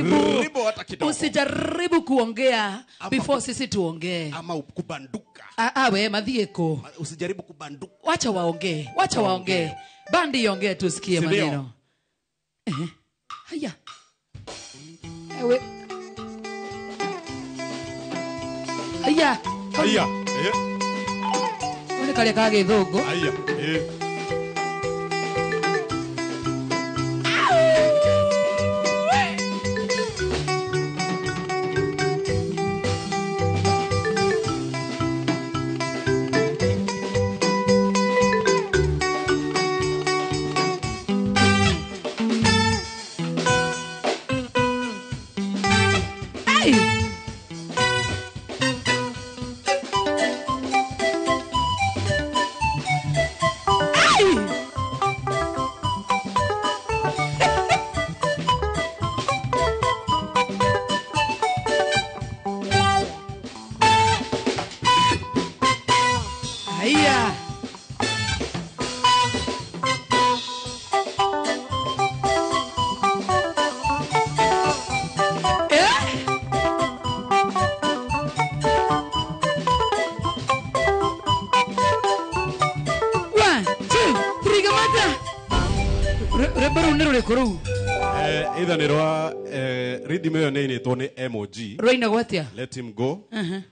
Usijaribu hata kidogo. Usijaribu kuongea before sisi tuongee. Ama kubanduka. We mathieko. Usijaribu kubanduka. Wacha waongee. Wacha waongee. Bandi iongee tusikie maneno. Haya. Ewe. Haya. Haya. Wale kale kage thogo. Haya. Either ni rwa rhythm ĩyo nĩ ĩinĩtwo nĩ MOG. Rwainagwo atĩa? Let him go.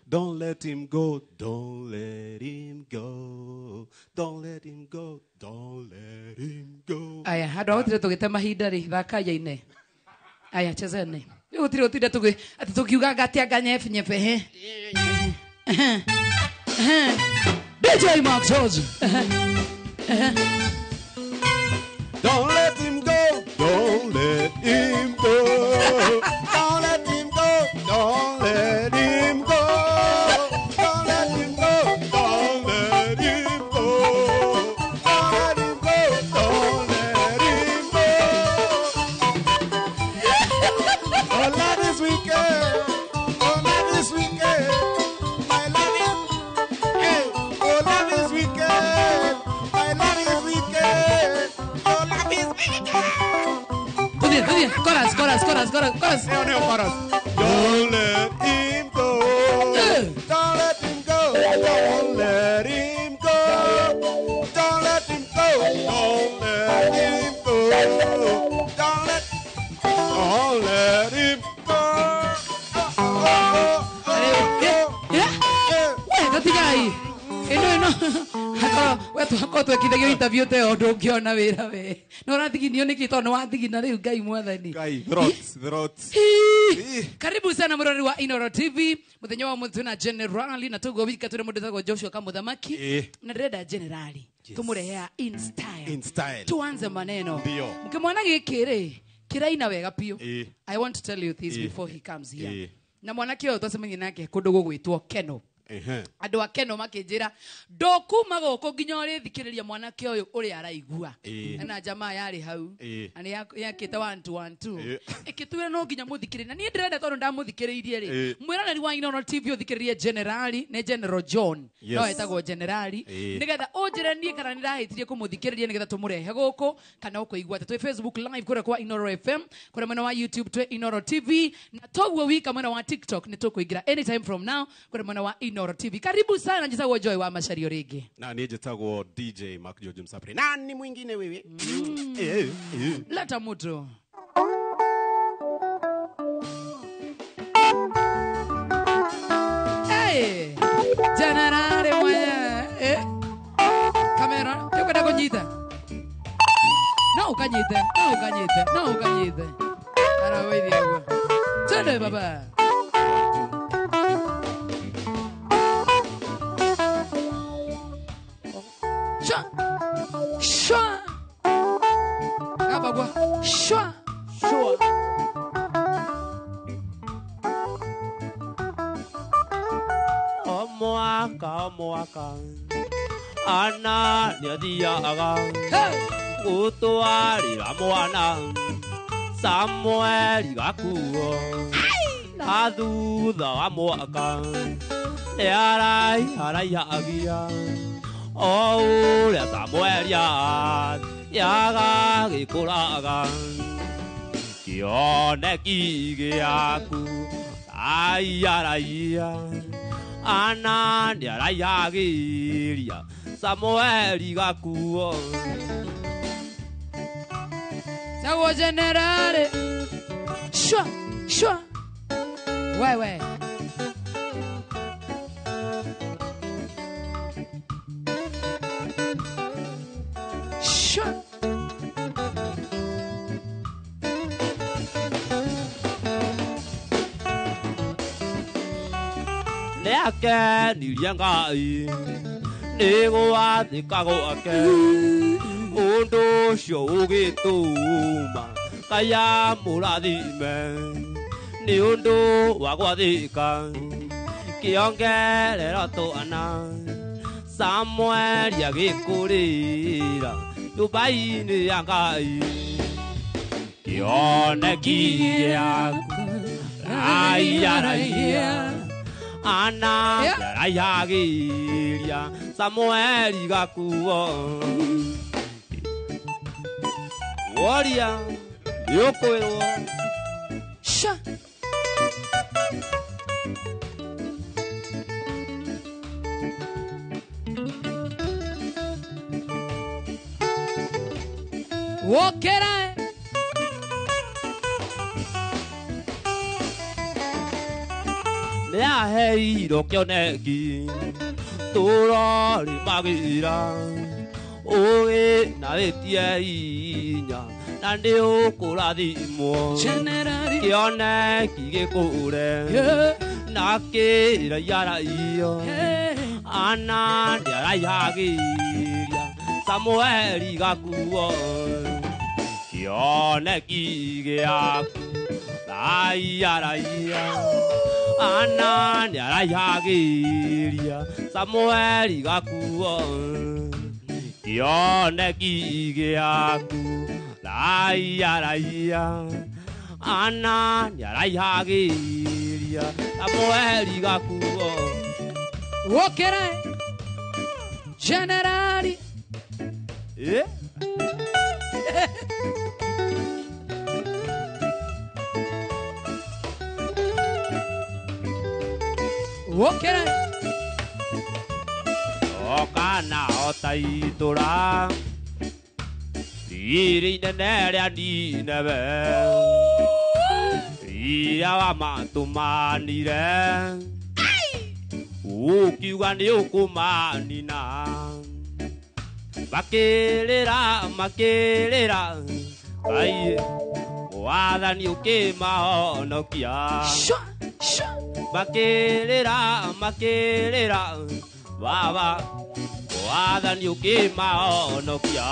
Don't let him go. Don't let him go. Don't let him go. Don't let him go. Aya, handũ ha gũtinde tũgĩte mahinda rĩ, thaka yaine. Aya, chezeni. Rĩu gũtirĩ gũtinda atĩ tũkiugaga atĩ anga nyebe nyebe, he. DJ Mark George. Don't let him go. Don't let him go. Don't let him go. Don't let him go. Don't let him go. Don't let him go. Don't let him go. Don't let him go. Oh, love is wicked. Oh, love is wicked. My love is, hey. Oh, love is wicked. My love is wicked. Oh, love is wicked. Chorus, chorus, chorus, chorus, chorus. Neo, chorus. Don't let him go. Don't let him go. Don't let him go. Don't let him go. Don't let him go. Don't let him go. We, gatigai. Ino ino. Hakoro, we twako twekithagio interview te o ndungiona wira we. No ũrathiginio nĩkĩ tondũ nĩwathigina rĩu Ngai mwathani. Ngai, throats. Karibu sana mũrori wa Inooro TV. Mũthenya wa ũmũthĩ twĩna Generali na tũguo wika twĩna mũndũ wĩtagwo Joshua Kamũthamaki. Na ndĩrenda Generali tũmũrehea in style. In style. Tuanze maneno. Ndio. Mkimwona gĩkĩ rĩ, kĩraina wega biũ. I want to tell you this before he comes here. Na mwanake ũyũ twacemania nake kũndũ gũgwĩtwo Keno. Andũ a Keno makĩnjĩra ndũkuma gũkũ nginya ũrĩthikĩrĩria mwanake ũyũ ũrĩa araigua. Na jamaa yarĩ hau na nĩ yakĩte 1 2 1 2 ĩkĩtwĩra no nginya mũthikĩrĩrie. Na niĩ ndĩrenda tondũ ndamũthikĩrĩirie rĩ, mwĩroneri wa Inooro TV ũthikĩrĩrie Generali, nĩ General John, no etagwo Generali, nĩgetha ũnjĩre niĩ kana nĩndahĩtirie kũmũthikĩrĩria nĩgetha tũmũrehe gũkũ kana ũkũigua atĩ twĩ Facebook live kũrĩa kwa Inooro FM, kũrĩa mwena wa YouTube twĩ Inooro TV, na toguo wika mwena wa TikTok nĩ tũkũingĩra anytime from now kũrĩa mwena wa Inooro TV. Karibu sana, njitagwo Joy wa Machario rĩngĩ. Na niĩ njĩtagwo DJ Mark George Msapri. Nani mwingine wewe? Leta moto. Hey, Generali mwenye. Kamera, ukwenda kunyita. No ukanyite, no ukanyite, no ukanyite. Ara wewe ndio. Twende baba. Shwa. Shwa. Kabagwa. Shwa. Shwa. Omwaka omwaka. Ana nĩathiaga gũtwarĩra mwana Samueli gakuo na thutha wa mwaka nĩaraiharaihagia o ũrĩa Samueli yagagĩkũraga. Kĩoneki gĩaku raia raia Ana nĩaraiagĩria Samueli gakuo Sawo generale shwa shwa wewe shwa Nĩakenirie Ngai nĩgwathĩka gwake ũndũ ũcio ũgĩtũma Ngai amũrathime nĩ ũndũ wa gwathĩka kĩongerera twana Samueli agĩkũrĩra nyũmba-inĩ ya Ngai kĩoneki gĩaku raia raia Ana nĩaraiagĩria Samueli gakuo Woria nĩũkwĩrwo sha Wokera Nĩaheirwo kĩoneki tũrorĩmagĩra ũgĩ na wĩtie hinya na nĩũkũrathimwo kĩoneki gĩkũre na kĩraiaraio Ana nĩaraiagĩria Samueli gakuo kĩoneki gĩaku raia raia Ana nĩaraiagĩria Samueli gakuo kĩoneki gĩaku raia raia Ana nĩaraiagĩria Samueli gakuo Wokera generali Wokera Okana otaitũra riri inene rĩa Nineve rĩrĩa wamatũmanire ũkiuga nĩũkũmanina makĩrĩra makĩrĩra Ngai Mwathani ũkĩmahonokia makĩrĩra makĩrĩra Baba Mwathani ũkĩmahonokia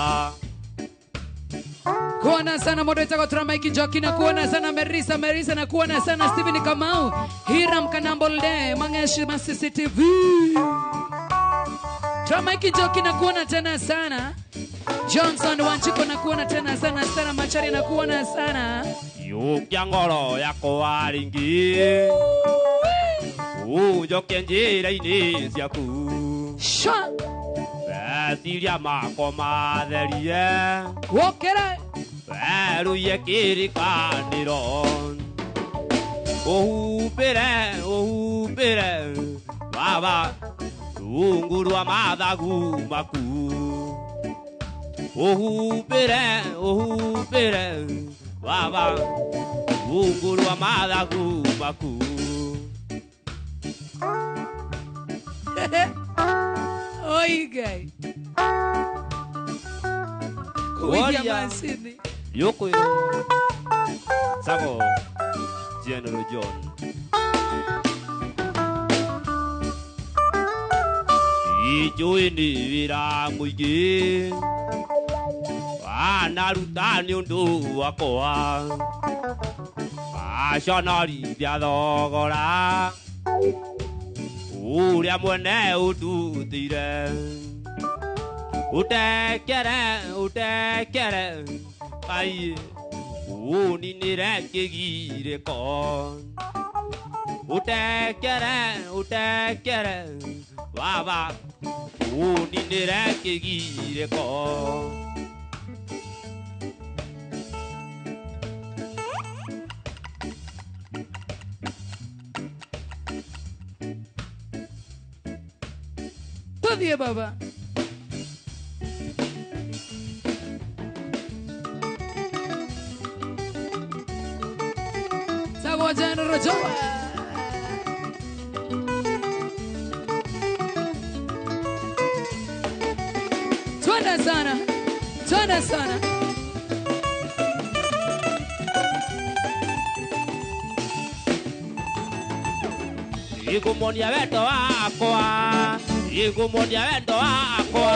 Kuona sana modo wetagwo Turamaiki Njoki na kuona sana Merisa Merisa na kuona sana Steven Kamau Hiram Kanambolde Mangeshi ma CCTV Turamaiki Njoki na kuona tena sana Johnson Wanchiko na kuona tena sana Stara Machari na kuona sana Yukia ngoro yakwa rĩngĩ ũnjoke njĩra-inĩ ciaku Shwa meciria makwa matherie Wokera werũiye kĩrĩkanĩro ũhumbĩre ũhumbĩre Baba rungu rwa mathagu maku ũhumbĩre ũhumbĩre Baba rungu rwa mathagu maku Oi Ngai Kuithia macini nĩũkwĩrwo Sago General John Ijũĩ nĩ wĩra mũingĩ wanaruta nĩ ũndũ wakwa waconorithia thogora ũrĩa mwene ũndutĩire ũtekere ũtekere Ngai ũninĩre kĩgirĩko ũtekere ũtekere Baba ũninĩre kĩgirĩko Tuthie baba. Sago General Joa. Twende sana. Twende sana. Igumonia wendo wakwa, igumonia wendo wakwa.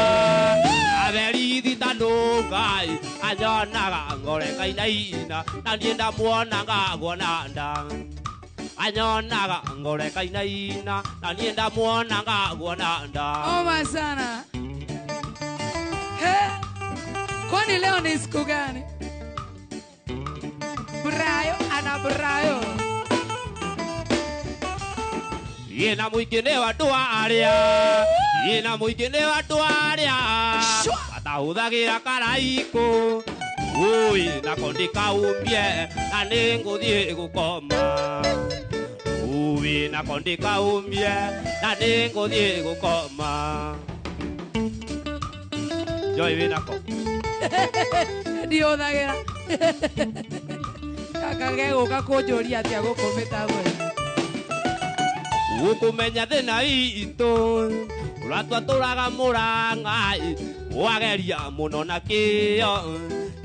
Aberithi tano ngai, anyonaga ngore kainaina, na niĩ ndamuonaga nguona nda. Anyonaga ngore kainaina, na niĩ ndamuonaga nguona nda. Oma sana. He, kwani leo ni siku gani? Brayo ana brayo. Yena mũingĩ nĩ wa andũ arĩa, yena mũingĩ nĩ wa andũ arĩa matahũthagĩra karaikũ. Ui nako ndikaumie na nĩngũthiĩ gũkoma. Ui nako ndikaumie na nĩngũthiĩ gũkoma. Joy wĩ nako? Ndihũthagĩra. Gaka gegũka kũnjũria atĩa gũkũ mĩtambo-inĩ. Ukumenya thĩna witũ ũratwatũraga mũrang'ai, wageria mũno na kĩyo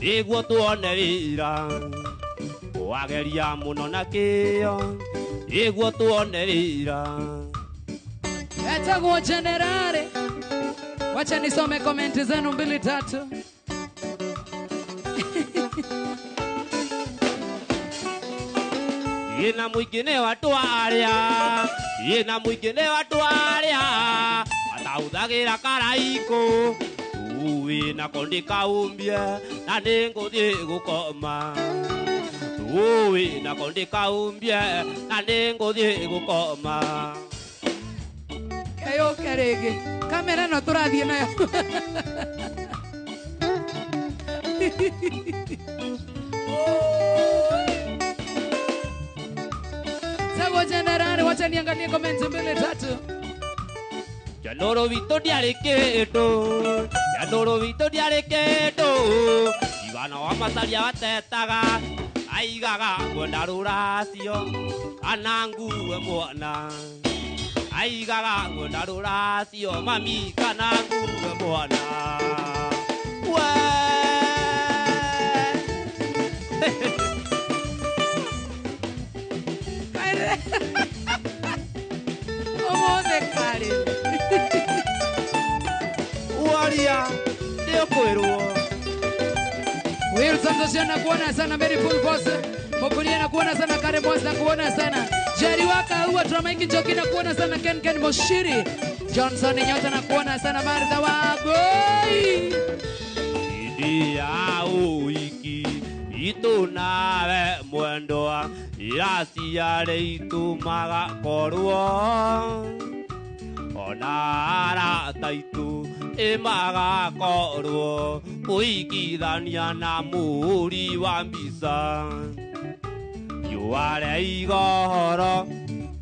nĩguo tuone wĩra. Wageria mũno na kĩyo nĩguo tuone wĩra. Etagwo Generale. Wacha nisome komenti zenu 2 3. Yena mũingĩ nĩ wa andũ arĩa, yena mũingĩ nĩ wa andũ arĩa matahũthagĩra karaikũ. Ui nako ndikaumie na nĩngũthiĩ gũkoma. Ui nako ndikaumie na nĩngũthiĩ gũkoma. Kayũke rĩngĩ. Kamera no tũrathiĩ nayo. Sago Generale, wacha niangalie comments 2 3. Janoro witũ ndiarĩ kĩndũ, Janoro witũ ndiarĩ kĩndũ. Ivana wa macaria watetaga, aigaga ngwenda rũracio kana ngue mwana. Aigaga ngwenda rũracio mami kana ngue mwana. We Ũmũthĩ karĩ. Waria nĩũkwĩrwo. Wilson Joshua nakuona sana, Mary Full Force Mokuria nakuona sana, Kare Boss nakuona sana, Jerry Waka huwa Tramaiki Njoki nakuona sana, Ken Ken Moshiri Johnson Nyota nakuona sana, Martha Wagoi. Idi ya uiki itu nawe mwendwa iraciarĩ itumaga korwo ona arata aitũ ĩmagakorwo kũhikithania na mũhũri wa mbica. Riũa rĩa igohoro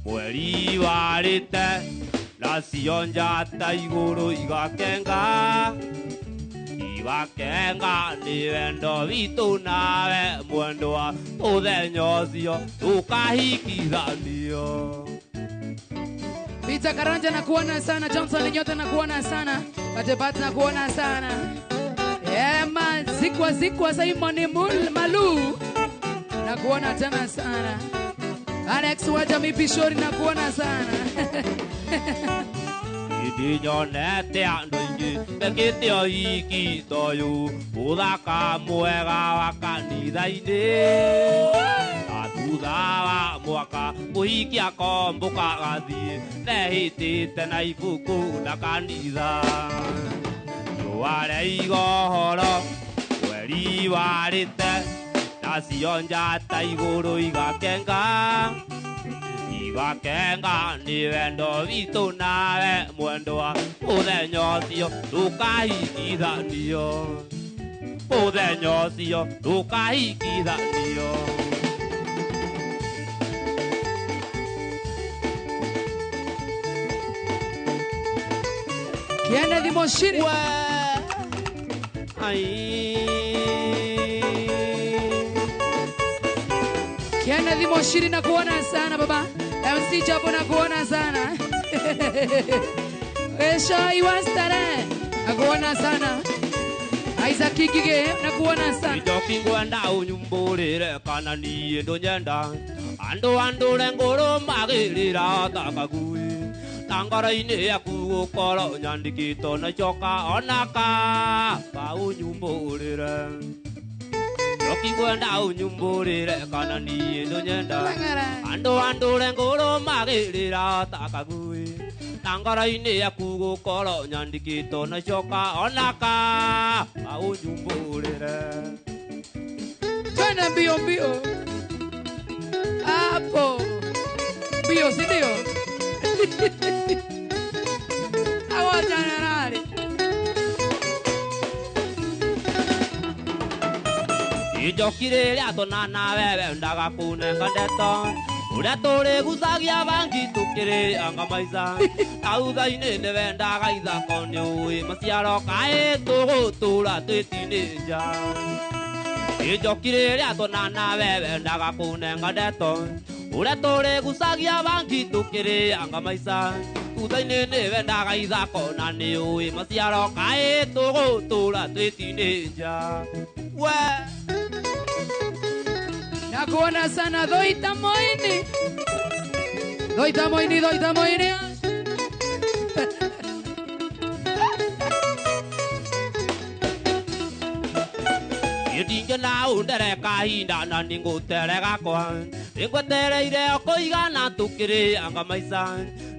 mweri warĩte nacio njata igũrũ igakenga igakenga nĩ wendo witũ nawe mwendwa mũthenya ũcio tũkahikithanio. Peter Karanja nakuona sana, Johnson Nyota nakuona sana, Katebat nakuona sana. Ema zikwa zikwa Simon Malu nakuona tena sana. Alex Waja Mipishori nakuona sana. Ndinyonete andũ aingĩ mekĩte ũhiki ta ũyũ, mũthaka mwega wa kanitha-inĩ. Na thutha wa mwaka mũhiki akombũka agathiĩ mehĩtĩte na ibuku na kanitha. Riũa rĩa igohoro mweri warĩte nacio njata igũrũ igakenga igakenga nĩ wendo witũ nawe mwendwa mũthenya ũcio tũkahikithanio mũthenya ũcio tũkahikithanio. Kennedy Moshiri. We ai Kennedy Moshiri nakuona sana baba. MC Chapo nakuona sana. Esha iwastare nakuona sana. Isaac Kigige nakuona sana. Njoki ngwenda unyumburire kana niĩ ndũnyenda. Andũ andũre ngũrũ magĩrĩra ta kagui. Na ngoro-inĩ yaku gũkorwo nyandĩkĩtwo na icoka onaka ba unyumburire. Njoki ngwenda unyumburire kana niĩ ndũnyenda. Andũ andũre ngũrũ magĩrĩra ta kagui. Na ngoro-inĩ yaku gũkorwo nyandĩkĩtwo na icoka onaka ba unyumburire. Twende mbio mbio. Hapo. Mbio si ndio? Awa generali. Njoki rĩrĩa tuonana wewe ndaga kũnenga ndeto. Ũrĩa tũrĩgucagia bangi tũkĩrĩanga maica. Thutha-inĩ nĩwendaga ithako nĩũĩ maciaro kaĩ tũgũtũra twĩ teenager. Njoki rĩrĩa tuonana wewe ndaga kũnenga ndeto. Ũrĩa tũrĩgucagia bangi tũkĩrĩanga maica. Thutha-inĩ nĩwendaga ithako na nĩũĩ maciaro kaĩ tũgũtũra twĩ teenager. We nakuona sana Doita Moini. Doita Moini, Doita Moini. Ndingĩona ũndere kahinda na nĩngũtere gakwa. Nĩngwetereire o kũigana tũkĩrĩanga maica.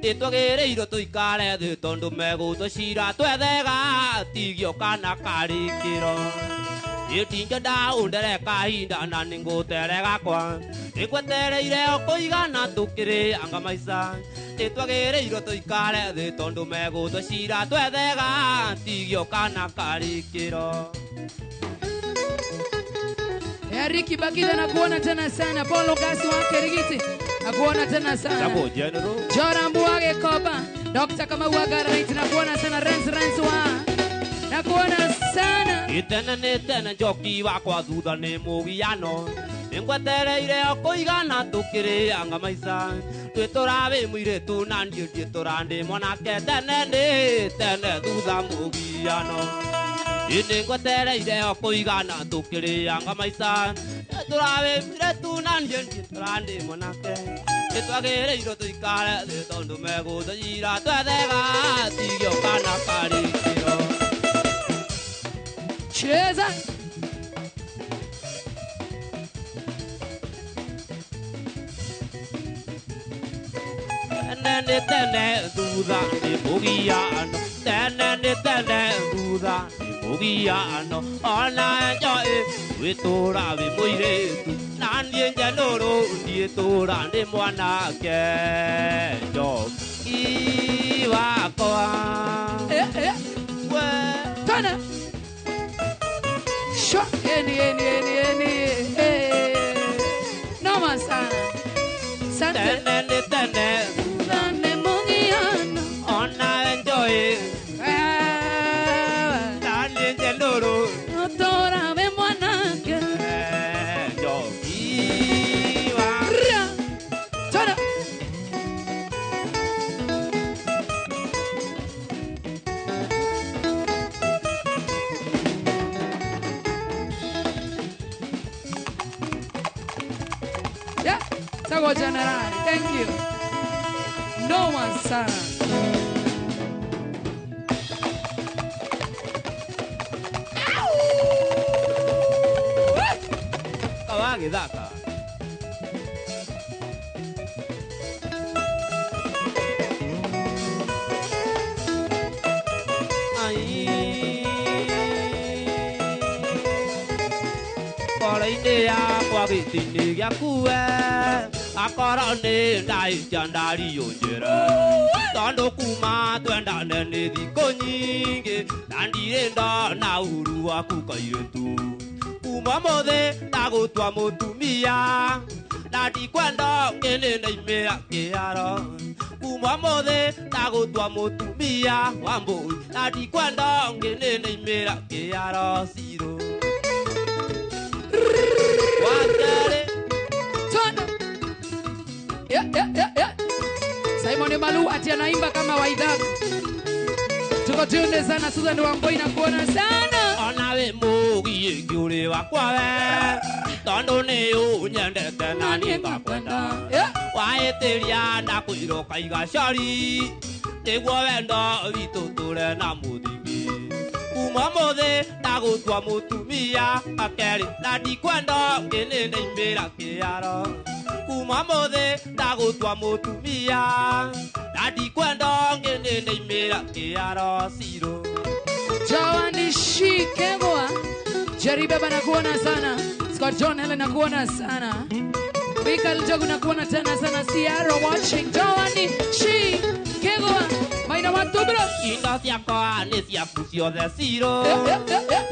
Nĩtwagĩrĩirwo tũikare thĩ tondũ megũtũcira twethega tigio kana karĩkĩro. Ndingĩenda ũndere kahinda na nĩngũtere gakwa. Nĩngwetereire o kũigana tũkĩrĩanga maica. Nĩtwagĩrĩirwo tũikare thĩ tondũ megũtũcira twethega tigio kana karĩkĩro. Ricky Bakida nakuona tena sana. Paulo Gasi wake Rigiti nakuona tena sana. Jora Mbuage Koba, Dr. Kamau Garaiti nakuona sana. Renz Renz wa nakuona sana. Itene nĩ tene njoki wakwa thutha nĩ mũgiano. Nĩngwetereire o kũigana tũkĩrĩanga maica. Twĩtũra wĩ mũirĩtu na niĩ ndiĩtũra ndĩ mwanake. Tene nĩ tene thutha mũgiano. Nĩngwetereire o kũigana tũkĩrĩanga maica. Twĩtũra wĩ mũirĩtu na niĩ ndiĩtũra ndĩ mwanake. Nĩtwagĩrĩirwo tũikare thĩ tondũ megũtũcira twethega tigio kana karĩkĩro. Cheza. Tene nĩ tene thutha nĩ mũgiano. Tene nĩ tene thutha nĩ mũgiano. Ona njoĩ wĩtũra wĩ mũirĩtu na niĩ njenũrũ ndiĩtũra ndĩ mwanake. Njoki wakwa. We Twana. Shwa eni eni eni eni. Noma sana. Sante. Tene nĩ tene thutha nĩ mũgiano. Ona njoĩ na niĩ njenũrũ Ũtũra wĩ mwanake. Njoki wakwa. Twana. Yeah, Sago General, thank you. No one sana. Kawagĩthaka. Ai ngoro-inĩ yakwa gĩtĩ-inĩ gĩaku we akorwo nĩ ndahĩtia ndariũnjĩre. Tondũ kuma twendane nĩ thikũ nyingĩ na ndirĩ ndona ũru waku kairĩtu. Kuma mũthĩ ndagũtua mũtumia Na ndikwenda ũngĩ nĩ ndaimĩra kĩharo. Kuma mũthĩ ndagũtua mũtumia wa mbũi. Na ndikwenda ũngĩ nĩ ndaimĩra kĩharo Ciro. Wa kerĩ. Twende. Yeah, yeah, yeah, yeah. Simon Malu ati anaimba kama Waidhaku. Tuko tunde sana Susan Wamboi na kuona sana. Ona we mugi ngĩũrĩ wakwa we. Tondũ nĩ ũnyendete na niĩ ngakwenda. Waĩtĩria ndakwĩra ũkaiga cori. Nĩguo wendo witũ tũre na mũthingi. Kuma mũthĩ ndagũtua mũtumia wa kerĩ. Na ndikwenda ũngĩ nĩ ndaimĩra kĩharo. Kuma mũthĩ ndagũtua mũtumia. Na ndikwenda ũngĩ nĩ ndaimĩra kĩharo Ciro. Joan Shikegwa. Jerry Baba nakuona sana. Scott John Helen nakuona sana. Michael Jogu nakuona tena sana. Sierra watching. Joan Shikegwa. Maina watu bro. Indo ciakwa nĩ ciaku ciothe Ciro.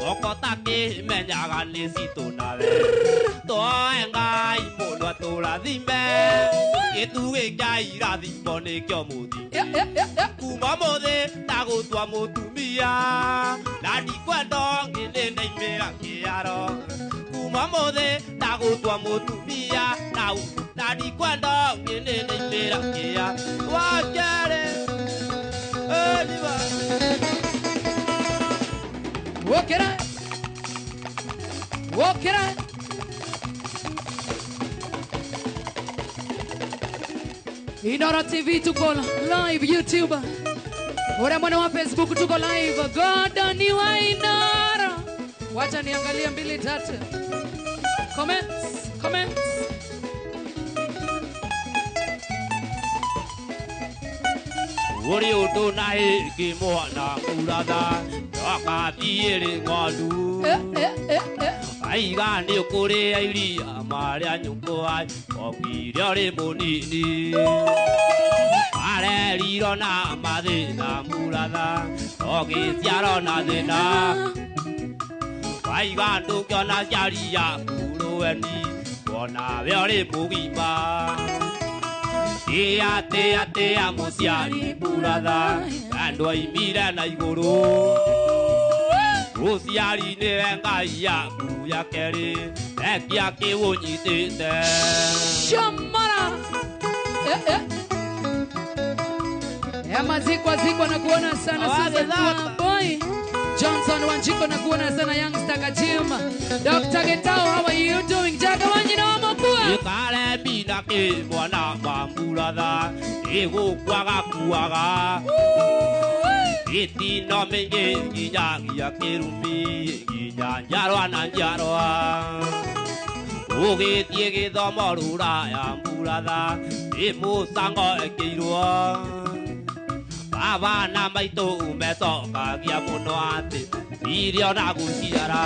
Goko takĩmenyaga nĩ citũ nawe. Twoe Ngai mũno atũrathime. Gĩtugĩ kĩa irathimo nĩkĩo mũthingi. Kuma mũthĩ ndagũtua mũtumia. Na ndikwenda ũngĩ nĩ ndaimĩra kĩharo. Kuma mũthĩ ndagũtua mũtumia. Na ndikwenda ũngĩ nĩ ndaimĩra kĩharo. Wa kerĩ. Wokera. Wokera. Inoro TV tuko live YouTube. Ora mwana wa Facebook tuko live. God ni wa Inoro. Wacha niangalie 2 3. Comments, comments. Uri ũndũ na ĩngĩ mwana mũratha ndakathiĩrĩ ng'ondu. Aiga nĩ ũkũrĩa iria marĩa nyũkwa okire ũrĩ mũnini. Arerirwo na mathĩna mũratha ũgĩciarwo na thĩna. Waiga ndũngĩona ciari yaku rũeni ona we ũrĩ mũgima. Tia tia tia mũciari mũratha andũ aimire na igũrũ. Mũciari nĩwe Ngai yaku ya kerĩ ekia kĩũnyitĩte. Shamara. Ema zikwa zikwa na kuona sana Susan Wamboi. Johnson Wanjiko na kuona sana Youngster Kajima. Dr. Getao, how are you doing? Jaga Wanyina wa Mokua. Ikare mina ke mwana wa muratha ĩgũkuaga kuaga. Ĩtino mĩingĩ nginyagia kĩrumi nginya njiarwa na njiarwa. Ũgĩthiĩ gĩthomo rũraya muratha ĩ mũcango ĩkĩirwo. Baba na maitũ mecokagia mũno atĩ irio na gũciara.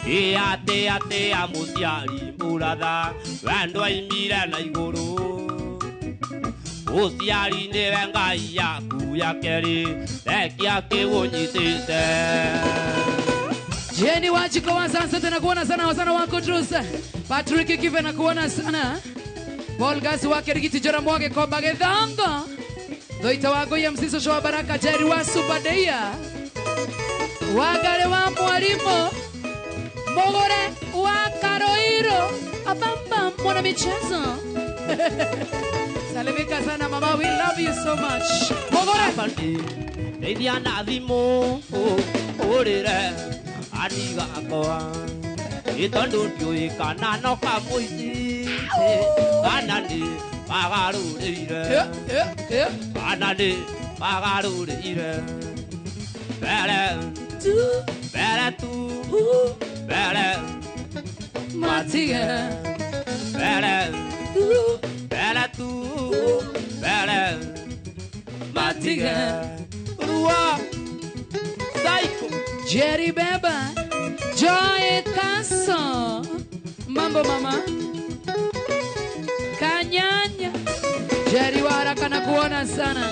Tia tia tia mũciari mũratha wendo aimire na igũrũ. Mũciari nĩwe Ngai yaku ya kerĩ rekia kĩũnyitĩte. Jenny Wajiko wa Sunset na kuona sana wasana wako Trusa. Patrick Kive na kuona sana. Paul Gasi wake Rigiti Jora Mwage Koba Gethongo. Doita wako ya msiso showa Baraka Jerry wa Subadeia. Wagare wa Mwalimu. Mogore wa Karoiro. Abamba mwana michezo. Salimika sana mama, we love you so much. Mogore. Ndeithia na thimũ ũrĩre atigakwa. Ĩ tondũ ndiũĩ kana no kamũici kana nĩ magarũrĩire. Kana nĩ magarũrĩire. Mbere tu, mbere tu, mbere matige. Mbere tu, mbere tu, mbere matige. Rua Psycho Jerry Beba Joy Kaso. Mambo mama Kanyanya Jerry Waraka na kuona sana.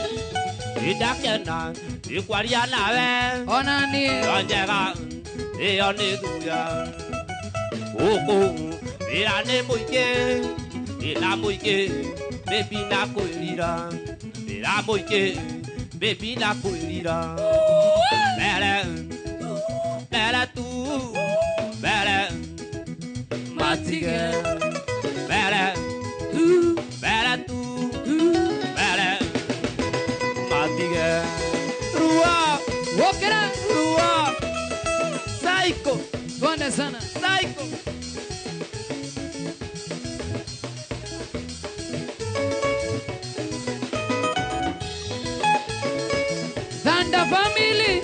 Idakena ikwaria nawe. Ona ni njega iyo ni thuya. Huku Wĩra nĩ mũingĩ, wĩra mũingĩ, baby nakwĩrira. Wĩra mũingĩ, baby nakwĩrira. Mere, mere tu, mere, matige. Mere, tu, mere tu, mere, matige. Rua, Wokera, rua, psycho, twende sana. Psycho. Thunder family.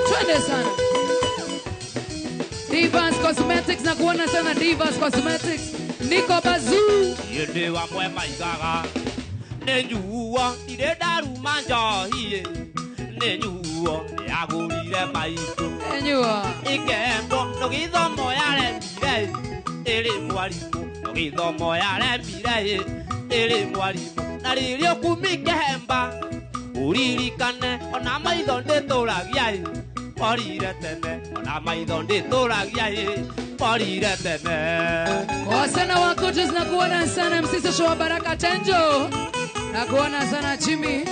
Twende sana. Divas Cosmetics na kuona sana Divas Cosmetics. Niko Bazoo. Yende wa mwe maigaga. Nĩ nyuo ndirĩ ndaruma njohi. Nĩ nyuo nĩagũrire maitũ. Enyua. Ikendo no gĩthomo yaremire. Ĩrĩ mwarimũ no gĩthomo yaremire. Ĩrĩ mwarimũ na rĩrĩa ũkumikehemba ũririkane ona maitho ndĩtũragia. Orire tene ona maitho ndĩtũragia. Orire tene. Wasana wa coaches na kuona sana Msisi Show Baraka Chenjo. Na kuona sana Jimmy.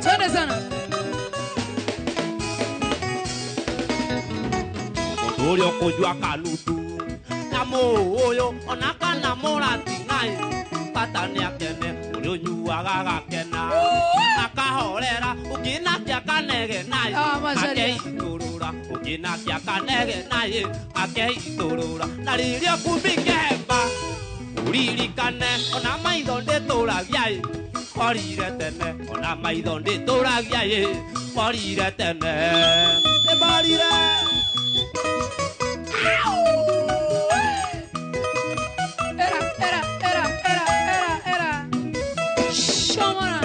Twende sana. Mũndũ ũrĩa ũkũnyua kanutu na mũũyũ ona kana mũratinai bata nĩakene ũrĩa ũnyuaga agakena akahorera ũngĩnakia kanegenai akeitũrũra ũngĩnakia kanegenai akeitũrũra na rĩrĩa ũkumikehemba ũririkane ona maitho ndĩtũragia orire tene ona maitho ndĩtũragia orire tene nĩmorire. Era, era, era, era, era, era. Shomora.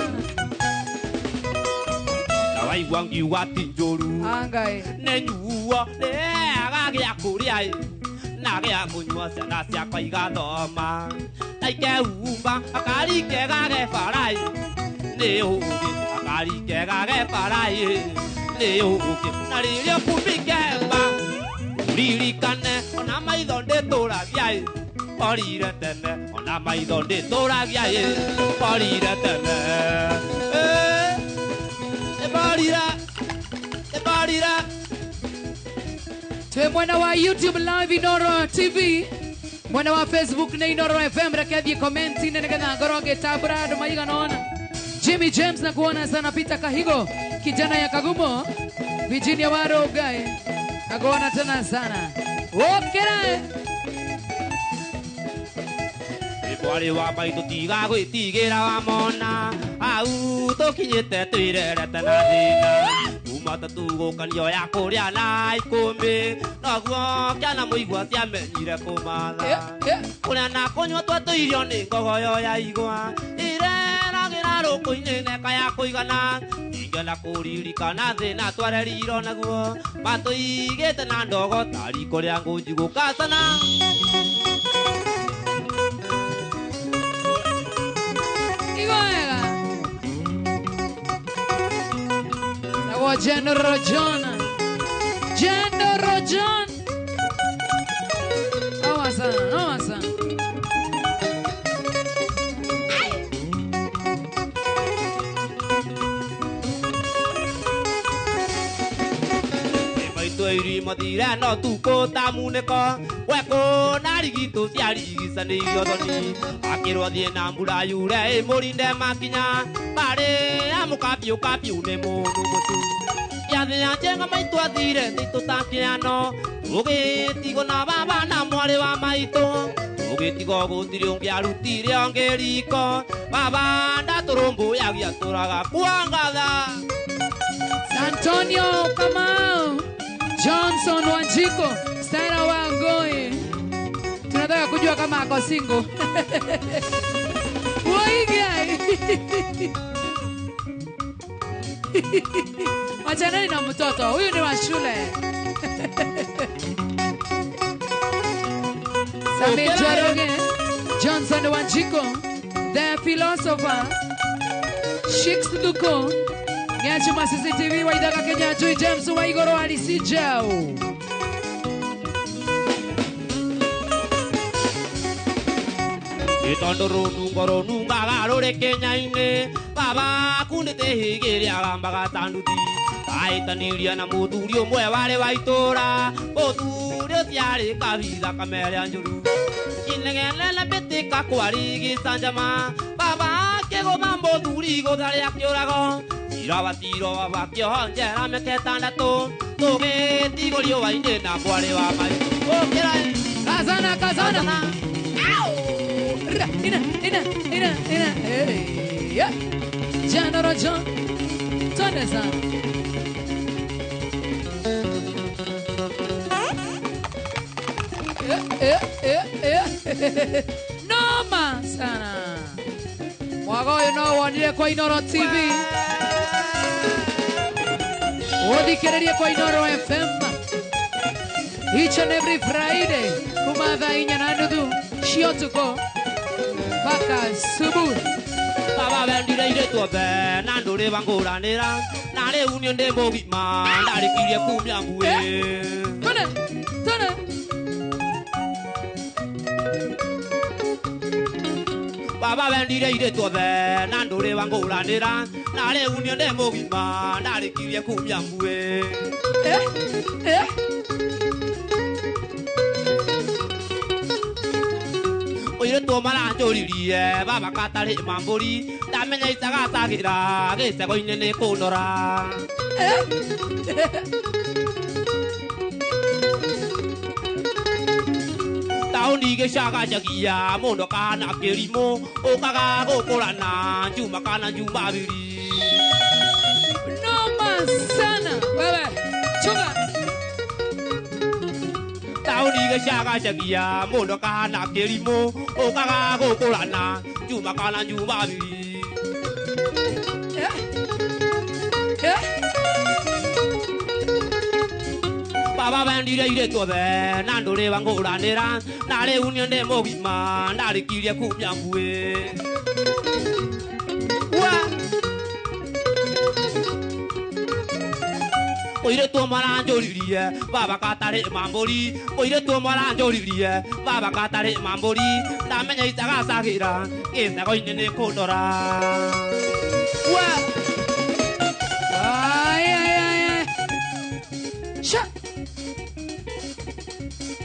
Na waigua ngiuga ti njũru. Angai. Nĩ nyuo rĩaga gĩa kũrĩa na gĩa kũnyua ciana ciakwa igathoma na ikeumba akari kega ge barai nĩ ũũgĩ akari kega ge barai nĩ ũũgĩ na rĩrĩa ũkumikehemba ũririkane ona maitho ndĩtũragia orire tene ona maitho ndĩtũragia orire tene. Nĩmorire, nĩmorire. Twe mwena wa YouTube live Inoro TV, mwena wa Facebook na Inoro FM. Reke comment ine nĩgetha ngorwo ngĩtambũra andũ maigana ũna. Jimmy James na kuona sana Peter Kahigo, kijana ya Kagumo, Virginia Warogai na kuona tena sana. Wokera. Mwarĩ wa maitũ tiga gwĩtigĩra wamona au tũkinyĩte twĩrerete na thĩna kuma ta tugũkanio ya kũrĩa na ikũmbĩ noguo kĩana mũigua ciamenyire kũmatha kũrĩa na kũnyua twatũirio nĩ ngogoyo ya igwa ireragĩra rũkũ-inĩ neka ya kũigana ingĩenda kũririkana thĩna twarerirwo naguo matũigĩte na ndogo ta riko rĩa ngũnji gũkacana. General John. General John. Noma sana, noma sana. Maitũ mathire no tukũ ta munĩko gwekũ na rigitũ ciarigicanĩirio thoni akĩrwo thiĩ na mbura yure ĩmũrinde makinya marĩ amũkabiũ kabiũ nĩ mũndũ mũtu gĩathĩ ya njenga maitũ athire thitũ ta kĩano tũgĩtigwo na baba na mwarĩ wa maitũ tũgĩtigwo gũtirĩ ũngĩ arutire ũngĩ riko baba ndatũrũmbũyagia tũraga kuangatha. Antonio Kamau, Johnson Wanjiko, Sarah Wangoi. Tunataka kujua kama ako single. Waigai. Wachaneni na mtoto, huyu ni wa shule. Samir Njoroge, Johnson Wanjiko, The Philosopher, Shix Duko, Ngachuma CCTV Waithaka Kenya Chui James Waigoro Alice Jao. Itondo runungo runungaga rũrĩ Kenya-inĩ baba kundĩte hĩgĩrĩa gambaga ta nduthi aitanirie na mũthuri ũmwe warĩ wa itũra mũthuri ũcio arĩ kabitha kameria njũru inegene na mbĩtĩka kwarĩ gĩcanjama baba akĩgũtha mũthuri igũtha rĩa kĩũrago cira wa ciro bakĩoho njera mĩaka ĩtandatũ tũgĩtigwo riũa-inĩ na mwarĩ wa maitũ ũkĩra Kazana, kazana. Ra, ina, ina, ina, ina. Hey, yeah. Jana Rojo. Twende sana. Noma sana. Mwaga ũyũ no wonire kwa Inoro TV. Ũthikĩrĩrie kwa Inoro FM. Each and every Friday kuma thaa 4:30 cia ũtukũ mpaka asubuhi. Baba wendire airĩtu othe na ndũrĩ wangũranĩra na rĩu niĩ ndĩ mũgima ndarĩkirie kumia mbuĩ. Tone, tone. Baba wendire airĩtu othe na ndũrĩ wangũranĩra na rĩu niĩ ndĩ mũgima ndarĩkirie kumia mbuĩ. Mũirĩtu maranjũririe baba katarĩ mambũri ndamenya itagacagĩra gĩcego-inĩ nĩ kũndora. Taũni gĩcagacagia mũndũ kana kĩrimũ ũkaga gũkũrana njuma kana njumabiri. Noma sana wewe chunga. Taũni gĩcagacagia mũndũ kana kĩrimũ ũkaga gũkũrana njuma kana njumabiri. Baba wendire airĩtu othe na ndũrĩ wangũranĩra na rĩu niĩ ndĩ mũgima ndarĩkirie kumia mbuĩ. Mũirĩtu maranjũririe baba katarĩ mambũri mũirĩtu maranjũririe baba katarĩ mambũri ndamenya itagacagĩra gĩcego-inĩ nĩ kũndora. Ay, ay, ay, ay. Sha.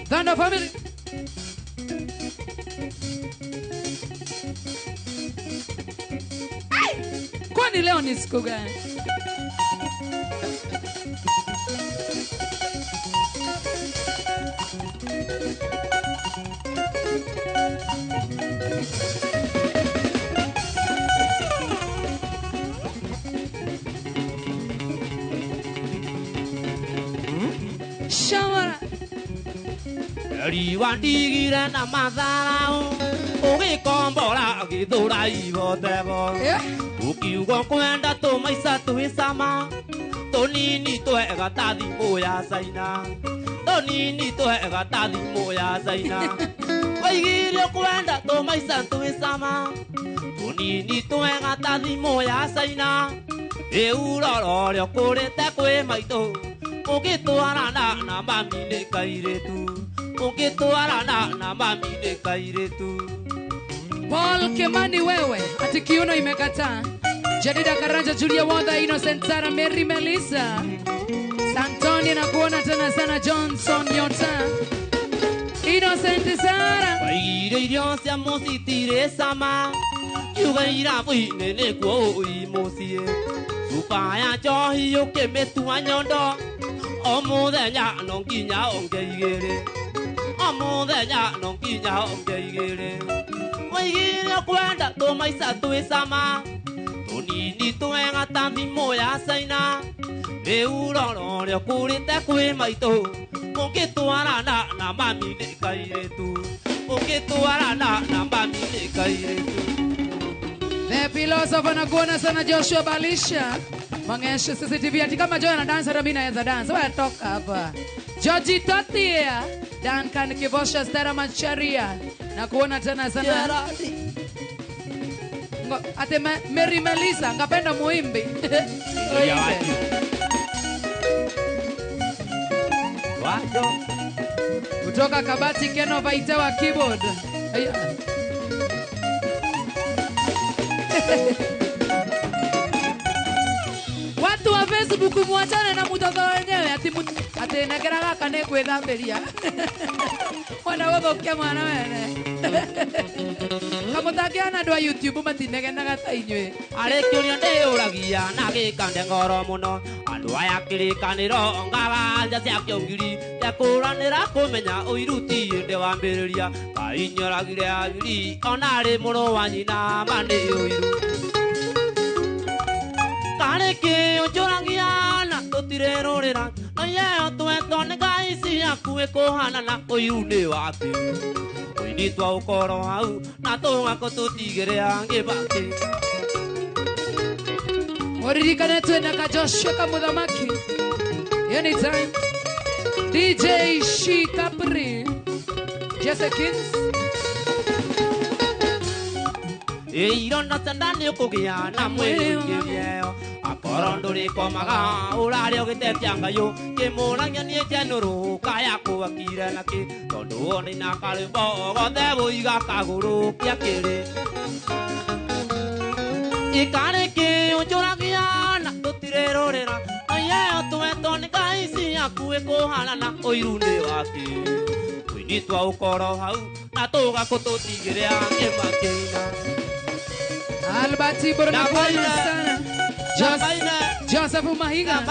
Thunder family. Ai! Kwani leo ni siku gani? Shamara. Riwa ndigire na matharau ũgĩkombora gĩthũra ibotebo ũkiuga kwenda tũmaica twĩ cama tũnini twega ta thimũ ya Caina tũnini twega ta thimũ ya Caina waigire kwenda tũmaica twĩ cama tũnini twega ta thimũ ya Caina rĩu rora ũrĩa ũkũrĩte kwĩ maitũ ũgĩtwarana na mami nĩ kairĩtu ũgĩtwarana na mami nĩ kairĩtu. Paul Kimani wewe ati kiuno imekataa. Jadida Karanja, Julia Wanda, Innocent Sara, Mary Melissa Santoni na kuona tena sana Johnson Nyota Innocent Sara. Waigire irio cia mũciĩ itirĩ cama kiuga irabu-inĩ nĩkuo ũi mũciĩ cuba ya njohi ũkĩmĩtua nyondo o mũthenya no nginya onge igĩrĩ o mũthenya no nginya onge igĩrĩ waigire kwenda tũmaica twĩ cama tũnini twega ta thimũ ya Caina rĩu rora ũrĩa ũkũrĩte kwĩ maitũ ũngĩtwarana na mami nĩ kairĩtu ũngĩtwarana na mami nĩ kairĩtu. The Philosopher na kuona sana Joshua Balisha Mangesha CCTV ati kama Joy ana dance hata mimi naweza dance. Wewe toka hapa. Georgie Tatia, Duncan Kibosha, Stella Macharia na kuona tena sana. Ate Mary Melissa ngapenda muimbi. Wajo. Kutoka Kabati Keno Vaitewa keyboard. Aya. Watu wa Facebook muachane na mutoto wenyewe ati ati negera gaka ni kwithambiria. Wana guthukia mwana wene. Kamutakiana andu a YouTube matinegenaga ta inyuĩ. Arĩ kĩũria ndĩũragia na gĩkande ngoro mũno. Andũ aya kĩrĩkanĩro ngawanja cia kĩongiri tekũranĩra kũmenya ũiru ti hĩndĩ wambĩrĩria. Kainyoragire agiri ona arĩ mũrũ wa nyina ma nĩ ũiru. Karĩ kĩo njũragia na tũtirerũrĩra no yeo twetwo nĩ ngai ciaku ĩkũhanana ũiru nĩ wake. Ũinitwa ũkoro hau na tũgako tũtigĩre angĩ bake. Oririkane twena ka Joshua Kamuthamaki. Anytime. DJ She Capri. Jesse Kings. Ironda cia nĩ ũkũgĩa na mwĩrĩ ũngĩ akorwo ndũrĩkomaga ũrarĩa ũgĩtetia ngayũ kĩmũragia niĩ njenũrũ kaya kũwakire nakĩ tondũ wona ina karwĩmbo gothe wũiga kagũrũ kĩa kĩrĩ ikarĩ kĩo njũragia na tũtirerũrĩra no yeo twetwo nĩ ngai ciaku ĩkũhanana ũiru nĩ wake ũinitwa ũkoro hau na tũgakũ tũtigĩre angĩ makĩina. Albert Iboro nakuona sana. Joseph Mahiga.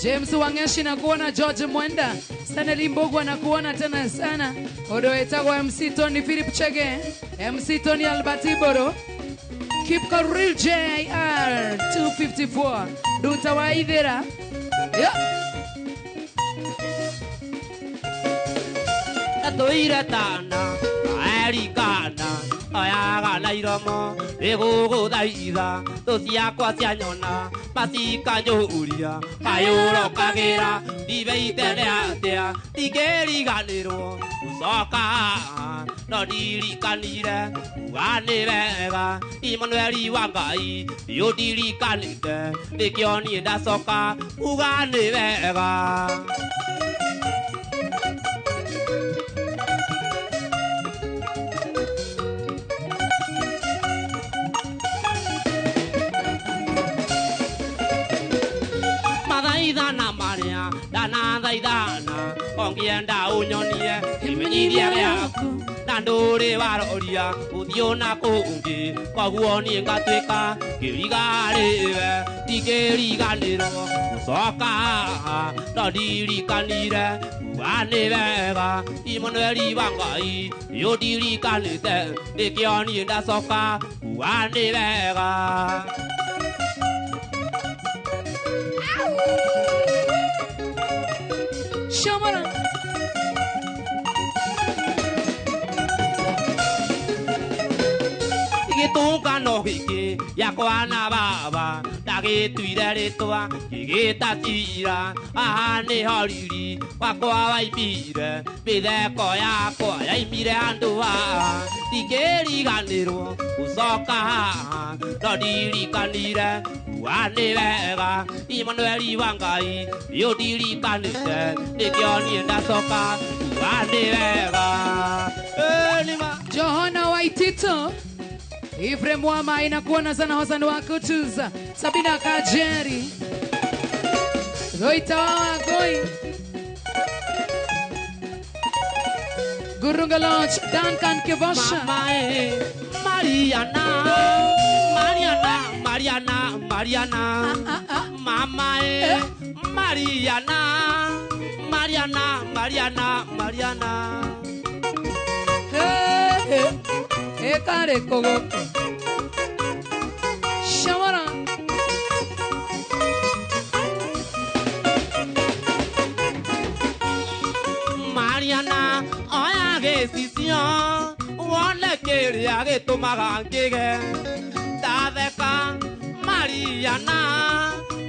James Wangeshi nakuona. George Mwenda. Stanley Mbogwa nakuona tena sana. Odo etagwa MC Tony Philip Chege. MC Tony Albert Iboro. Keep Real JR 254. Duta wa Ithira. Yeah. Toire tana erikana oyaga na iromo nĩgũgũthaitha thũ ciakwa cianyona macikanjũria kayũrokagĩra ndibeite nĩ atĩa ndingĩriganĩrwo gũcoka no ndirikanire uga nĩ wega Imanueli wa Ngai nĩũndirikanĩte nĩkĩo niĩ ndacoka uga nĩ wega. Mathaithana maria ndanathaithana ũngĩenda ũnyonie kĩmenyithia gĩaku na ndũrĩ waroria ũthiũ na kũngĩ koguo niĩ ngatuĩka kĩrigarĩwe ndingĩriganĩrwo gũcoka no ndirikanire uga nĩ wega Imanueli wa Ngai nĩũndirikanĩte nĩkĩo niĩ ndacoka uga nĩ wega. Shamara. Gĩtũngano gĩkĩ gĩakwa na baba ndagĩtuire rĩtwa ngĩgĩta cira haha nĩho riri wakwa waimire mĩtheko yakwa yaimire handũ haha ndingĩriganĩrwo gũcoka haha no ndirikanire uga nĩ wega Imanueli wa Ngai nĩũndirikanĩte nĩkĩo niĩ ndacoka uga nĩ wega. Johana Waitito. Ifrem Wama inakuona sana. Hosan wa Kutuza. Sabina Kajeri. Roita Wagoi. Gurunga Lodge. Duncan Kivosha. Mama Mariana. Mariana. Mariana. Mariana. Mama Mariana. Mariana. Mariana. Mariana. Hey, hey. Ekare kogoko. Shamara. Mariana, oya gĩcicio wone kĩrĩa gĩtũmaga ngĩge ndatheka Mariana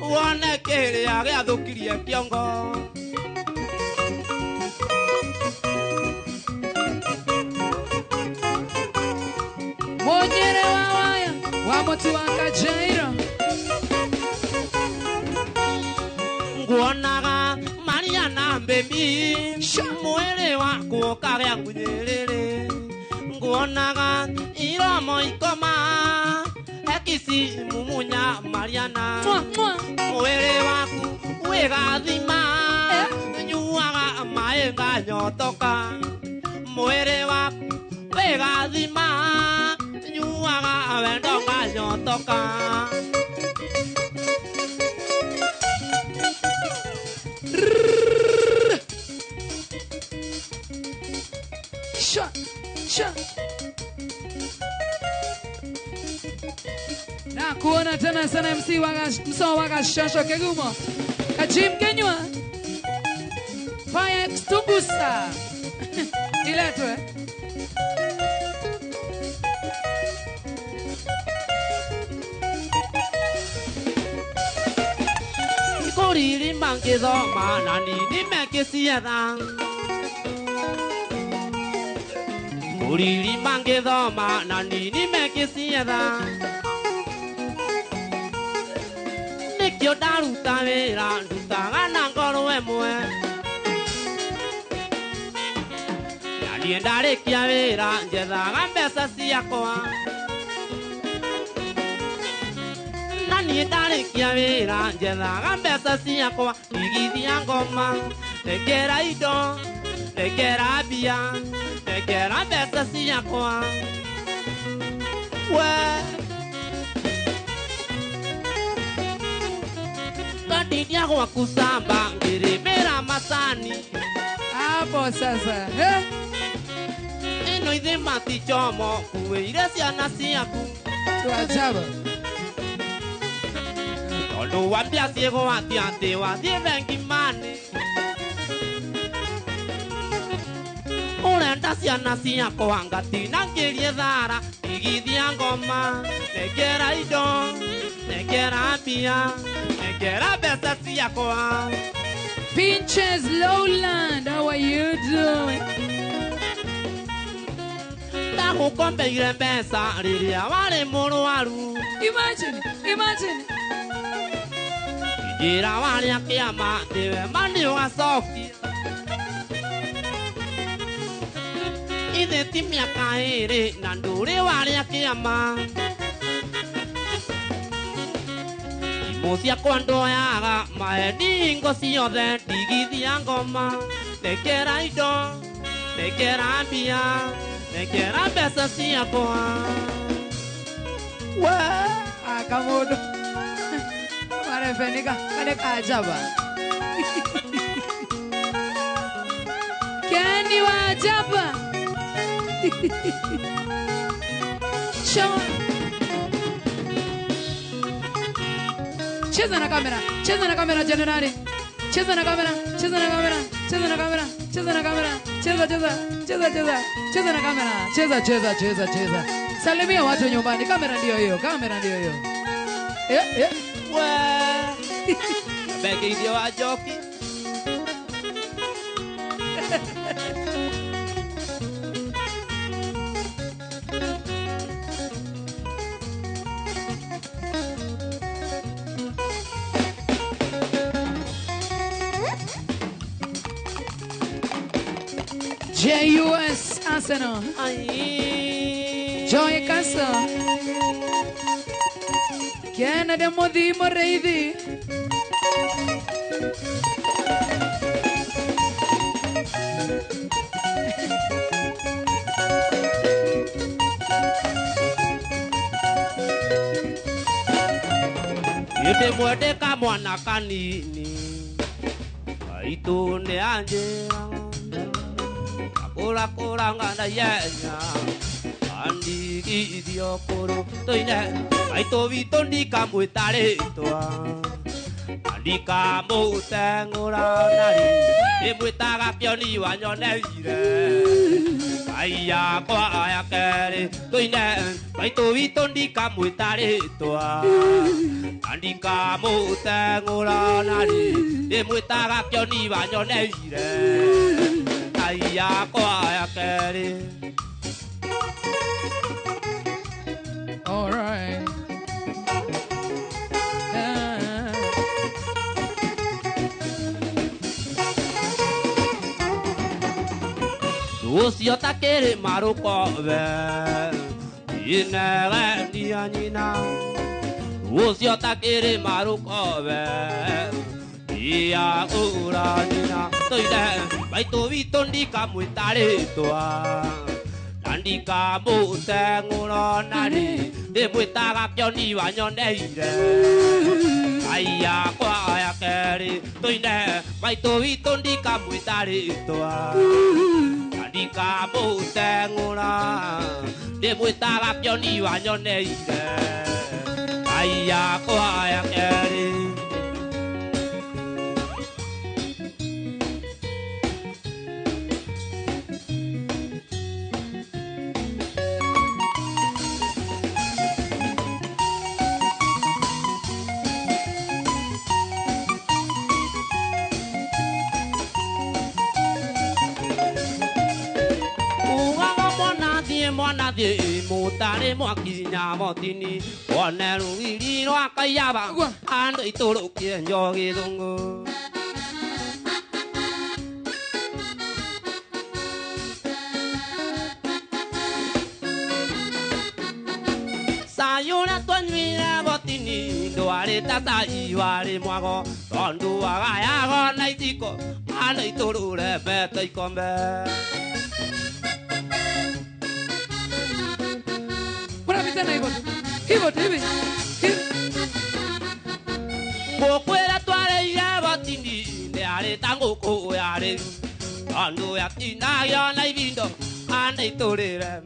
wone kĩrĩa gĩathũkirie kĩongo. Monyere wa Wa Jairo. Nguonaga Mariana baby, mwere wako kagĩa ngunyĩrĩrĩ. Nguonaga iromo ikoma, ekisi mumunya Mariana. Mwere waku wĩgathima, nyuaga maĩ nganyotoka. Mwere waku wĩgathima, nyuaga wendo nganyotoka. Sha, sha. Na kuona tena sana MC msoo waga shosho kegumo. Kajim Kenywa. Fire extinguisher. Iletwe. Ikoriri mangithoma na nini mekicietha. Uriri mangithoma na nini mekicietha. Nikio ndaruta wĩra ndutaga na ngoro ĩmwe. Na niĩ ndarĩkia wĩra njethaga mbeca ciakwa. Na niĩ ndarĩkia wĩra njethaga mbeca ciakwa. Igithia ngoma, rekera indo, rekera mbia, rekera mbeca ciakwa. We Kandinia gwaku samba ngĩrĩmĩra macani. Hapo sasa. Eh? Ĩno ithe matichomo kuĩire ciana ciaku. Tuajaba. Tondũ wa mbia ciĩgwatia atĩ wathiĩ bengi mani. Ũrenda ciana ciakwa ngatinangĩrie thara. Igithia ngoma, nekera indo, nekera mbia, nekera mbeca ciakwa. Pinches Lowland, how are you doing? Ndagũkombeire mbeca rĩrĩa warĩ mũrwaru. Imagine, imagine. Njĩra warĩa kĩama nĩwe ma nĩũgacokia. Ithe ti mĩaka ĩrĩ na ndũrĩ warĩa kĩama. Imũ ciakwa ndoyaga maeni hingo ciothe. Ndigithia ngoma, nekera indo, nekera mbia, nekera mbeca ciakwa. We akamundu marefenika kane kajaba. Kendi wa jaba. Show. Cheza na kamera, cheza na kamera generali. Cheza na kamera, cheza na kamera, cheza na kamera, cheza na kamera, cheza cheza, cheza cheza, cheza na kamera, cheza cheza cheza cheza. Salimia watu nyumbani, kamera ndio hiyo, kamera ndio hiyo. Eh eh. We. Beki ndio wa joki. JUS Arsenal. Joy Castle. Kennedy Modi Moreithi. Ite mwende ka mwana kanini. Aitu ne anjira. Kura kura ngana yenya. Andigi ithio kuru toine. Aitu bitu ndikamwĩta rĩtwa. Ndikamũteng'ũra nari. Ndĩmwĩtaga kĩoni wanyoneire. Ngai yakwa ya kerĩ tũine. Maitũ witũ ndikamwĩta rĩtwa. Ndikamũteng'ũra nari. Ndĩmwĩtaga kĩoni wanyoneire. Ngai yakwa ya kerĩ. All right. Ucio takĩrĩ marũkobe inegenia nyina ucio takĩrĩ marũkobe ia ura nyina tũire maitũ witũ ndikamwĩta rĩtwa na ndikamũteng'ũra narĩ ndĩmwĩtaga kĩoni wanyoneire ai yakwa ya kerĩ tũine maitũ witũ ndikamwĩta rĩtwa na ndikamũteng'ũra ndĩmwĩtaga kĩoni wanyoneire ai yakwa ya kerĩ. Mwana mutare mwakinya motini wone rugiri rwa kayaba andu iturukie njogi thungu. Sayura twanyuire botini ndwari ta cai wari mwago tondu wagayago na itiko andu iturure mbete ikombe. Tena hivyo tu. Hivyo tu hivi. Ngũkwĩra twarĩire botini nĩ arĩ ta ngũkũ yarĩ tondu yatinagio na ibindo andũ itũrĩre.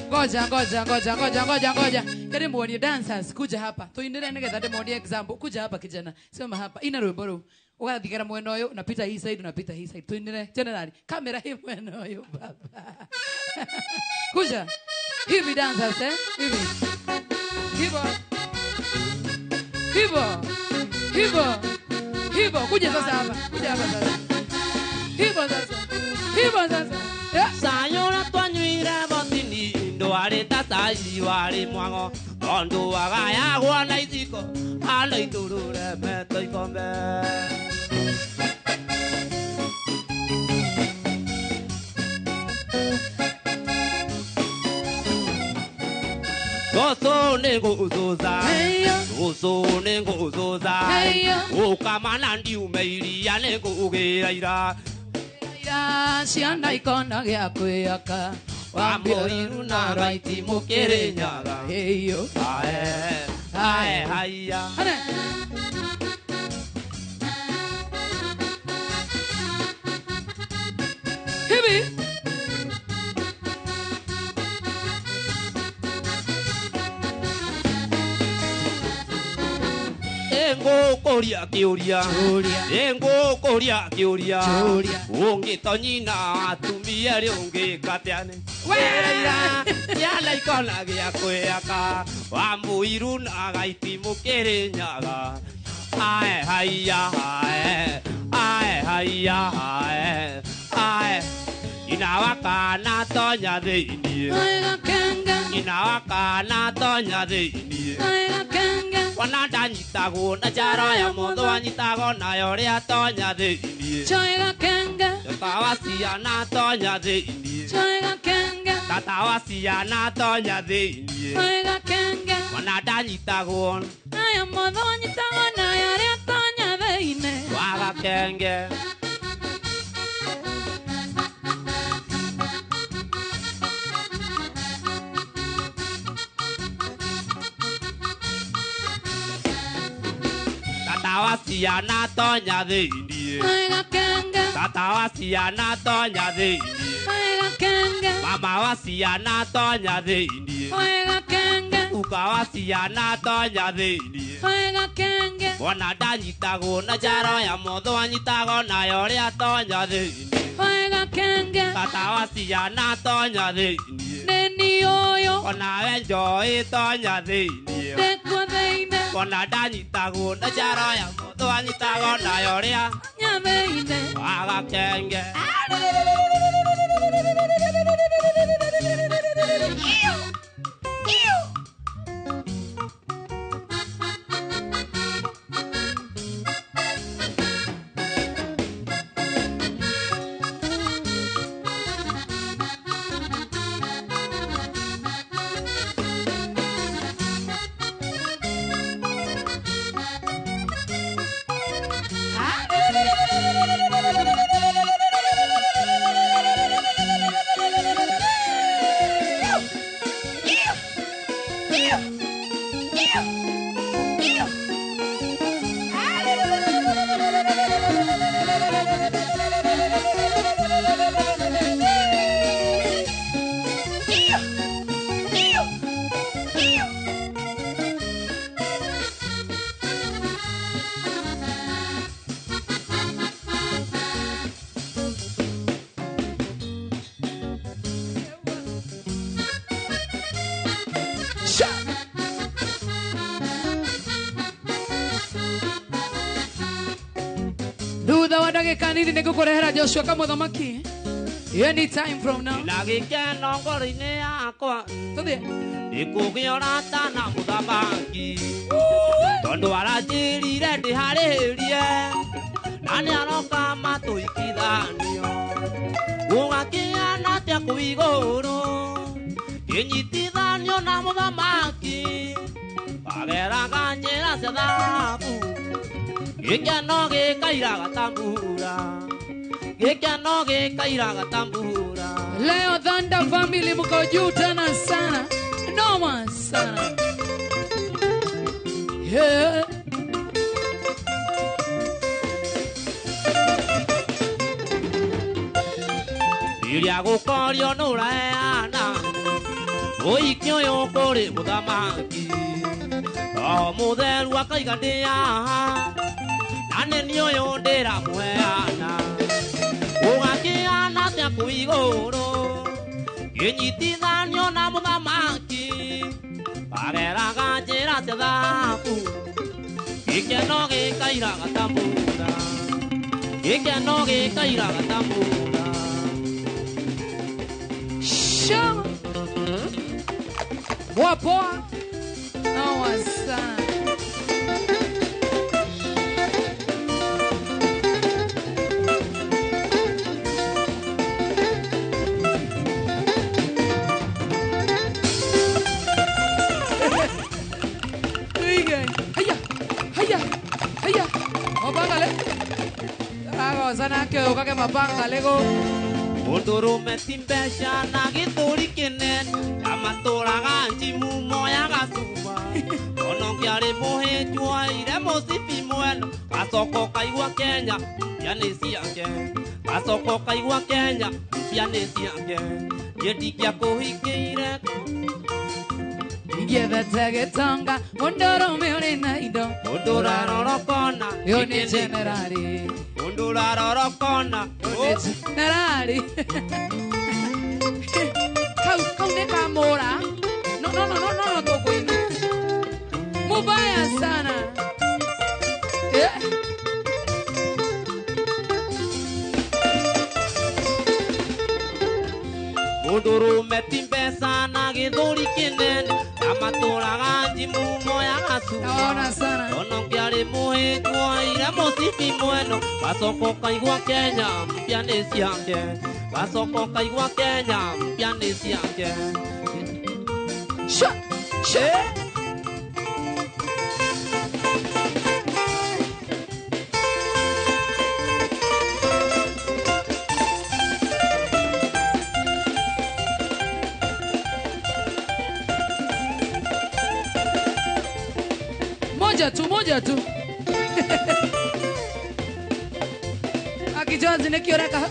Ngoja ngoja ngoja ngoja ngoja ngoja. Karibu muonie dancers kuja hapa. Tuinire nigetha ndimuonie example. Kuja hapa kijana. Sema hapa. Ina rwimbo rũu. Ugathigara mwena ũyũ, unapita hii side, unapita hii side. Tuinire generally. Kamera hii mwena ũyũ baba. Kuja. Hivi dancers eh? Hivi. Hivo. Hivo. Hivo. Hivo. Kuja sasa hapa. Kuja hapa sasa. Hivo sasa. Hivo sasa. Yeah. Sayura twanyuire botini ndwari ta cai wari mwago tondu wagayagwo na iciko andũ itũrũre metwo ikombe. Gozo nengo uzoza, gozo nengo uzoza, ukamana ndiumeiria nengo ugira ira. Ira ciana ikona gĩa kwĩyaka, wa mũiru na raiti mũkĩrĩnyaga. Heyo. Ae, ae, haiya. Hane. Hivi. Ngũkũria kĩũria, ngũkũria kĩũria, ũngĩtonyina atumia rĩ ũngĩka atĩa nĩ? Wĩra ciana ikona gĩa kwĩyaka, wa mũiru na gaiti mũkĩrĩnyaga. Ae haiya ae, ae haiya ae, ae. Nyina wa kana tonya thĩiniĩ, nyina wa kana tonya thĩiniĩ. Wana ndanyitagwo na njaro ya mũthũ anyitagwo nayo rĩa tonya thĩiniĩ. Tata wa ciana tonya thĩiniĩ. Tata wa ciana tonya thĩiniĩ. Wana ndanyitagwo nayo mũthũ anyitagwo nayo rĩa tonya thĩiniĩ. Wa gakenge. Tata wa ciana tonya thĩiniĩ. Tata wa ciana tonya thĩiniĩ. Mama wa ciana tonya thĩiniĩ. Uka wa ciana tonya thĩiniĩ. Mwana ndanyitagwo na njaro ya mũthũ anyitagwo nayo rĩa tonya thĩiniĩ. Tata wa ciana tonya thĩiniĩ. Onawe njoĩ tonya thĩiniĩ. Mwana ndanyitagwo na njaro ya mũthũ anyitagwo nayo rĩa wa gakenge. Ndagĩka nini nĩngũkũrehera Joshua kamũthamaki. Any time from now. Na gĩkeno ngoro-inĩ yakwa. Tũthiĩ. Ndĩkũgĩa ũrata na mũthamaki. Tondũ aranjĩrire ndĩharĩrie. Na nĩaroka matũikithanio. Gũgakĩana atĩa kũu igũrũ. Kĩnyitithanio na mũthamaki. Wageraga njĩra cia thahabu. Gĩkeno gĩkairaga ta mbura. Gĩkeno gĩkairaga ta mbura. Leo Thunder family mko juu tena sana. Noma sana. Yeah. Rĩrĩa gũkorio nũraheana ũiki ũyũ kũrĩ mũthamaki. Roho mũtheru akaiga ndĩ haha na nĩ niĩ ũyũ ndĩramũheana. Gũgakĩhana atĩa kũu igũrũ kĩnyitithanio na mũthamaki. Wageraga njĩra cia thahabu gĩkeno gĩkairaga ta mbura. Gĩkeno gĩkairaga ta mbura. Show. Poa poa. Noma sana. Haya, haya, haya. Mapangale. Agozana ke ukake mapangale go. Mũndũrũme ti mbeca na gĩthũri kĩnene amatũraga njimu moyaga cuba. Ona ũngĩarĩ mũhĩnju oire mũcibi mwena gacoka ũkaigua Kenya mbia nĩ ciake. Gacoka ũkaigua Kenya mbia nĩ ciake. Niĩ ndingĩakũhingĩire. Ingĩethete gĩtonga mũndũrũme ũrĩ na indo. Mũndũ ũrarora ũkona Ũyũ nĩ jenerali. Mũndũ ũrarora ũkona Ũyũ nĩ jenerali. Kau kau nĩ kamũra. No no no no no no tũkũina. Mubaya sana. Yeah. Mũndũrũme ti mbeca na gĩthũri kĩnene amatũraga njimu moyaga cuba. Naona sana. Ona ũngĩarĩ mũhĩnju oire mũcibi mwena gacoka ũkaigua Kenya mbia nĩ ciake. Gacoka ũkaigua Kenya mbia nĩ ciake. Sha, sha. Moja tu, moja tu. Akijozi nĩkĩoreka.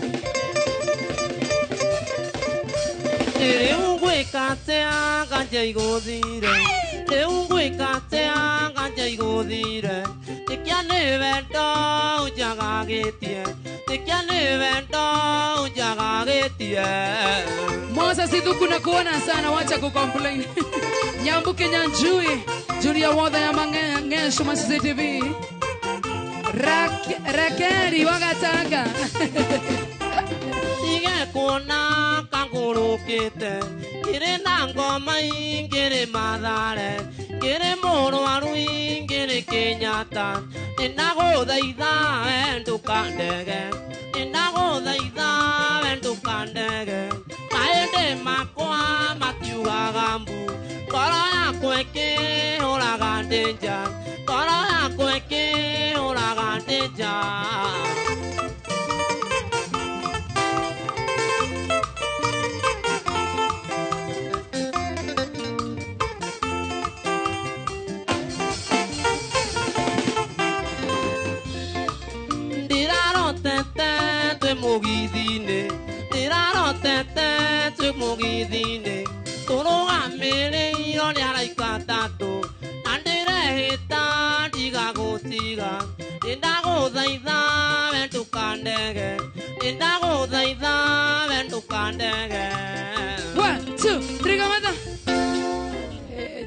Rĩu ngwĩka atĩa nganja igũthire. Rĩu ngwĩka atĩa nganja igũthire. Nĩkĩa nĩ wendo ũnjagagĩtie. Nĩkĩa nĩ wendo ũnjagagĩtie. Moses Ithuku na kuona sana, wacha kucomplain. Nyambuke Nyanjui, Julia Wothe ya Mangesho ma CCTV. Rakeri Wagatanga. Tige kuona kangũrũkĩte. Ngĩrĩ na ngoma ngĩrĩ Mathare. Ngĩrĩ mũrwaru ngĩrĩ Kenyatta. Nĩndagũthaitha we ndũkandege. Nĩndagũthaitha we ndũkandege. Maĩndĩ makwa matiugaga mbu. Ngoro yakwa ĩkĩhũraga ndĩ nja. Ngoro yakwa ĩkĩhũraga ndĩ nja. Ndirarotete twĩ mũgithi-inĩ. Ndirarotete twĩ mũgithi-inĩ. Tũrũgamĩrĩirwo nĩ araika atatũ. Na ndĩrehĩta ndigagũtiga. Nĩndagũthaitha we ndũkandege. Nĩndagũthaitha we ndũkandege. 1, 2, 3, kamata.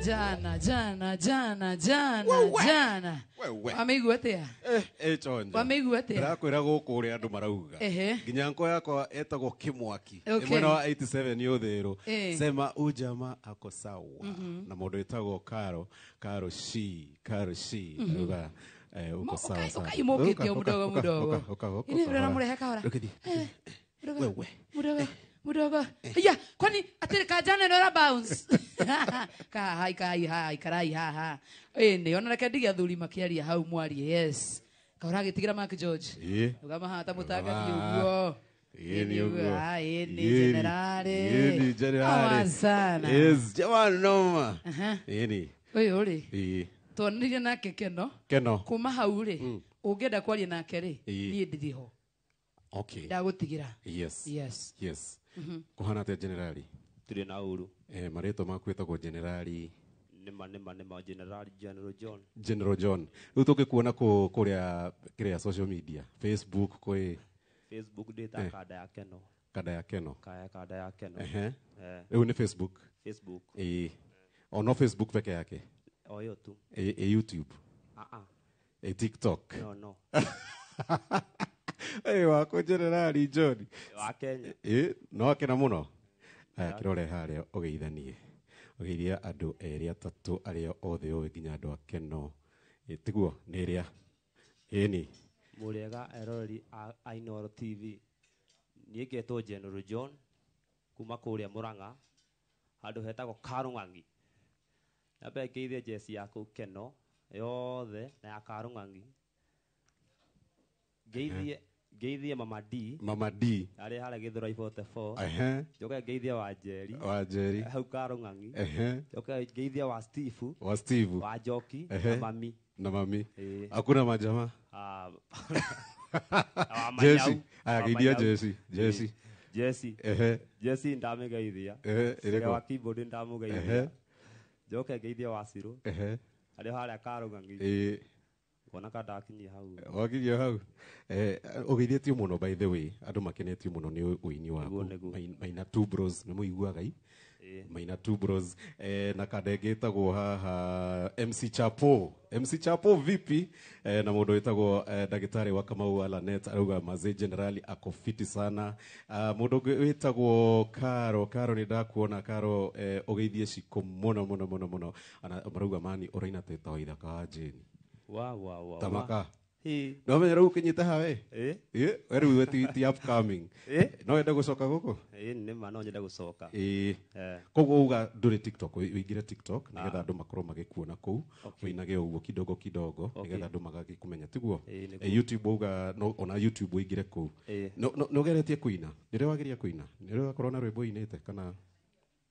Jana jana jana jana jana. Wameigua atia? Chonjo. Wameigua atia? Ndakwira guku uria andu marauga. Nginya nko yakwa etagwo Kimwaki. Mwena wa 87 yuthiru. Sema ujama ako sawa. Na mundu wetagwo Karo, Karo shi, Karo shi. Aruga uko sawa sawa. Ukaimukite mudogo mudogo. Ini ndona murehe kahora. Wewe. Mudogo. Mudogo. Iya, kwani atiri kajana nora bounce. Ka hai kai hai karai ha ha. Ene ona reke ndige athuri makiaria hau mwarie. Yes. Kahora gitigira Mark George. Ugama hata mutangathi uguo. Ni uguo. Ah, ni generale. Ni generale. Sana. Yes, jamani noma. Ni. Uyu ri. Tuonire nake Keno. Keno. Kuma hau ri. Ungienda kwaria nake ri. Ni ndiri ho. Okay. Ndagutigira. Yes. Yes. Yes. Kuhana atia generali? Turi na uru. Marĩtwa maku wĩtagwo generali. Nĩma generali General John. General John. Rĩu tũngĩkuona kũrĩa kĩrĩa social media, Facebook kwĩ Facebook ndĩta kanda ya Keno. Kanda ya Keno. Kanda ya Keno. Rĩu nĩ Facebook. Facebook. Ono Facebook peke yake. O hiyo tu. YouTube. TikTok. No. Wako generali John. Wa Kenya. No akena muno. Aya kirore haria ugeithanie. Ugeithia andu eri atatu aria othe uwi nginya andu a Keno. Tiguo ni ria. Ni. Muriega eroreri a Inooro TV. Niĩ ngetwo General John kuma kuria Murang'a handu hetagwo Karung'ang'i. Nyambe ngeithie jeci ya kũu Keno yothe na ya Karung'ang'i. Ngeithie Mama D. Mama D. Arĩa harĩa Gĩthũrai 44. Njoke ngeithie wa Njeri. Wa Njeri. Hau Karung'ang'i. Njoke ngeithie wa Steve. Wa Steve. Wa Njoki na mami. Na mami. Hakuna majamaa. Wa Jesse. Aya ngeithia Jesse. Jesse. Jesse. Jesse ndamũgeithia. Ĩrĩkũ? Wa keyboard ndamũgeithia. Njoke ngeithie wa Ciro. Arĩa harĩa Karung'ang'i. Kuona ka ndakinyia hau. Wakinyia hau. Ũgeithĩtio mũno by the way, andũ makenetio mũno nĩ ũini waku. Maina Two Bros nĩ mũiguaga i? Maina Two Bros na kanda ĩngĩ ĩtagwo haha MC Chapo. MC Chapo vipi? Na mũndũ wĩtagwo ndagĩtarĩ wa Kamau Alanet arauga mazee generali ako fiti sana. Mũndũ ũngĩ wĩtagwo Karo, Karo nĩ ndakuona Karo, ũgeithie ciko mũno mũno mũno mũno. Marauga mani ũraina ta waithaka wa Jane. Wa. Tamaka. No menya rĩu ũkinyĩte ha we? We rĩu ti upcoming. No wende gũcoka gũkũ? Nĩma no nyende gũcoka. Koguo uga ndũrĩ TikTok, ũingĩre TikTok nĩgetha andũ makorwo magĩkuona kũu, ũinage ũguo kidogo kidogo nĩgetha andũ magagĩkũmenya tiguo? YouTube uga no ona YouTube ũingĩre kũu. No ũgeretie kũina? Nĩ rĩ wageria kũina? Nĩ rĩ wakorwo na rwĩmbo ũinĩte kana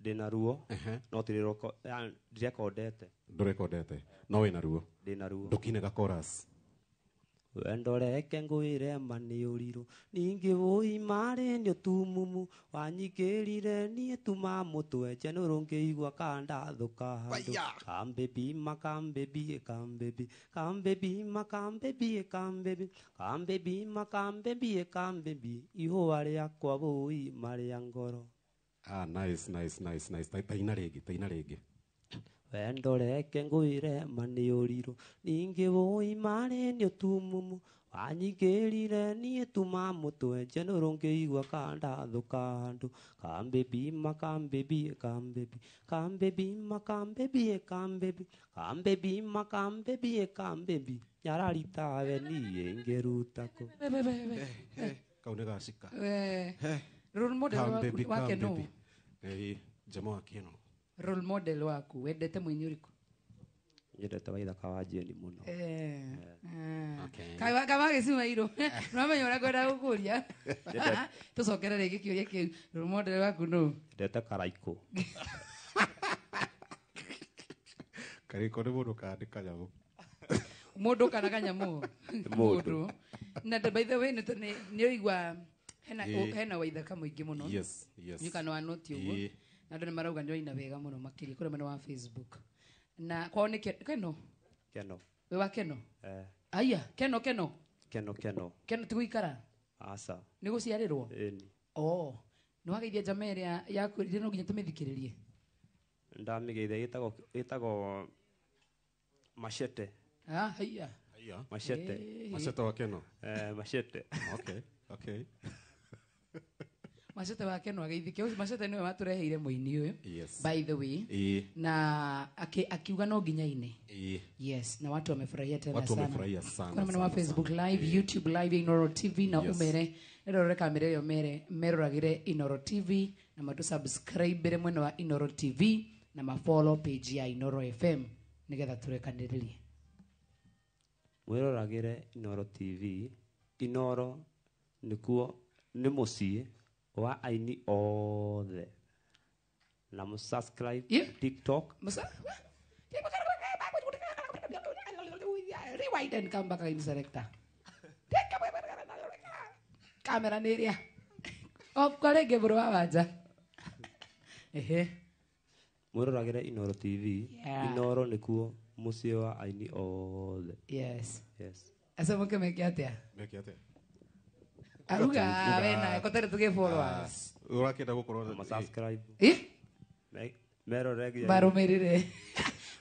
ndĩna ruo no ndirekondete. Ndũrekondete no wĩna ruo? Ndĩna ruo. Ndũkinaga chorus? Wendo reke ngwĩre ma nĩ ũrirũ ningĩ wũi marĩ nĩ ũtumumu wanyingĩrire niĩ tuma mũtwe njenũrũ ngĩigua kandathũka handũ kambebi makambebi kambebi kambebi makambebi kambebi kambebi makambebi kambebi ihũa rĩakwa wũi marĩa ngoro. Nice, nice, nice, nice. Taina rĩngĩ, taina rĩngĩ. Wendo reke ngwĩre ma nĩ ũrirũ ningĩ wũi marĩ nĩ ũtumumu wanyingĩrire niĩ tuma mũtwe njenũrũ ngĩigua kandathũka handũ kambebi makambebi kambebi kambebi makambebi kambebi kambebi makambebi kambebi nyarari tawe niĩ ingĩruta kũ. Kau nĩ gacika. Role model wake no. Jamaa wa Keno. Role model waku wendete mũini ũrĩkũ? Nyendete Waithaka wa Jane mũno. Kama gĩcimairũ. Nĩwamenya ũrĩa ngwenda gũkũria. Tũcokere rĩngĩ kĩũria kĩu. Role model waku nũ? Nyendete Karaikũ. Karaikũ nĩ mũndũ kana nĩ kanyamũ? Mũndũ kana kanyamũ? Mũndũ. Na by the way nĩ ũigua hena Waithaka mũingĩ mũno. Yes, yes. Nĩ kana wa noti ũguo. Na andũ nĩ marauga nĩ waina wega mũno makĩria kũrĩa mwena wa Facebook. Na kwao nĩ Keno? Keno. Wĩ wa Keno? Aya, Keno Keno. Keno Keno. Keno ti gũikara? Aca. Nĩ gũciarĩrwo? Ĩni. Nĩ wageithia njama ĩrĩa yakwĩrire no nginya tũmĩthikĩrĩrie? Ndamĩgeithia ĩtagwo Machete. Ah, haiya. Haiya. Machete. Machete wa Keno. Machete. Okay, okay. Machete wa Keno ageithike. Ũcio Machete nĩwe watũreheire mũini ũyũ. Yes. By the way. Na akiuga no nginya ine. Yes, na watu wamefurahia tena Watu sana. wamefurahia sana. Kuna mwena wa Facebook Live, YouTube Live, Inoro TV na umere. Rerore kamera ĩyo mere meroragire Inoro TV na matu subscribe mwena wa Inoro TV na ma follow page ya Inoro FM nigetha turekanĩrĩrie. Mwĩroragĩre Inoro TV. Inoro nĩkuo nĩ mũciĩ wa aini othe. Na mu-subscribe TikTok. Rewind and come back in selector. Kamera nĩ ĩrĩa. O rĩngĩ bũrũ wa wanja. Ehe. Mwĩroragĩre Inoro TV. Inoro nĩkuo mũciĩ wa aini othe. Yes. Yes. Asa mũke meke atĩa? Meke atĩa? Aruga wena kotere tuge followers. Ũrakĩenda gũkorwo ma subscribe. Merorege. Marũmĩrĩre.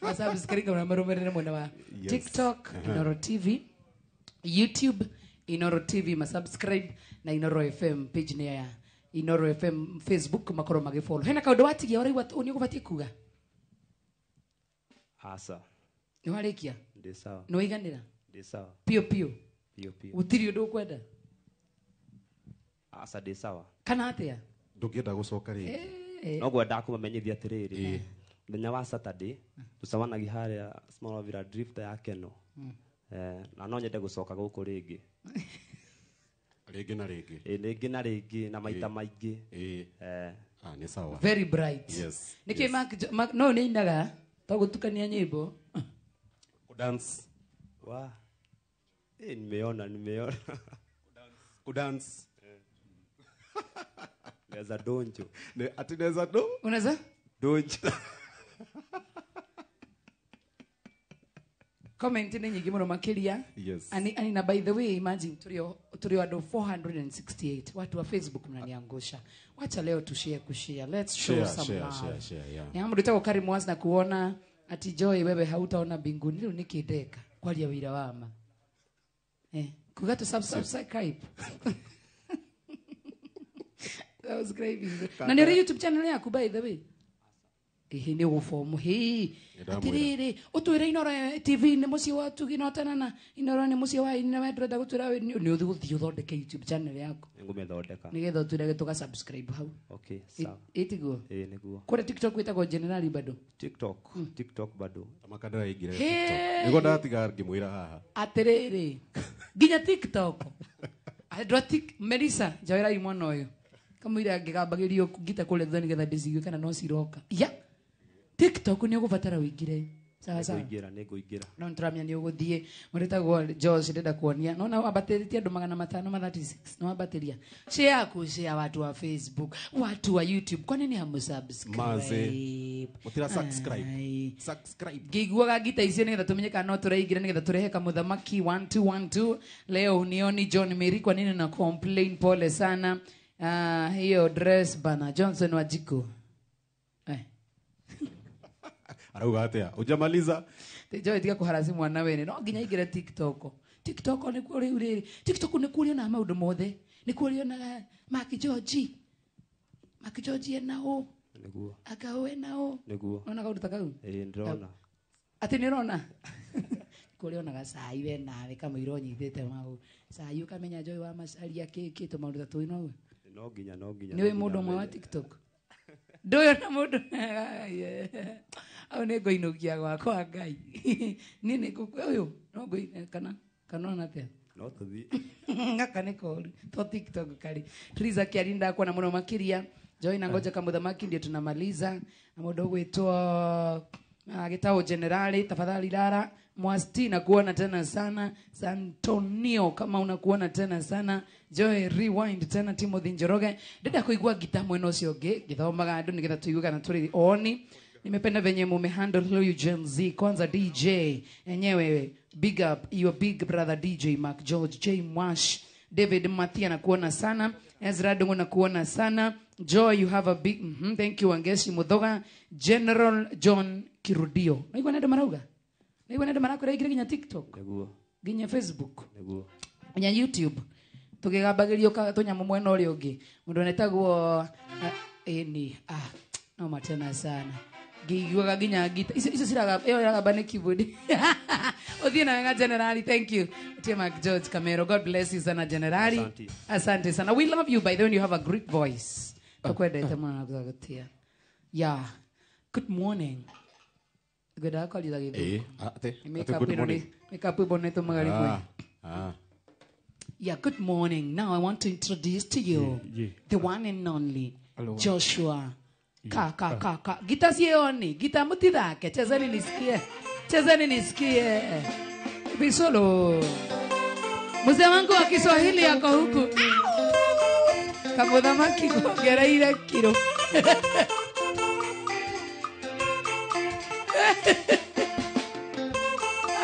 Ma subscribe na marũmĩrĩre mwena wa TikTok Inoro TV, YouTube Inoro TV, ma subscribe na Inoro FM page nĩ ya Inoro FM Facebook makorwo magĩfollow. Hena kaũndũ watigia ũraigua nĩ ũgũbatiĩ kuga? Asa. Nĩ warĩkia? Ndĩ sawa. Nĩ waiganĩra? Ndĩ sawa. Pio pio. Pio pio. Gũtirĩ ũndũ ũkwenda? Asa ndĩ sawa. Kana atĩa? Ndũngĩenda gũcoka rĩngĩ. No ngwenda kũmamenyithia atĩrĩrĩ. Mũthenya wa Saturday tũcemanagia harĩa Small Villa Drift ya Keno. Na no nyende gũcoka gũkũ rĩngĩ. Rĩngĩ na rĩngĩ. Rĩngĩ na rĩngĩ na maita maingĩ. Ah, nĩ sawa. Very bright. Yes. Nĩkĩ Mark no nĩ inaga to gũtukania nyĩmbo. Dance. Wa. Nimeona. Kudance. Naweza donjo. Ati naweza do? Unaweza? Donjo. Comment nĩ nyingĩ mũno makĩria. Yes. Ani na by the way imagine tulio andũ 468 watu wa Facebook mnaniangusha. Wacha leo tushare kushare. Let's show share, some share, love. Share, yeah. Ya mũndũ wĩtagwo Karim Was na kuona ati Joy wewe hautaona mbinguni rĩu nĩkĩndeka kwaria wĩra wa ma. Kuga tu subscribe. Subscribe. Na nĩ YouTube channel yaku by the way. Ehe nĩ gũbomu hĩ atĩrĩrĩ ũtwĩre Inoro TV nĩ mũciĩ wa tugi no tanana Inoro nĩ mũciĩ wa aini na we ndũrenda gũtwĩra nĩ ũgũthiĩ ũthondeke YouTube channel yaku. Nĩngũmĩthondeka. Nĩgetha ũtwĩrage tũga subscribe hau. Okay, sawa. Ĩtiguo? Nĩguo. Kũrĩa TikTok wĩtagwo Generali bado? TikTok bado. Makandara aingĩre TikTok. Nĩguo ndatiga ngĩmwĩra haha. Atĩrĩrĩ nginya TikTok. Andũ a Melissa njoerai mwana ũyũ. Kamũira ngĩgambagĩrio ngita kũrĩa thutha nĩgetha ndĩcigue kana no ciroka. Ya. TikTok nĩ ũgũbatara ũingĩre. Sawa sawa. Nĩngũingĩra. No nĩtũramenya nĩ ũgũthiĩ. Mũrĩtagwo Josh ndĩrenda kuonia. No na wambatĩrĩtie andũ 536. No wambatĩria. Share ku share watu wa Facebook, watu wa YouTube. Kwa nini hamusubscribe? Maze. Mũtira subscribe. Subscribe. Ngĩiguaga ngita icio nĩgetha tũmenye kana no tũraingĩra nĩgetha tũrehe kamũthamaki 1212. Leo unioni John Mary kwa nini na complain pole sana. Hiyo dress bana Johnson Wajiko. Arauga atia? Hujamaliza? Joy tiga kũharaci mwana wene. No nginya aingĩre TikTok. TikTok nĩkuo rĩu rĩrĩ. TikTok nĩkuo ũrĩonaga maũndũ mothe. Nĩkuo ũrĩonaga Mark George. Mark George ena ũ. Nĩguo. Anga ũ ena ũ. Nĩguo. Ũrona kaũndũ ta kau? Ndĩrona. Atĩ nĩ ũrona? Nĩkuo ũrĩonaga cai we nawe kamũira ũnyitĩte mau. Cai ũkamenya Joy wa Macharia kĩ tũmaũndũ ta tũu no. No nginya. Nĩ ũĩ mũndũ ũmwe wa TikTok? Ndũyũ na mũndũ. Au nĩ ngũinũkia gwakwa Ngai. Niĩ nĩ ũyũ no ngũi kana ona atĩa? No tũthiĩ. Gaka nĩ koru. To TikTok kari. Triza Kiari ndakuona mũno makĩria. Joy na ngoja kamũthamaki ndio tunamaliza. Na mũndũ ũgwĩtwo Gitao Generali tafadhali Lara Mwasti na kuona tena sana. Santonio kama unakuona tena sana. Joy rewind tena Timothy Njoroge. Ndenda kuigua gita mwena ũcio ũngĩ ngĩthomaga andũ nĩgetha tũigue kana tũrĩ oni. Nimependa venye mumehandle huyu Gen Z. Kwanza DJ enyewe, big up your big brother DJ Mark George J Mwash. David Mathia nakuona sana. Ezra Dungu nakuona sana. Joy, you have a big thank you Wangeshi Muthoga. General John Kirudio. Naigua nendo marauga. Naigua nendo marakora igire ginya TikTok. Niguo. Ginya Facebook. Niguo. Ginya YouTube. Tukigambagirio tunyamu mwena uria ungi. Mundu anetagwo ni no matena sana. Ngiguaga nginya ngita icio ciraga iyo iragamba nĩ keyboard. Uthie na wega Generali, thank you. Tia Mark George Camero, God bless you sana Generali. Asante. Asante sana. We love you by the way, you have a great voice. Tukwendete mũno na gũgũtia. Yeah. Good morning. Ngwendaga kwaria gĩthũngũ. Ate good morning. Makeup ĩno magari kwe. Yeah, good morning. Now I want to introduce to you the one and only Hello. Joshua. Ka ka ka ka. Gita sioni, gita mutithake. Chezeni nisikie. Chezeni nisikie. Bisolo. Mzee wangu wa Kiswahili ako huku. Kamuthamaki kuongereire kiro.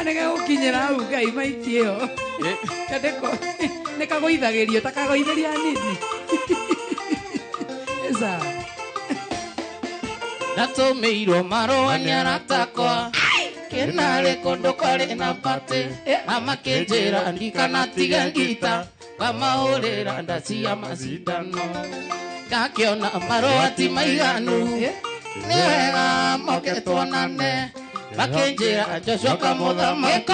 Anega gukinyira hau Ngai maiki ĩyo. Kadeko nĩkagũithagĩrio ta kagũithĩria nini. Esa. Natũmĩirwo marũa nĩ aratakwa kĩnarĩ kũndũ kwarĩ na batĩ mama kĩnjĩra ndikanatige ngita ngamahũrĩra nda cia macindano ngakĩona marũa ti maiganu nĩ wega moke tuonane makĩnjĩra Joshua kamũthamaki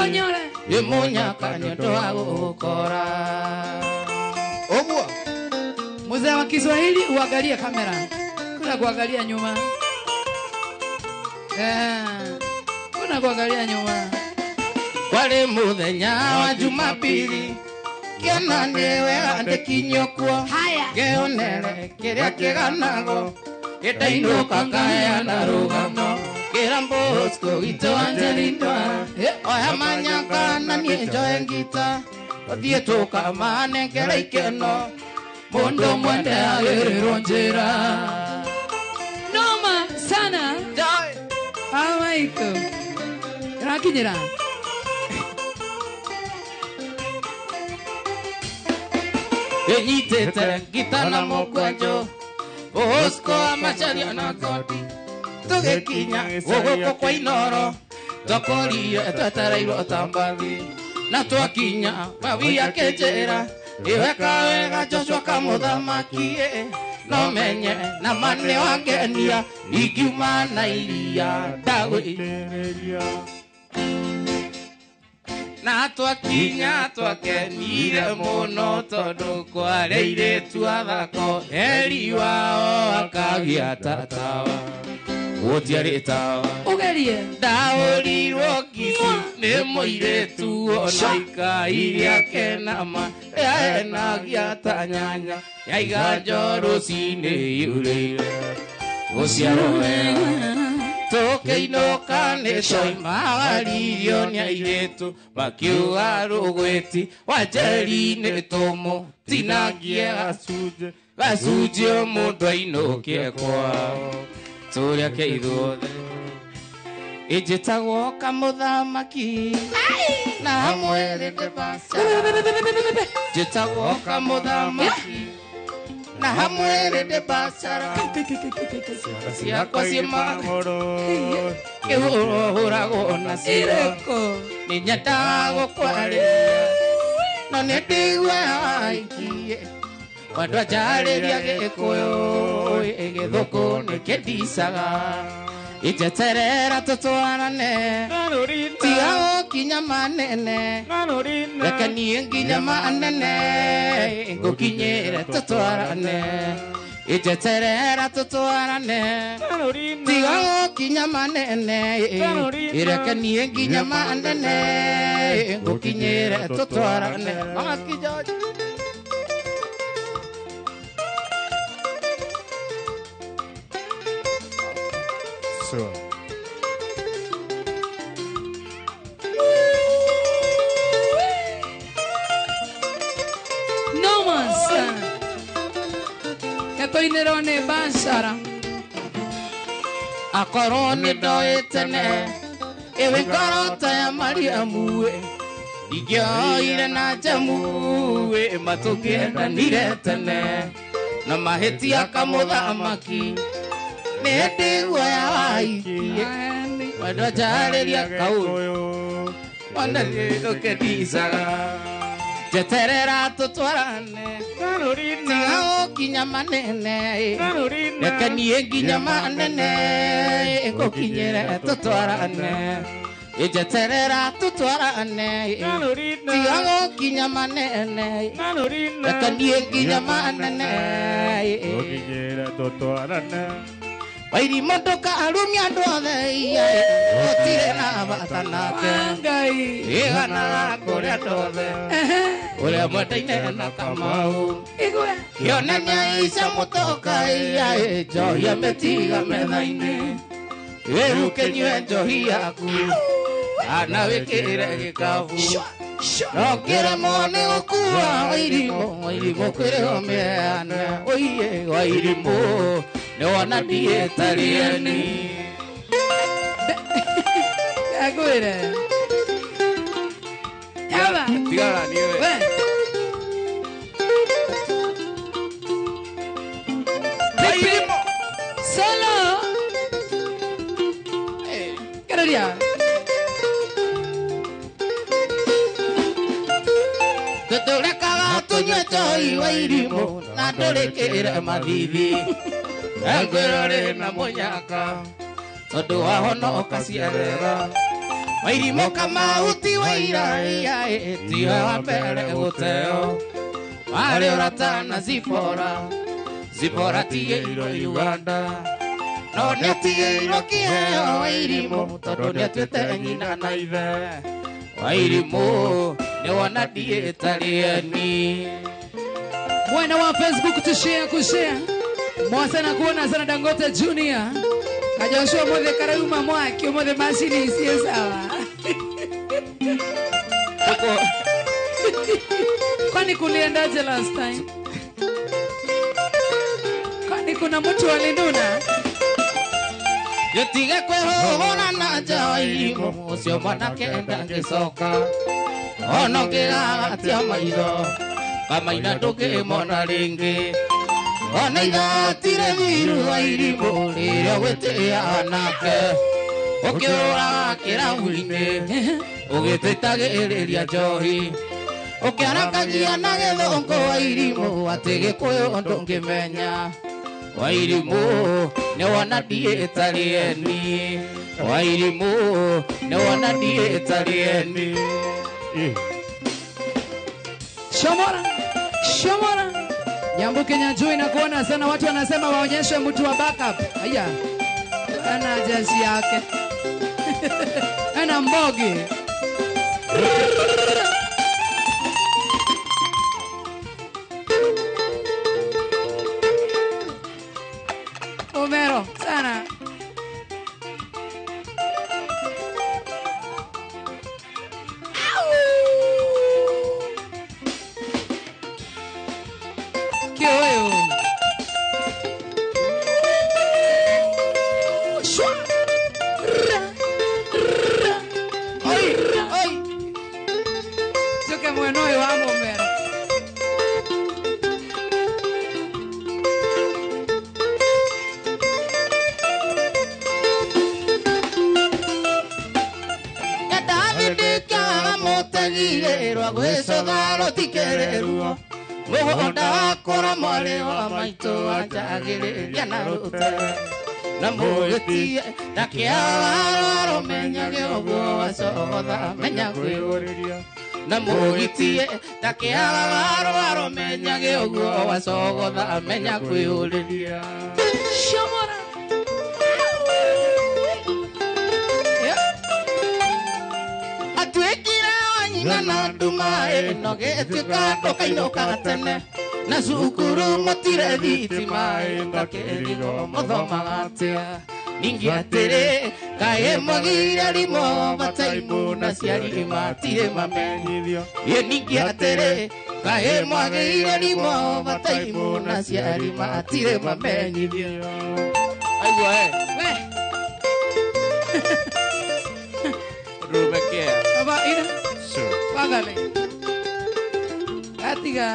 nĩ mũnyaka nĩ ũndũ wa gũgũkora. Ũguo mzee wa Kiswahili uangalie kamera, kuna kuangalia nyuma. Kuna kuangalia nyuma. Kwari muthenya wa Jumapili kĩona nĩ wega ndĩkinyio kuo ngĩonere kĩrĩa kĩganagwo gĩtainũka ngaheana rũgano kĩra Bosco gitũ Angelina oya manyaka na niĩ njoe ngita tũthiĩ tũkamanengera ikeno mũndũ mwende agĩrĩrwo njĩra. Noma sana. Amaiko. Rakinyira. Enyitete ngita na mũkwanjũ Bosco amacaria na kodi tũgĩkinya gũgũkũ kwa Inoro twakorire twetereirwo ta mbathi na twakinya bawi akĩnjĩra ĩweka wega Joshua kamũthamaki no menye na ma nĩ wangenia ingiuma na iria ndagũitĩrĩria. Na twakinya twakenire mũno tondũ kwarĩ airĩtu athako eri wao akagĩa tatawa gũtiarĩ tawa. Ũgerie. Ndaũrirwo ngici nĩ mũirĩtu ona ikai rĩake nama rĩahenagia ta nyanya yaiga njo rũcinĩ yurĩire gũciarwo wega. Tũkĩinũka nĩ twaimagaririo nĩ airĩtu makiuga rũgwĩti wa njeri nĩ tũmũtinangie gacunjĩ mũndũ ainũke kwao tũrĩa ke ithuothe. Ĩnjĩtagwo kamũthamaki na hamwe ndĩ baca. Njĩtagwo kamũthamaki na hamwe ndĩ bacara ciakwa ciĩ magũrũ kĩhũragwo nacio nĩ nyendaga gũkwarĩria no nĩ ndĩiguaga aikie andũ anjarĩria Gĩkũyũ gĩthũkũ nĩkĩndicaga injeterera tũtwarane tiga gũkinya manene reke niĩ nginya manene ngũkinyĩre tũtwarane injeterera tũtwarane tiga gũkinya manene reke niĩ nginya manene ngũkinyĩre tũtwarane. Mama George. Sure. Noma sana. Katoinero nĩ bashara. Akorwo nĩ ndoĩ tene ĩwe ngoro ta ya Mariamu Ingĩoire na njamu ĩ matũngĩendanire tene na mahĩtia kamũthamaki nĩ ndĩguoya waiki mwendwa njarĩria kaũndũ ona nĩũkendicaga njeterera tũtwarane tiga gũkinya manene reke niĩ nginya manene ngũkinyĩre tũtwarane njeterera tũtwarane tiga gũkinya manene reke niĩ nginya manene ngũkinyĩre tũtwarane Wairimu ndũkarumia andũ othe gũtirĩ na bata nake iganaga kũrĩ andũ othe ũrĩa mwendaine na Kamau kĩonania ica mũtoka njohi amĩtiga metha-inĩ rĩu kĩnyue njohi yaku kana wĩkĩre gĩkabu no kĩremwo nĩ gũkua Wairimu Wairimu kwĩrĩho mĩheane ũiye Wairimu nĩwona ndiĩtarieni Ngwĩre Yaba tigana niwe we Wairimu solo Gereria tũtũrekaga tũnyue njohi Wairimu na ndũrĩkĩre mathithi ngwĩra ũrĩ na mũnyaka tondũ wahonoka ciarera Wairimu Kamau ti waira tiwe wa mbere gũteo warĩ ũrata na Zipora Zipora tigĩirwo Uganda no nĩatigĩirwo kĩheo Wairimu tondũ nĩatuĩte nyina na ithe Wairimu nĩwona ndiĩtarieni Mwana wa Facebook tushare kushare Mwasa na kuona sana Dangote Junior Kajoshua mothe karauma mwaki mothe mashini isiye sawa Kwani kuliendaje last time? Kwani kuna mtu alinuna? Gĩtige kwĩhũhũra na nja Wairimu ũcio mwanake ndangĩcoka ona ũngĩgagatia maitho kamaina ndũngĩmona rĩngĩ ona ithatire thiru Wairimu rĩrĩa ũgwĩtĩĩa anake ũkĩũraga kĩrabu-inĩ ũgĩtĩtagĩrĩria njohi ũkĩarakagia na gĩthũngũ Wairimu atĩ gĩkũyũ ndũngĩmenya Wairimu nĩwona ndiĩtarieni Wairimu nĩwona ndiĩtarieni Shomora Shomora Nyambu Kenya juu inakuona sana watu wanasema waonyeshe mtu wa backup. Haya. Ana jeshi yake. Ana mbogi. Homero sana. Na mũgĩtie ndakĩawarwaro menyage ũguo wacogotha menya kwĩũrĩria na mũgĩtie ndakĩawarwaro menyage ũguo wacogotha menya kwĩũrĩria Shomora atuĩkire wanyina na nduma ĩno gĩtuĩka ndũkainũka tene na cukuru mũtire thitima ndakĩrigwo mũthomaga atĩa ningĩ atĩrĩ kaĩ mwagire rimo bataimu na ciari matirĩ mamenyithio ĩ ningĩ atĩrĩ kaĩ mwagire rimo bataimu na ciari matirĩ mamenyithio aigua we Rubekea baba ina Wathane. Atiga.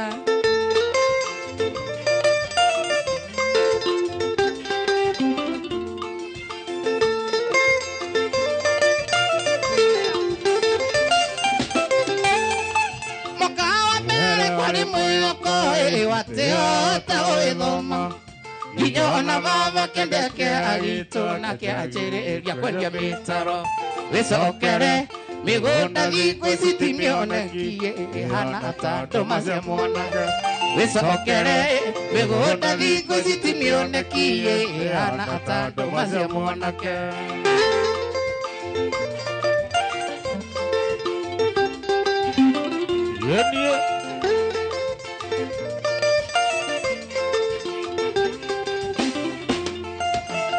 Mwaka wa mbere kwarĩ mwĩhoko ĩ watĩhota gũgĩthoma nginya ona baba kĩndeke agitũ nake anjĩrĩria kwendia mĩtaro wĩcokere mĩgũnda thikũ ici ti mĩoneki ĩhana ta ndũma cia mwanake wĩcokere mĩgũnda thikũ ici ti mĩoneki ĩhana ta ndũma cia mwanake.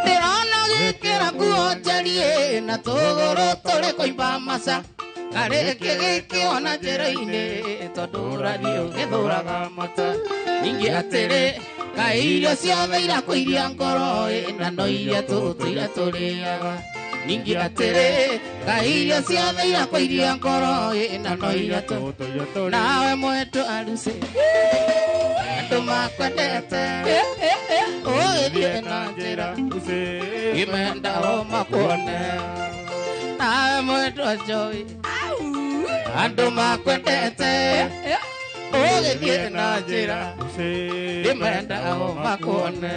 Ndĩrona gĩkĩra nguo njariĩ na tũgũrũ tũrĩ kũimba maca karĩkĩ gĩkĩona njĩra-inĩ tondũ ũrathiĩ ũgĩthũraga mata ningĩ atĩrĩ kaĩ irio ciothe irakũiria ngoro na no iria tũtũire tũrĩaga ningĩ atĩrĩ kaĩ irio ciothe irakũiria ngoro na no iria tũtũire nawe mwendwa arucĩ andũ makwendete ũgĩthiĩ na njĩra imenda o makuone nawe mwendwa Joy andũ makwendete ũgĩthiĩ na njĩra imenda o makuone.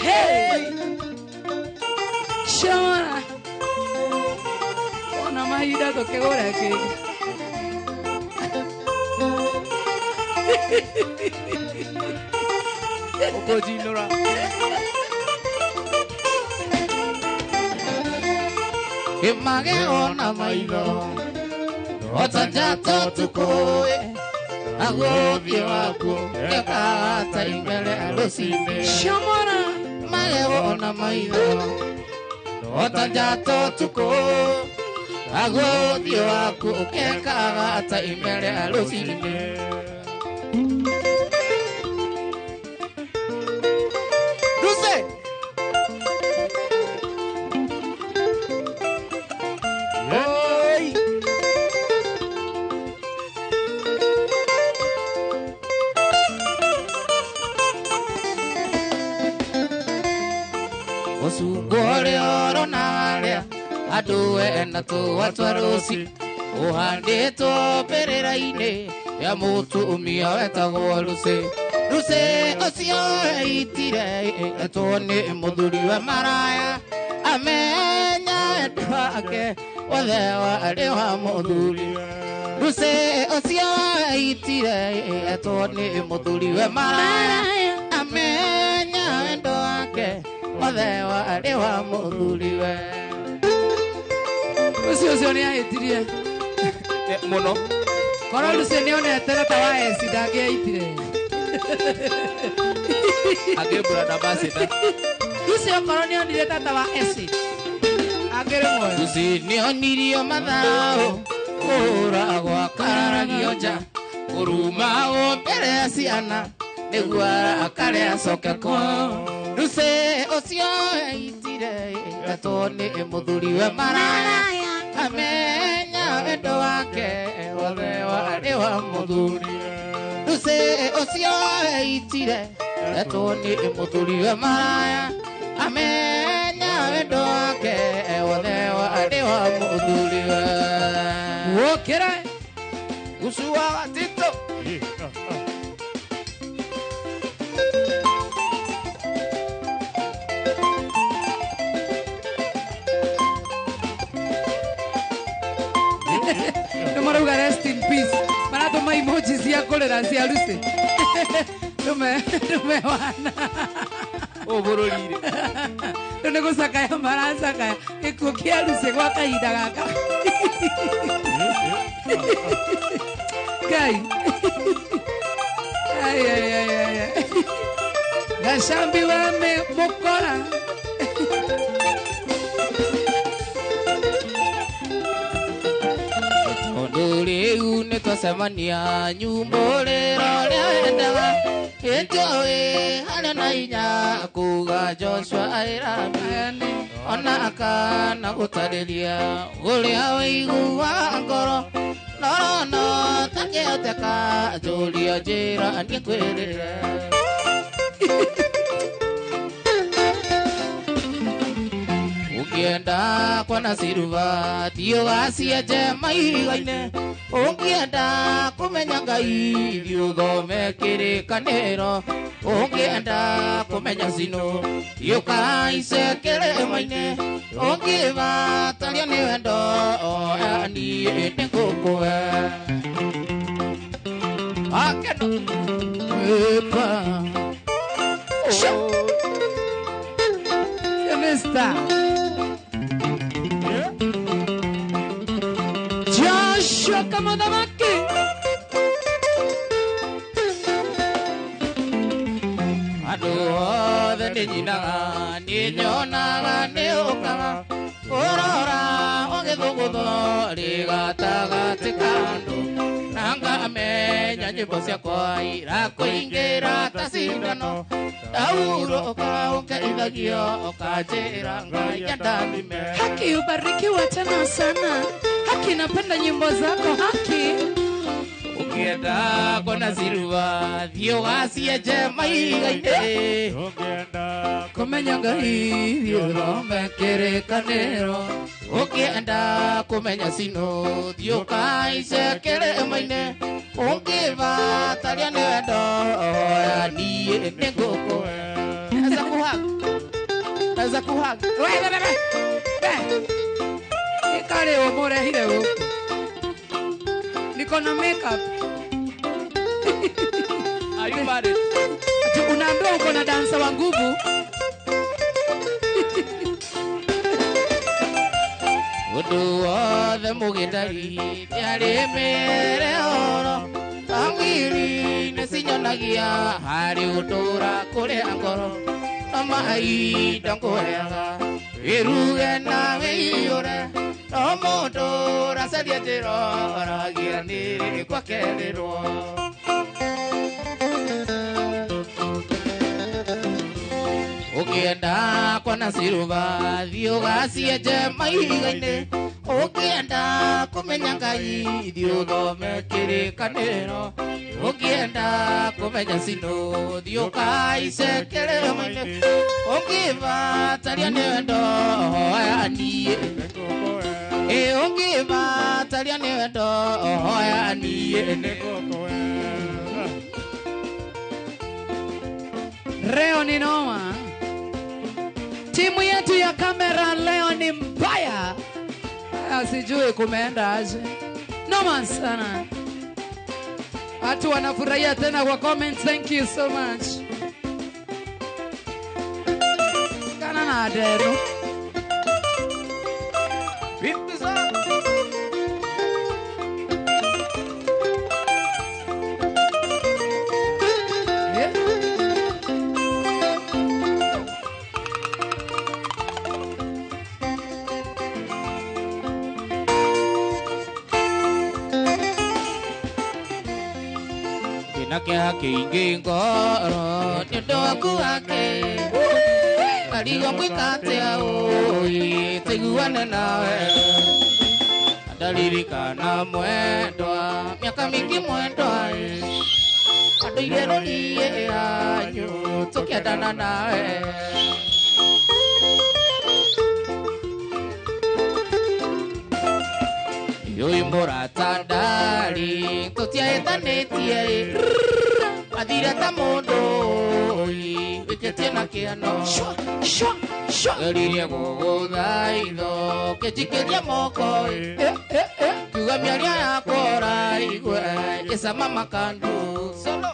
Hey! Shona. Ona mahinda tũkĩgũra kĩ. Ũkũnjinũra. Image ona maitho ota njata ũtukũ agũthiĩ wakuo gĩkagata imbere rũcinĩ. Shomora. Mage ona maitho ota njata ũtukũ agũthiĩ wakuo gĩkagata imbere rũcinĩ. Ruse. Oi. Ũcungũ ũrĩa ũrona harĩa andũ ena tũa twa rũci ũhandĩtwo mbĩrĩra-inĩ ya mũtumia wetagwo Lucy. Lucy ũcio eitire etwo nĩ mũthuri wa maraya amenya wendo wake wothe warĩ wa mũthuri. Lucy ũcio eitire etwo nĩ mũthuri wa maraya amenya wendo wake wothe warĩ wa mũthuri we. Ũcio ũcio nĩ ahĩtirie Mũno. Korwo Lucy nĩ onete ta wa eci ndangĩaitire. Angĩ brand ambassador. Lucy okorwo nĩ onire tata wa eci angĩrĩ muoyo. Lucy nĩ onirio mathaũ kũũragwo akararagio nja kũrumagwo mbere ya ciana nĩguo arakare acoke kwao. Lucy ũcio eitire etwo nĩ mũthuri we maraya amenya wendo wake wothe warĩ wa mũthuri. Lucy ũcio eitire etwo nĩ mũthuri we maraya amenya wendo wake wothe warĩ wa mũthuri we. Wokĩra. Gucu wa Tito. Nĩ marauga rest in peace. Maratũma emoji cia kũrĩra cia Lucy. Ndũme wana. Ũũ bũrũri-rĩ. Rĩu nĩ gũcakaya maracakaya gĩkuũ kĩa Lucy gwa kahinda gaka. Ngai. Ai ai ai ai. Gacambi wa mũkora. Tondũ rĩu nĩ twacemania nyumbũrĩro ũrĩa wendaga ĩnjũĩ harĩa na hinya kuga Joshua aĩrami. Ona akana gũtarĩria ũrĩa ũiguaga ngoro norono takĩhoteka njũria njĩra niĩ kwĩrĩre. Ũngĩenda kuona ciruba thiĩ ũgacienje mahiga-inĩ. Ũngĩenda kũmenya Ngai thiĩ ũthome kĩrĩkanĩro. Ũngĩenda kũmenya Sino thiĩ ũkahaice kĩrĩma-inĩ. Ũngĩbatario nĩ wendo oya niĩ nĩngũkũhe. Akeno. Epa. Mister. Joshua Kamodamaki. Andũ othe nĩ nyinaga nĩ nyonaga nĩ ũkaga ũrora ũgĩthũgũtho rĩ gatagatĩ ka andũ na ngamenya nyĩmbo ciakwa irakũingĩra ta cindano ndahurũka ũngeithagio ũkanjĩra Ngai andathime. Haki ubarikiwa tena sana. Haki napenda nyimbo zako Haki. Ũngĩenda kuona ciruba thiĩ ũgacienje mahiga-inĩ. Ũngĩenda Kũmenya Ngai thiĩ ũthome kĩrĩkanĩro. Ũngĩenda kũmenya Sino thiĩ ũkahaice kĩrĩma-inĩ. Ũngĩbataria nĩ wendo oya niĩ nĩngũkũhe. Naweza kuhug. Naweza kuhug. We, we, we, we. Ikare ũmũrehire gũkũ. Niko na makeup. Are you married? Ati unaambiwa uko na dansa wa nguvu. Ũndũ wothe mũgĩtari kĩarĩ mĩere oro bangiri nĩ cinyonagia harĩ ũtũra kũrĩa ngoro no mahinda ngũheaga wĩruge na wĩiyũre no mũndũ ũracaria njĩra oragia nĩ gwakerĩrwo. Ũngĩenda kuona ciruba thiĩ ũgacienje mahiga-inĩ. Ũngĩenda kũmenya Ngai thiĩ ũthome kĩrĩkanĩro. Ũngĩenda kũmenya Sino thiĩ ũkahaice kĩrĩma-inĩ. Ũngĩbataria nĩ wendo hoya niĩ. Ĩ ũngĩbataria nĩ wendo hoya niĩ. Leo ni noma. Timu yetu ya kamera leo ni mbaya. Sijui kumeenda aje. Noma sana. Watu wanafurahia tena kwa comments. Thank you so much. Kana na adero. Vipi sana? Ndĩna kĩeha kĩingĩ ngoro nĩ ũndũ waku wake ngarigwo ngwĩka atĩa ũĩ tũiguane nawe ndaririkana mwendwa mĩaka mĩingĩ mwendwa andũ ire rũriĩ yanyu tũkĩendana nawe. Yũĩ mũrata ndarĩ tũtiahĩtanĩtie athire ta mũndũ wĩkĩtie na kĩano geririe gũgũtha itho ngĩnjikĩria moko kiuga mĩario yakwa ũraigue ĩcama makandu. Solo.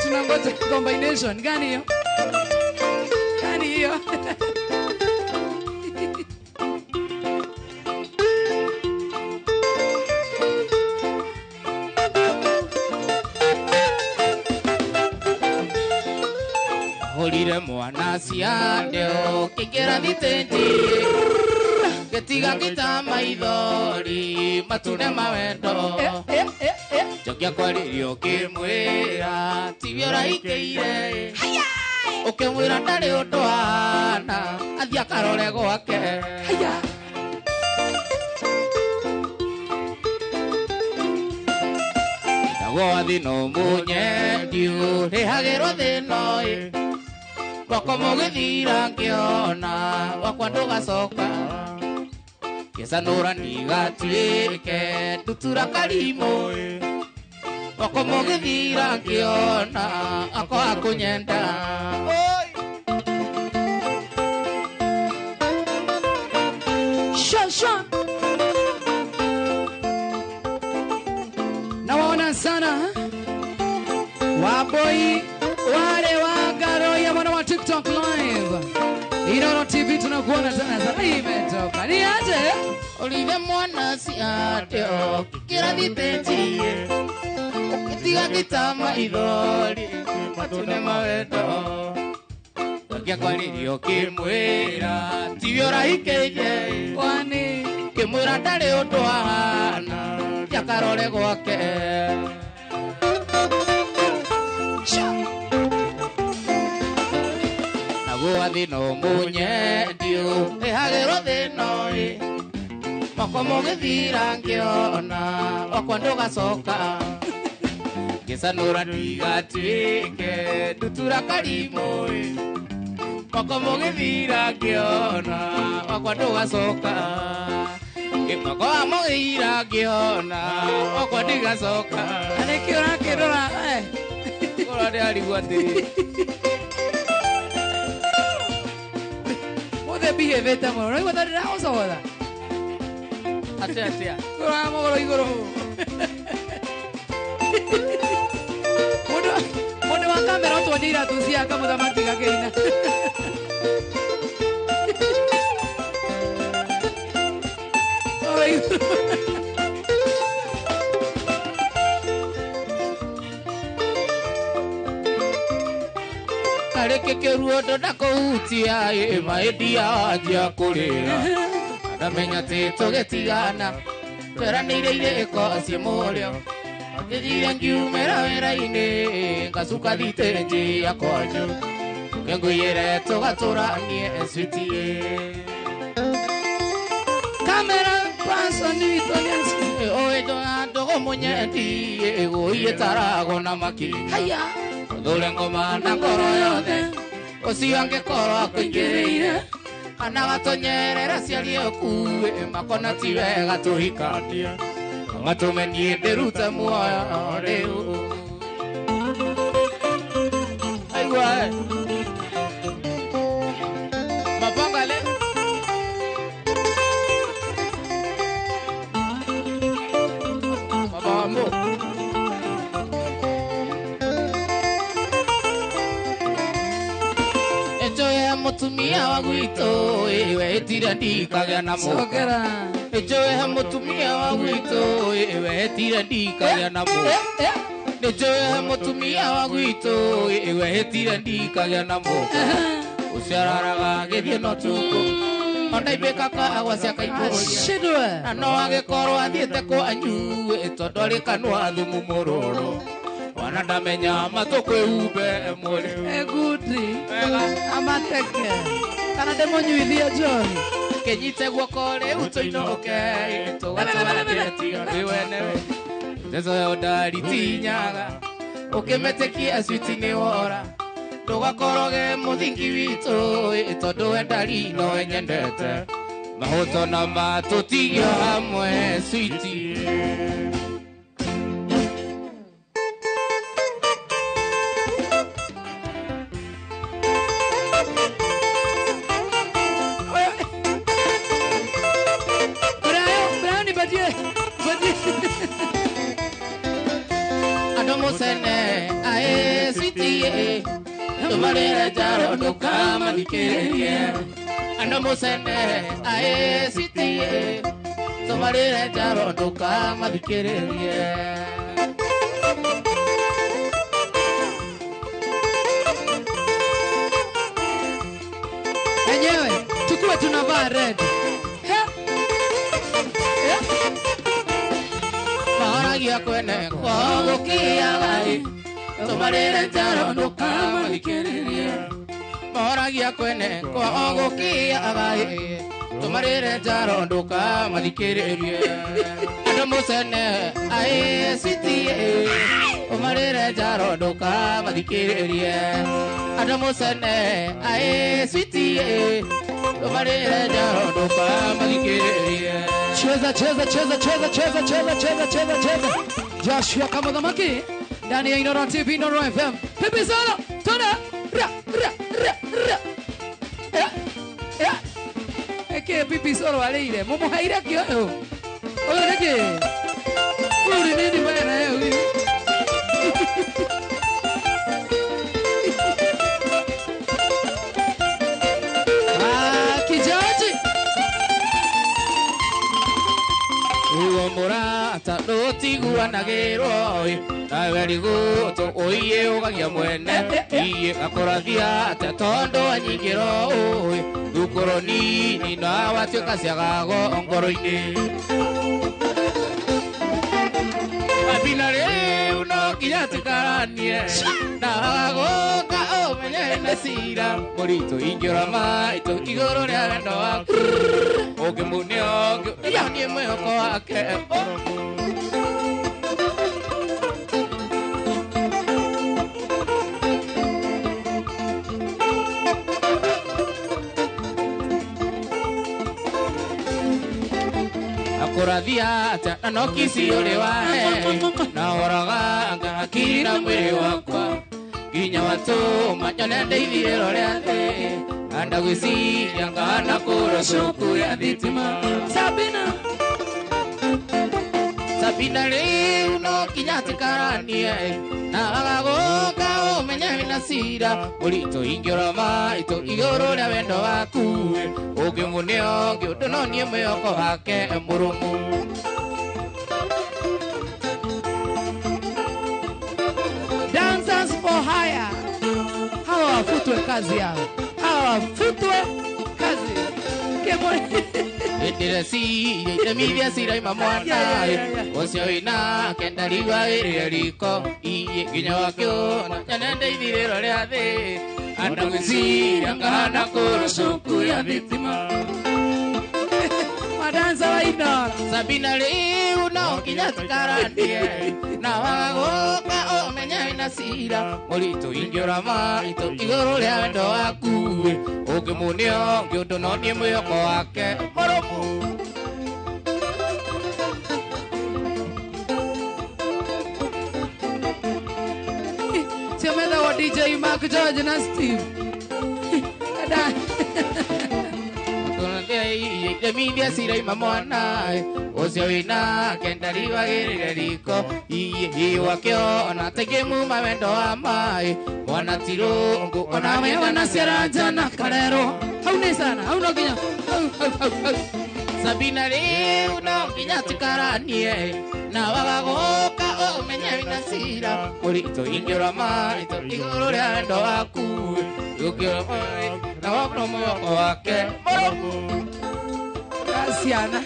Tunangoja combination gani hiyo? Gani hiyo? Hũrire mwana ciande ũkĩingĩra thitĩnji ngĩtiga ngĩta maithori matune mawendo njokia kwarĩrio ngĩmwĩra tiwe ũraingĩire. Ukimwira ndari undu ana athie akarore gwake. Haya. Naguo thino munyendi urihagirwo thino ĩ moko mũgĩthira ngĩona wakwa ndũgacoka ngĩcanũra ndigatuĩke ndutura karimũ moko mũgĩthira ngĩona akwa akũnyenda. Shasha. Nawaona sana waboi wale wa Garoya mwana wa TikTok live. Inooro TV tunakuona sana sana. Imetoka. Ni aje? Olive mwana si ateo kirathiteji ukitiga gitama ithori matune mawendo ngĩakwarĩrio kĩmwĩra tiwe ũrahikĩire Kwani kĩmwĩra ndarĩ ũndũ ahana gĩakarore gwake. Naguo thino munyendi ũrĩhagĩrwo thĩno ĩ moko mũgĩthira ngĩona wakwa ndũgacoka ngĩcanũra ndigatuĩke ndutura karimũ ĩ moko mũgĩthira ngĩona wakwa ndũgacoka moko mũgĩthira ngĩona wakwa ndigacoka. Na nĩkĩ ũrakĩrora Kũrora ndĩrarigwo atĩrĩrĩ Mũthĩ behave-ĩte mũno. Ũraigua ta ndĩragũcogotha? Atĩa atĩa? Kũrora mũgũrũ igũrũ. Mũndũ wa kamera ũtuonie iratũ ciake mũthamaki gakĩina. Mũgũrũ igũrũ. Karĩkĩ kĩruondo ndakũhutia ĩ maĩndia wanjia kũrĩra ndamenya atĩ tũgĩtigana tweranĩire irĩko ciĩ mũrĩo ngĩthire ngiumĩra wĩra-inĩ ngacuka thitĩnji ya kwanyu ngĩngũiyĩre tũgatũranie switi. Kamera person witũ nĩ Ũĩ ndũgũ mũnyendi ĩgũiyĩtaragwo na makinya. Haya. Ũthũre ngoma na ngoro yothe ũcio angĩkorwo akũingĩrĩire kana gatonyerera aciari aku makona ti wega tũhikanie matũme niĩ ndĩrute muoyo rĩu. Aigua mabangale mabambo Mutumia wa gwitũ wetire ndikagĩa na mũka. Nĩnjũĩ mũtumia wa gwitũ wetire ndikagĩa na mũka. Nĩnjũĩ mũtumia wa gwitũ wetire ndikagĩa na mũka. Ũcio araraga agĩthiĩ na ũtukũ ona imbĩkaga agwa cia kaimũria na no agĩkorwo athiĩte kwanyu tondũ arĩ kanua thumu mũrũrũ wana ndamenya matũ kwĩhumbe mwĩrĩ. Egudi amateke kana ndĩmũnyuithie njohi kĩnyite guoko rĩu tũinũke tũgatũra wĩ wenewe ndeto ya ũndaritinyaga ũkĩmetĩkia switi nĩ wora ndũgakoroge mũthingi witũ tondũ wendari nowe nyendete mahuto na matũtigio hamwe switi. Musene ae switi tumarere jaro ndũkamathikĩrĩrie andũ mũcene ae switi tumarere jaro ndũkamathikĩrĩrie. Enyewe tukuwe tunavaa red. Mahoragia kwene kwagũkĩaga tumarere njaro ndũkamathikĩrĩrie Oragia kwene kwa gũkĩaga tũmarĩre njaro ndũkamathikĩrĩrie andũ mũcene aĩ switi ũmarĩre njaro ndũkamathikĩrĩrie andũ mũcene aĩ switi ũmarĩre njaro ndũkamathikĩrĩrie. Cheza cheza cheza cheza cheza cheza cheza cheza cheza. Joshua kama thamaki ndani ya Inoro TV, Inoro FM. Pipi sana tuna ra ra ra ra. Eke pipi solo aleire. Mumuhaire kio yo. Oyo niki. Uri nini bana yo. Ah, kijaji. Uo murata ndũtiguanagĩrwo nawe rigũtũ ũiye ũgagia mwene iye akũrathia atĩa tondũ anyingĩro ũĩ thukuru nini na watuĩka ciagago ngoro-inĩ Abina rĩu no nginya tũkaranie na wagũka ũmenye na cira mũritũ ingĩũra maitũ igũrũ rĩa wendo waku ũngĩmune ũngĩ niĩ mwĩhoko wake. Akũrathia atĩa na no kici ũrĩ wahe na ũraga hakiri na mwĩrĩ wakwa nginya watũma nyone ndeithirĩro rĩa thĩ anda gwĩciria ngahana kũrwo cuku ya thitima. Sabina Sabina rĩu no nginya tũkaranie na wagagũka ũmenye wĩna cira mũritũ ingĩũra maitũ igũrũ rĩa wendo waku ũngĩmũne ũngĩ ũndũ no niĩ mwĩhoko wake mũrũmu. Dancers for hire. Hawa wafutwe kazi yao. Hawa wafutwe kazi. Ndĩreciria itemithia ciraima mwana ũcio wĩna kenda rigwagĩrĩre riko iye nginya wakĩona nyone ndeithirĩro rĩa thĩ anda gwĩciria ngahana kũrwo cuku ya thitima. Madansa wa Inoro. Sabina rĩu no nginya tũkaranie na wagũka ũmenye wĩna cira mũritũ ingĩũra maitũ igũrũ rĩa wendo waku ũngĩmũne ũngĩ ũndũ no niĩ mwĩhoko wake mũrũmu. Cio methagwo DJ Mark George na Steve. Itemithia ciraima mwana ũcio wĩna kenda rigwagĩrĩre riko iye wakĩona taingĩmuma wendo wa maĩ mwana ti rũngũ Onawe wanaciara njana karerwo hau nĩ sana hau no nginya hau hau hau hau. Sabina rĩu no nginya tũkaranie na wagagũka ũmenye wĩna cira mũritũ ingĩũra maitũ igũrũ rĩa wendo waku ũngĩũra maĩ na wakũrwo mwĩhoko wake mũrũmu. Ciana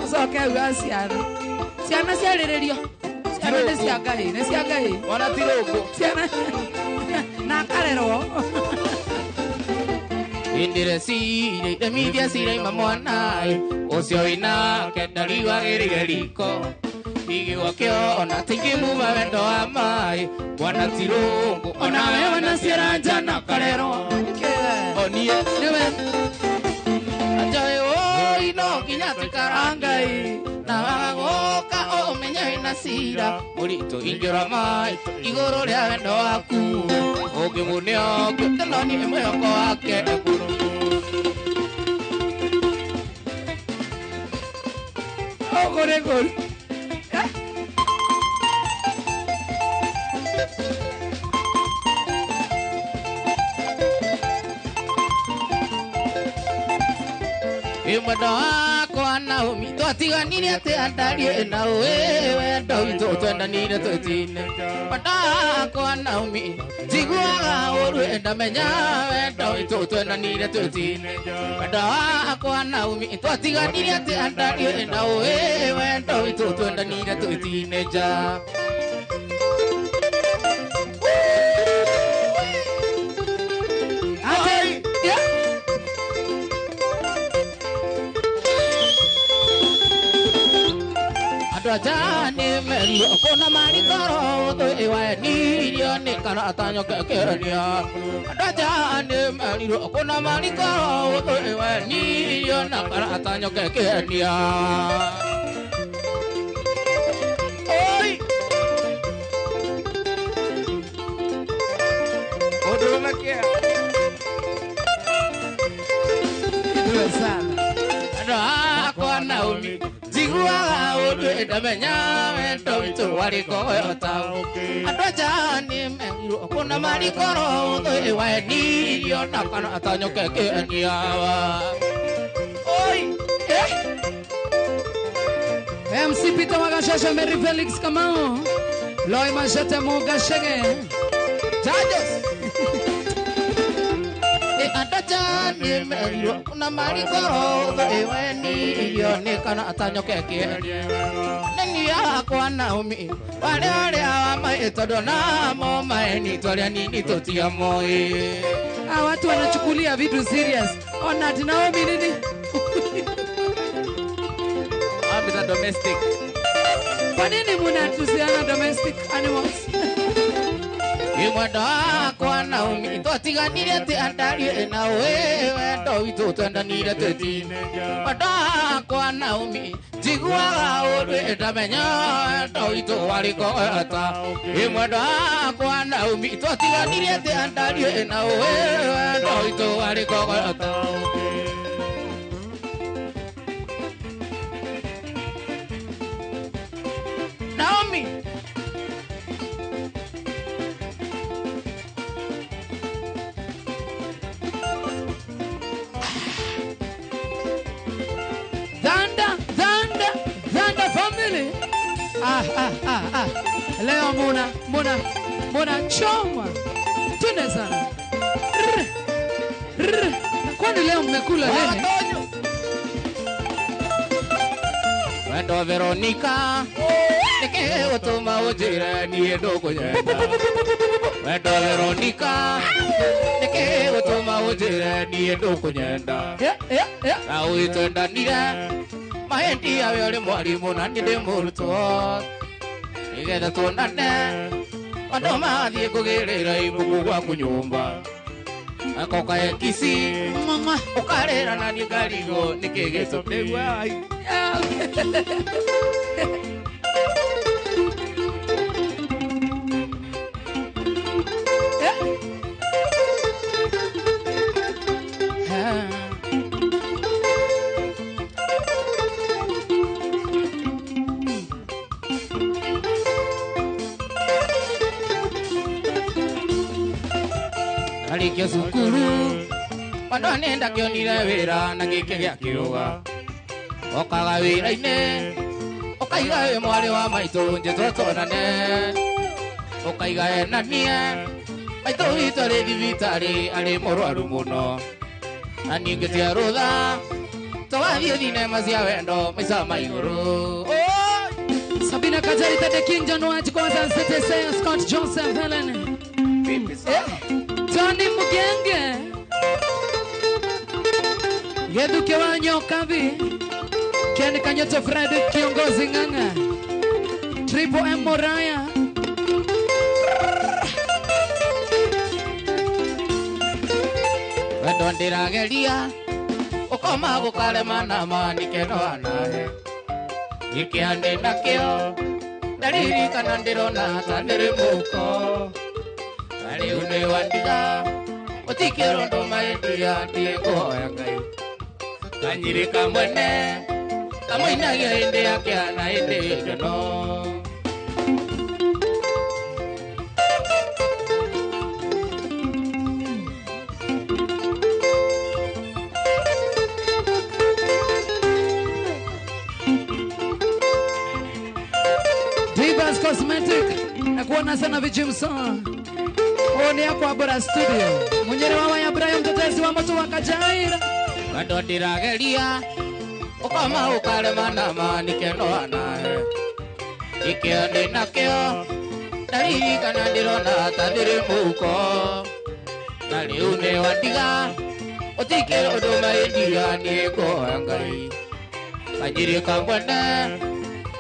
ũcoke uga ciana ciana ciarĩrĩrio ciana nĩ cia Ngai nĩ cia Ngai mwana ti rũngũ ciana na akarerwo. Ndĩreciria itemithia ciraima mwana ũcio wĩna kenda rigwagĩrĩre riko igĩgwakĩona taingĩmuma wendo wa maĩ mwana ti rũngũ Onawe wanaciara njana karerwo onie nĩwe njoĩ ũi no nginya tũkarangai na wagagũka ũmenye wĩna cira mũritũ ingĩũra maitũ igũrũ rĩa wendo waku ũngĩmũne ũngĩ ũndũ no niĩ mwĩhoko wake mũrũmu. Ũguo nĩ ngũru. Mwendo wakwa Naomi twatiganire atĩa ndarie na ũĩ wendo witũ twendanire twĩtine mwendo wakwa Naomi njiguaga ũru ndamenya wendo witũ twendanire twĩtine mwendo wakwa Naomi twatiganire atĩa ndarie na ũĩ wendo witũ twendanire twĩtine nja. Ate Andũ aja nĩ merirwo kũna marikoro ũthũ ĩwenirio nĩ karata nyokekenia. Andũ aja nĩ merirwo kũna marikoro ũthũ ĩwenirio na karata nyokekenia. Oi! Mũndũrũme kĩa? Ndio sana. Andũ akwa Naomi njiguaga ũndũ ndamenya wendo witũ warĩ koyota. Andũ aja nĩ merirwo kũna marikoro ũthũ ĩwenirio na karata nyokekenia. Oi! Eh? MC Peter Wagashasha, Mary Felix Kamau, Loy Machete Mugashege. Judges! Andũ aja nĩ merirwo kũna marikoro ũthũ ĩwenirio nĩ karata nyokekenia. Neni yakwa Naomi warĩa ũrĩa wa maĩ tondũ namo maĩ ni twarĩa nini tũtiamoĩ. Ah, watu wanachukulia vitu serious. Ona ati Naomi nini? Wapi za domestic? Kwa nini mnatusiana domestic animals? Mwendo wakwa Naomi twatiganire atĩ andarie na we wendo witũ twendanire twĩ mwendo wakwa Naomi njiguaga ũndũ ndamenya wendo witũ warĩ koyota. Mwendo wakwa Naomi twatiganire atĩ andarie na we wendo witũ warĩ koyota. Naomi! Dhanda, Dhanda, Dhanda family. Ah, ah, ah, ah. Leo muna choma. Tune sana. Rr, rr. Kwani leo mmekula nini? Wendo Veronica nĩkĩ gũtũma ũnjĩre niĩ ndũkũnyenda. Wendo Veronica nĩkĩ gũtũma ũnjĩre niĩ ndũkũnyenda. Yeah, yeah, yeah. Na ũgĩtwendanire mahĩndi awe ũrĩ mwarimũ na niĩ ndĩ mũrutwo. Nĩgetha tuonane andũ mathiĩ kũgĩrĩra ibuku gwaku nyũmba. Akoka ekisi Mama. ũkarĩra na niĩ ngarigwo nĩkĩ gĩtũmi. Ah. Eh? Ah. Ndarĩkia cukuru mwendwa nĩ ndakĩonire wĩra na gĩkĩ gĩa kĩrũga. Okaga wĩra-inĩ ũkaiga wĩ mwarĩ wa maitũ njĩtwo tuonane. Ũkaiga ena niĩ maitũ witũ arĩ thibitarĩ arĩ mũrwaru mũno. Na niĩ ngĩtia rũtha tũgathiĩ thinema cia wendo maica ma igũrũ. Sabina Kajari, Tete King, John White, Kwanza, CTC, Scott Joseph, Helen. Vipi sana? Tony Mugenge. Yeduke wa Nyokabi. Ken Kanyoto Fred, kiongozi Ng'ang'a. Triple M Moraya. Wendo ndĩrageria ũkoma gũkarema na manikeno nahe. Gĩkĩa ndĩ nakĩo ndaririkana ndĩrona ta ndĩrĩ mũhuko. Na rĩu nĩ wandiga ũtikĩrwo ndũmaendia ndiĩ kũhoya Ngai. Kanyiri kamwene kamũinagia hĩndĩ ya kĩeha na hĩndĩ ya ikeno. Divas Cosmetic na kuona sana vijimsa. Oni yako Abora Studio. Munyere wa ya Brian mtetezi wa moto wa Kajaira. Wendo ndĩrageria ũkoma ũkarema na manikeno nahe. Gĩkĩo ndĩ nakĩo ndaririkana ndĩrona ta ndĩrĩ mũhuko. Na rĩu nĩ wandiga ũtikĩrwo ndũmaendia niĩ kũhoya Ngai. Kanyiri kamwene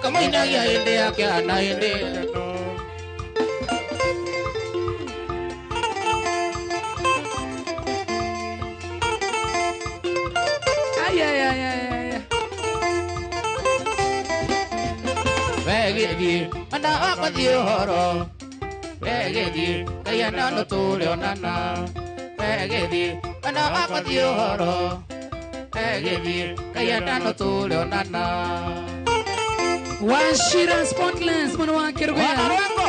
Kamoinagia hĩndĩ ya kĩana hĩndĩ. Ay, ay, ay, ay, ay. Wegĩthiĩ anda wakwa thiĩ ũhoro. Wegĩthiĩ Ngai anda no tũrĩonana. Wegĩthiĩ anda wakwa thiĩ ũhoro. Wegĩthiĩ Ngai anda no tũrĩonana. Wachira Spotless mwana wa Kerugoya. Wana Rwengo.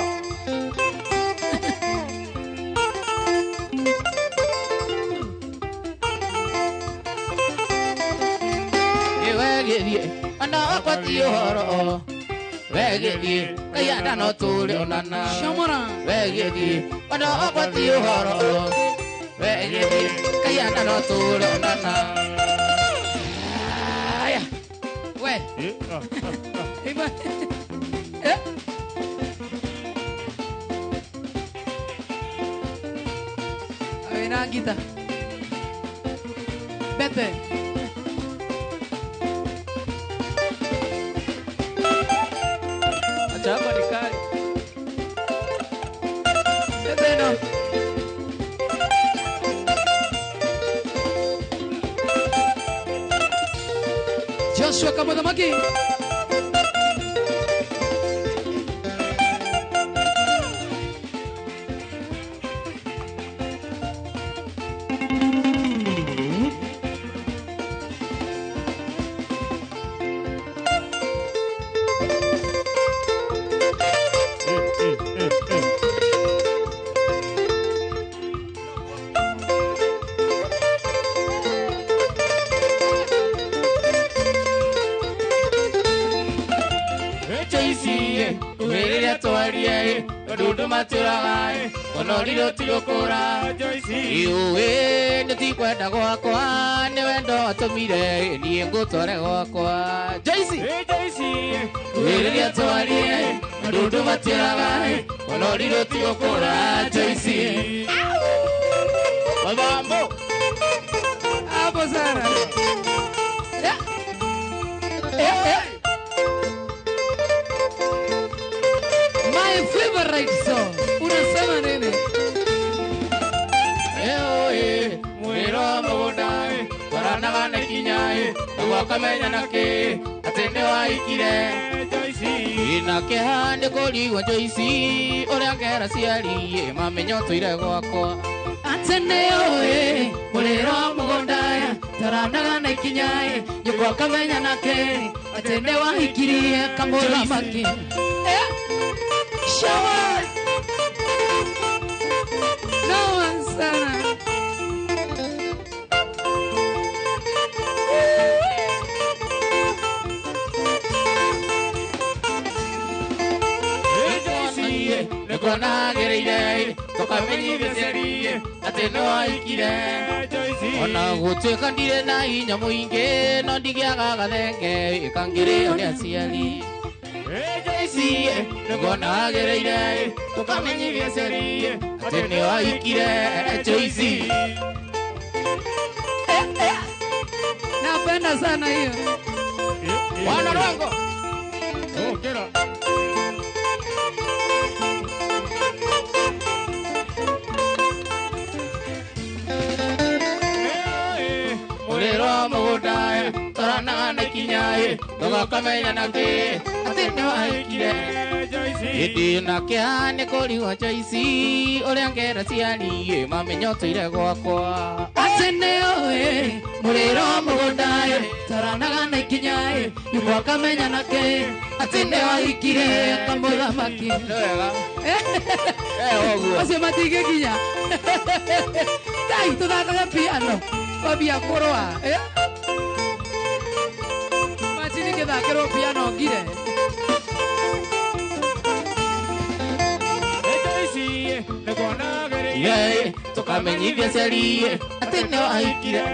Wegĩthiĩ anda wakwa thiĩ ũhoro. Wegĩthiĩ Ngai anda no tũrĩonana. Shomora. Wegĩthiĩ anda wakwa thiĩ ũhoro. Wegĩthiĩ Ngai anda no tũrĩonana. Aya. We. Eh? Awena gita. Bete. Acha hapa nikae. Bete no. Joshua Kamuthamaki. Kwenda gwakwa nĩ wendo watũmire niĩ ngũtware gwakwa. Joyce rĩrĩa twarie ndundu matĩraga ona ũrirũ ti gũkũra. Joyce Mabambo hapo sana. My favorite song. Unasema nini? Wakamenya nake atĩ nĩ waikire. Na kĩeha nĩ kũrigwo Joyce ũrĩa ngera ciari mamenya ũtũire gwakwa. Atĩ nĩ ũĩ mũrĩro mũgũnda taranaga na ikinya nyũkwa kamenya nake atĩ nĩ wahikirie kamũthamaki. Shower. No sana. Nĩkuonagĩrĩire tũkamenyithia ciari atĩ nĩ waikire. Ona gũtuĩka ndirĩ na hinya mũingĩ no ndigĩaga gathenge kangĩrĩo nĩ aciari. Joyce nĩkuonagĩrĩire tũkamenyithia ciari atĩ nĩ waikire. Joyce napenda sana hiyo. Wana Rwengo. Oh, kera. Mũrĩro mũgũnda toranaga na ikinya tũgakamenya nake atĩ nĩ waikire. Hĩndĩ na kĩeha nĩ kũrigwo Joyce ũrĩa ngera ciari mamenya ũtũire gwakwa. Atĩ nĩ ũĩ mũrĩro mũgũnda toranaga na ikinya nyũkwa kamenya nake atĩ nĩ wahikirie kamũthamaki. Nĩ wega. Acio matingĩkinya. Tai tũthakaga piano. Wambia kũrũa. Imagine ngĩthakĩrwo piano ngire. Tũkamenyithia ciari atĩ nĩ waikire.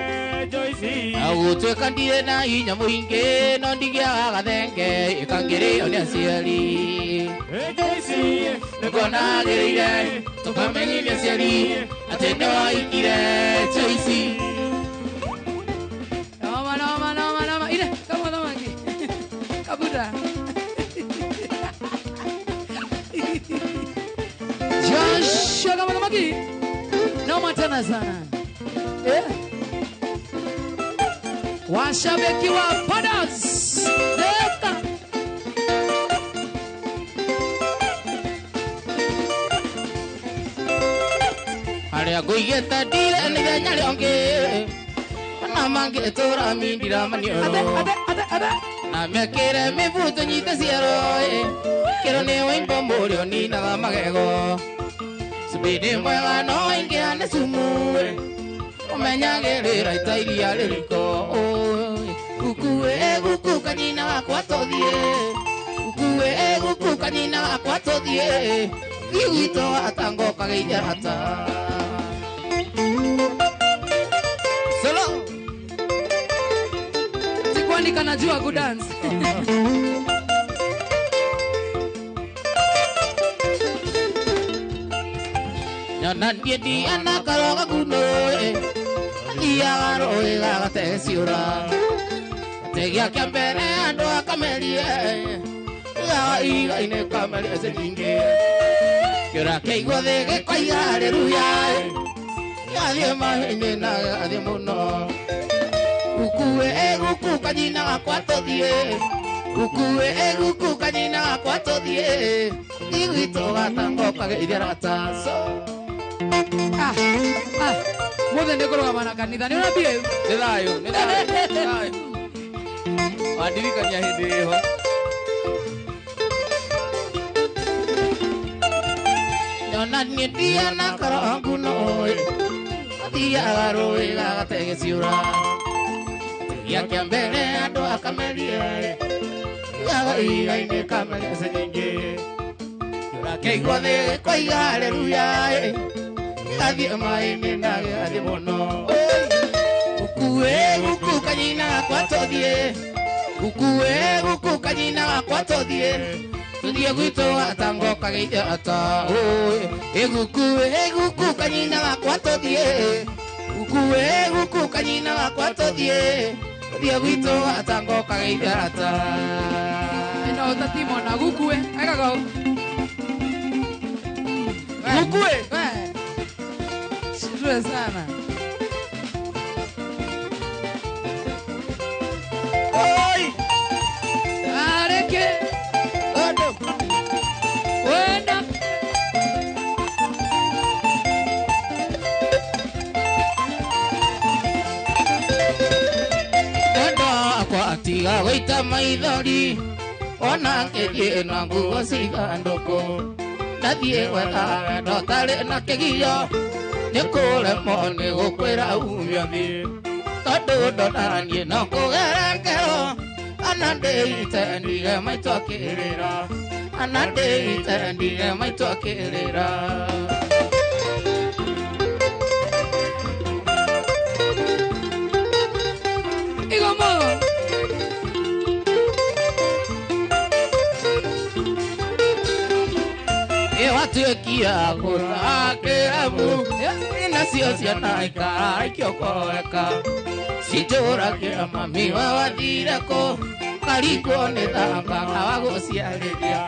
Na gũtuĩka ndirĩ na hinya mũingĩ no ndigĩaga gathenge kangĩrĩo nĩ aciari. Nĩkuonagĩrĩire tũkamenyithia ciari atĩ nĩ waikire. Joyce Noma, noma, noma, noma. Ire, kamũthamaki. Kabuta. Joshua kama maki. Noma tena sana. Eh. Washabiki wa Padas. Leta. Haria guigeta ndire mithenya rĩongĩ na mangĩtũra mindira maniũrũ Ate ate ate ate. Na mekĩre mĩbuto nyite ciero kĩro nĩ wĩimbo mũrĩo ninaga magego Cubĩndĩ mwega no ingĩra nĩ cumu ũmenyagĩrĩra ita iria rĩriko Gukue guku kanyina wakwa tũthiĩ Gukue guku kanyina wakwa tũthiĩ Thiĩ gwitũ atangoka geithia rata Solo Sikwani kanajua ku dance. Nyona niĩ ndiana karoga kuno athiaga rũĩ gagateciũra gategia kĩa mbere andũ akamerie igaga iga-inĩ kamerie cinyingĩ kĩũra kĩaigua thĩ gĩkoiga haleluya gĩgathiĩ maĩ-inĩ na gĩgathiĩ mũno Gukue guku kanyina gakwa tũthiĩ Gukue guku kanyina gakwa tũthiĩ Thiĩ gwitũ gatangoka geithia rata so Ah, ah. Mothe nĩ kũrũgama na kanitha. Nĩ ũrambie? Nĩ thayũ, nĩ thayũ, nĩ thayũ. Wandirikania hĩndĩ ĩho. Nyona niĩ ndiana karongu no athiaga rũĩ gagatege ciũra Gategia kĩa mbere andũ akamerie igaga iga-inĩ kamerie cinyingĩ Kĩũra kĩaigua thĩ gĩkoiga haleluya gĩgathiĩ maĩ-inĩ na gĩgathiĩ mũno Gukue guku kanyina gakwa tũthiĩ Gukue guku kanyina gakwa tũthiĩ Tũthiĩ gwitũ atangoka geithia ata Gukue guku kanyina gakwa tũthiĩ Gukue guku kanyina gakwa tũthiĩ Tũthiĩ gwitũ atangoka geithia ata Ino ũtatimo na gukue. Ekaga ũũ. Gukue. We. Shindwe sana. Oi. Areke. Odo. Wenda. Wendo wakwa atiga gũita maithori ona ngĩthiĩ na nguo cithandũkũ ndathiĩ gwetha wendo ũtarĩ na kĩgio nĩ kũremwo nĩ gũkwĩra umio thiĩ tondũ ndona niĩ no kũgera ngero ana ndĩite ndige maitũ akĩrĩra ana ndĩite ndige maitũ akĩrĩra Igomo. Ĩwatuĩkia gũthakĩra mu nacio ciana ikaraikĩokoeka cinjũragia mami we wathire kũ karigwo nĩ thamba kawa gũciarĩria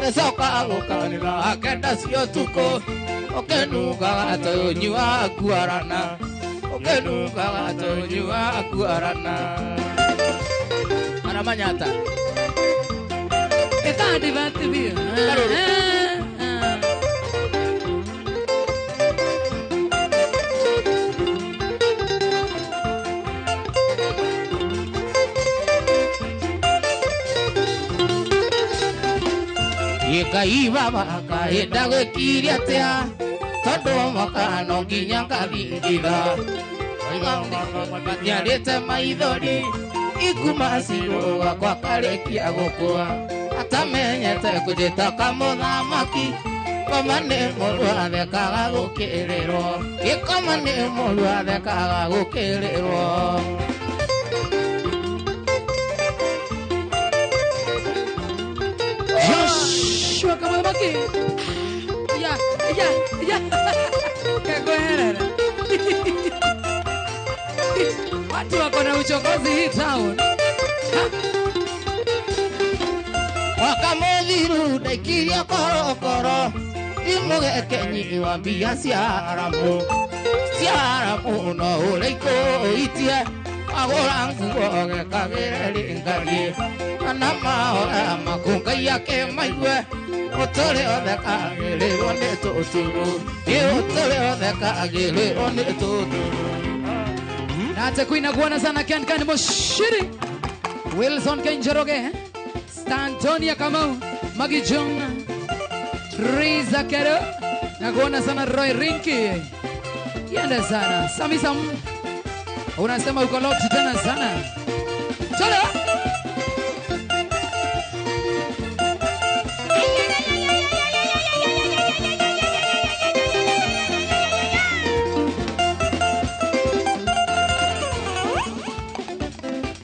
gĩcoka gũkanĩra kenda cia ũtukũ ũkĩnungaga tũnyua kuarana ũkĩnungaga tũnyua kuarana Aramanyata Ekandi batibio. Ngai baba kaenda gwĩkiria atĩa tondũ mwaka no nginya ngathingitha matiarĩte maithori ikuma cirũga kwa karĩkia gũkua atamenyete kũnjĩta kamũthamaki koma nĩ mũru athekaga gũkĩrĩrwo gĩkoma nĩ mũru athekaga gũkĩrĩrwo Joshua kama maki. Ya, ya, ya. Kagwerera. Watu wako na uchokozi hii town. Wakamũthiru ndaikirie korokoro Imugekenyi wa mbia cia aramu no ũrĩkũ ũitie agũra nguo gekagĩre rĩngarie kana mahoya maku Ngai akĩmaigue ũtũrĩ ũthekagĩrĩrwo nĩ tũturu ũtũrĩ ũthekagĩrĩrwo nĩ tũturu. Nate kuina kuona sana Ken Ken Moshiri Wilson Kenjeroge Stantonia Kamau Magijong Triza Kero na kuona sana Roy Rinki kienda sana Sami Sam unasema uko locked tena sana. Chalo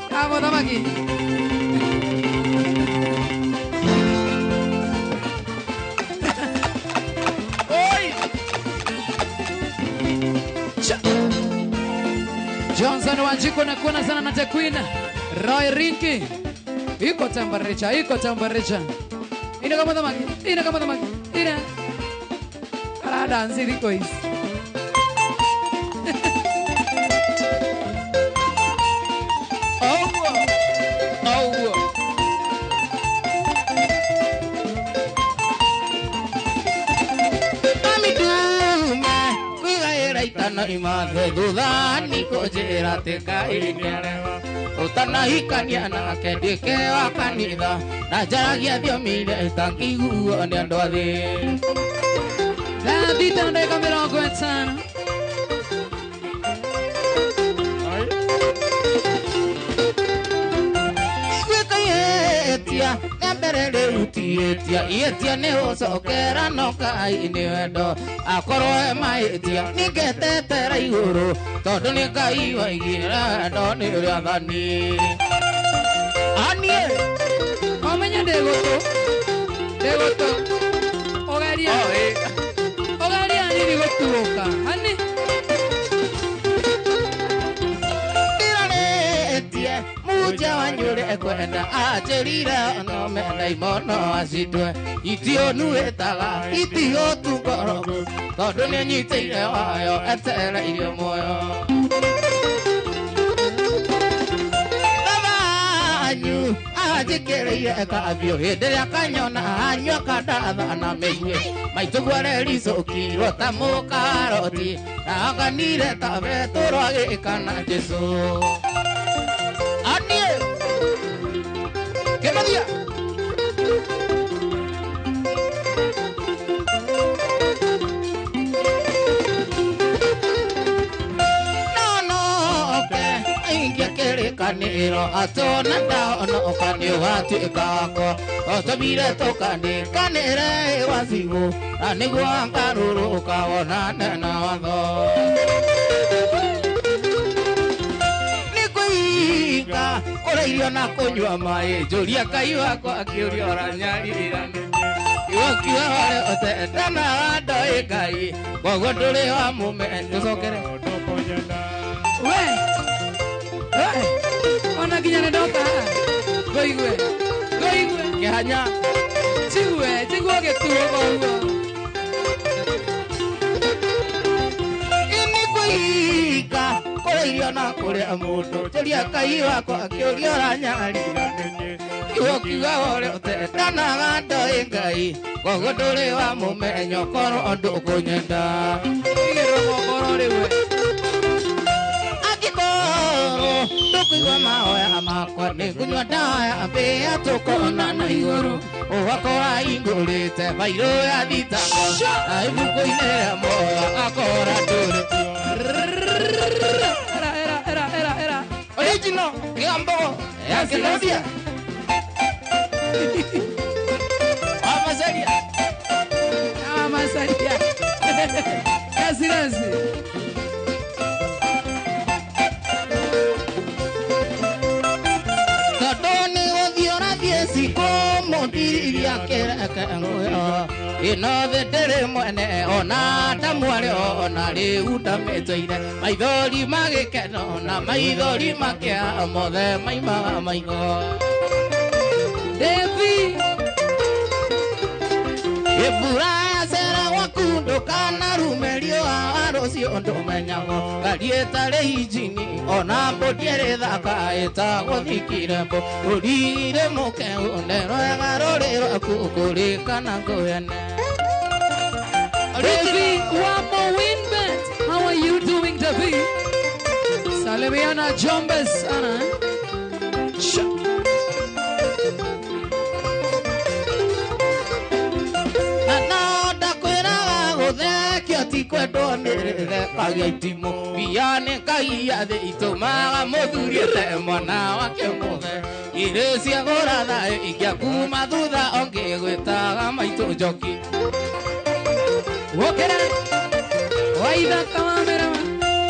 Vamos, Tamaki. Oi! Johnson Wanjiko na kuona sana na Tequina Roy Rinki. Iko temperature, iko temperature. Ina kama Tamaki, ina kama Tamaki, ina. Ara dance riko is. Imathe thutha nikũnjĩra atĩ Ngai nĩarega ũtanahikania nake ndĩke wa kanitha na njaragia thiomi iria itangĩiguo nĩ andũ a thĩ. Thaa thita na ndagĩka 50. Gwĩka ihĩtia rĩa mbere rĩu ti ihĩtia ihĩtia nĩ gũcokera no Ngai nĩ wendo akorwo he mahĩtia nĩngetetera igũrũ tondũ nĩ Ngai waigire wendo nĩ rĩathani. Aniĩ ũmenye ndĩ gũtũ ũgeria ũgeria nini gũtuũka hani Muja wanyure ekwenda anjĩrire no menda imono acitwe itio nuĩtaga itio tungoro tondũ nĩnyitĩire wayo etereirio muoyo. Babanyu anjĩkĩrĩire kabiũ hĩndĩ ĩrĩa kanyona anyua kandatha na mĩigue maitũguo arericũkirwo ta mũkaroti na anganire ta Betũrũ agĩka na Jesũ. Kĩmathia no noke aingĩ kĩrĩkanĩro atona ndahonoka nĩ ũgatuĩka wakwa otũmire tũkandĩkanĩre wacigũ na nĩguo ngarũrũka wonane na watho. Kũrĩa irio na kũnyua maĩ njũria Ngai wakwa akĩũria ũranyarira nĩkĩ iwokiuga ũrĩa ũtendanaga ndoĩ Ngai koguo ndũrĩ wa mũme tũcokere. We we ona nginya nĩ ndoka haha ngũigue ngũigue kĩhanya njigue njigue ũgĩtuũka ũguo. Ĩnĩ kũrĩa irio na kũrĩa mũndũ njũria Ngai wakwa akĩũria ũranyarira nĩkĩ iwokiuga ũrĩa ũtendanaga ndoĩ Ngai koguo ndũrĩ wa mũmenyo korwo ndũkũnyenda. Igĩrwo mokoro rĩu we. Angĩkorwo ndũkũigua mahoya makwa nĩngũnyua ndawa ya mbĩa tũkonana igũrũ ũgakora ingũrĩte bairũ ya thitango na ibuku-inĩ rĩa muoyo akora ndũrĩ. Era, era, era, era, era. Original, Gambo, ya Kĩmathia. Amasaria. Amasaria. Kasi kasi. Tondũ nĩ gũthiĩ ũrathiĩ cikũ mũndiriria kĩreke nguo ĩno thĩ ndĩrĩ mwene ona ndamwarĩ ona rĩu ndamĩtũire maithori magĩkeno na maithori makĩa mothe maimaga maitho. Devi Mbura yaceragwo ũcio ndũmenyagwo ngari ĩtarĩ injini ona mbũri ĩrĩ thaka ĩtagwo thikirembo rũrire mũkeu nĩ rwega rũrĩ rwaku kũrĩ kana ngũyane. Devi Wamo Winbet, how are you doing, Devi? Salimiana Jombe sana. Kwendwo nĩ rĩthekagia itimũ mbia nĩ ngai thĩ itũmaga mũthuri ete mwana wake mũthe irĩ cia gũratha ingĩakuma thutha ongĩgwĩtaga maitũ njoki. Wokera waithaka wa mĩrama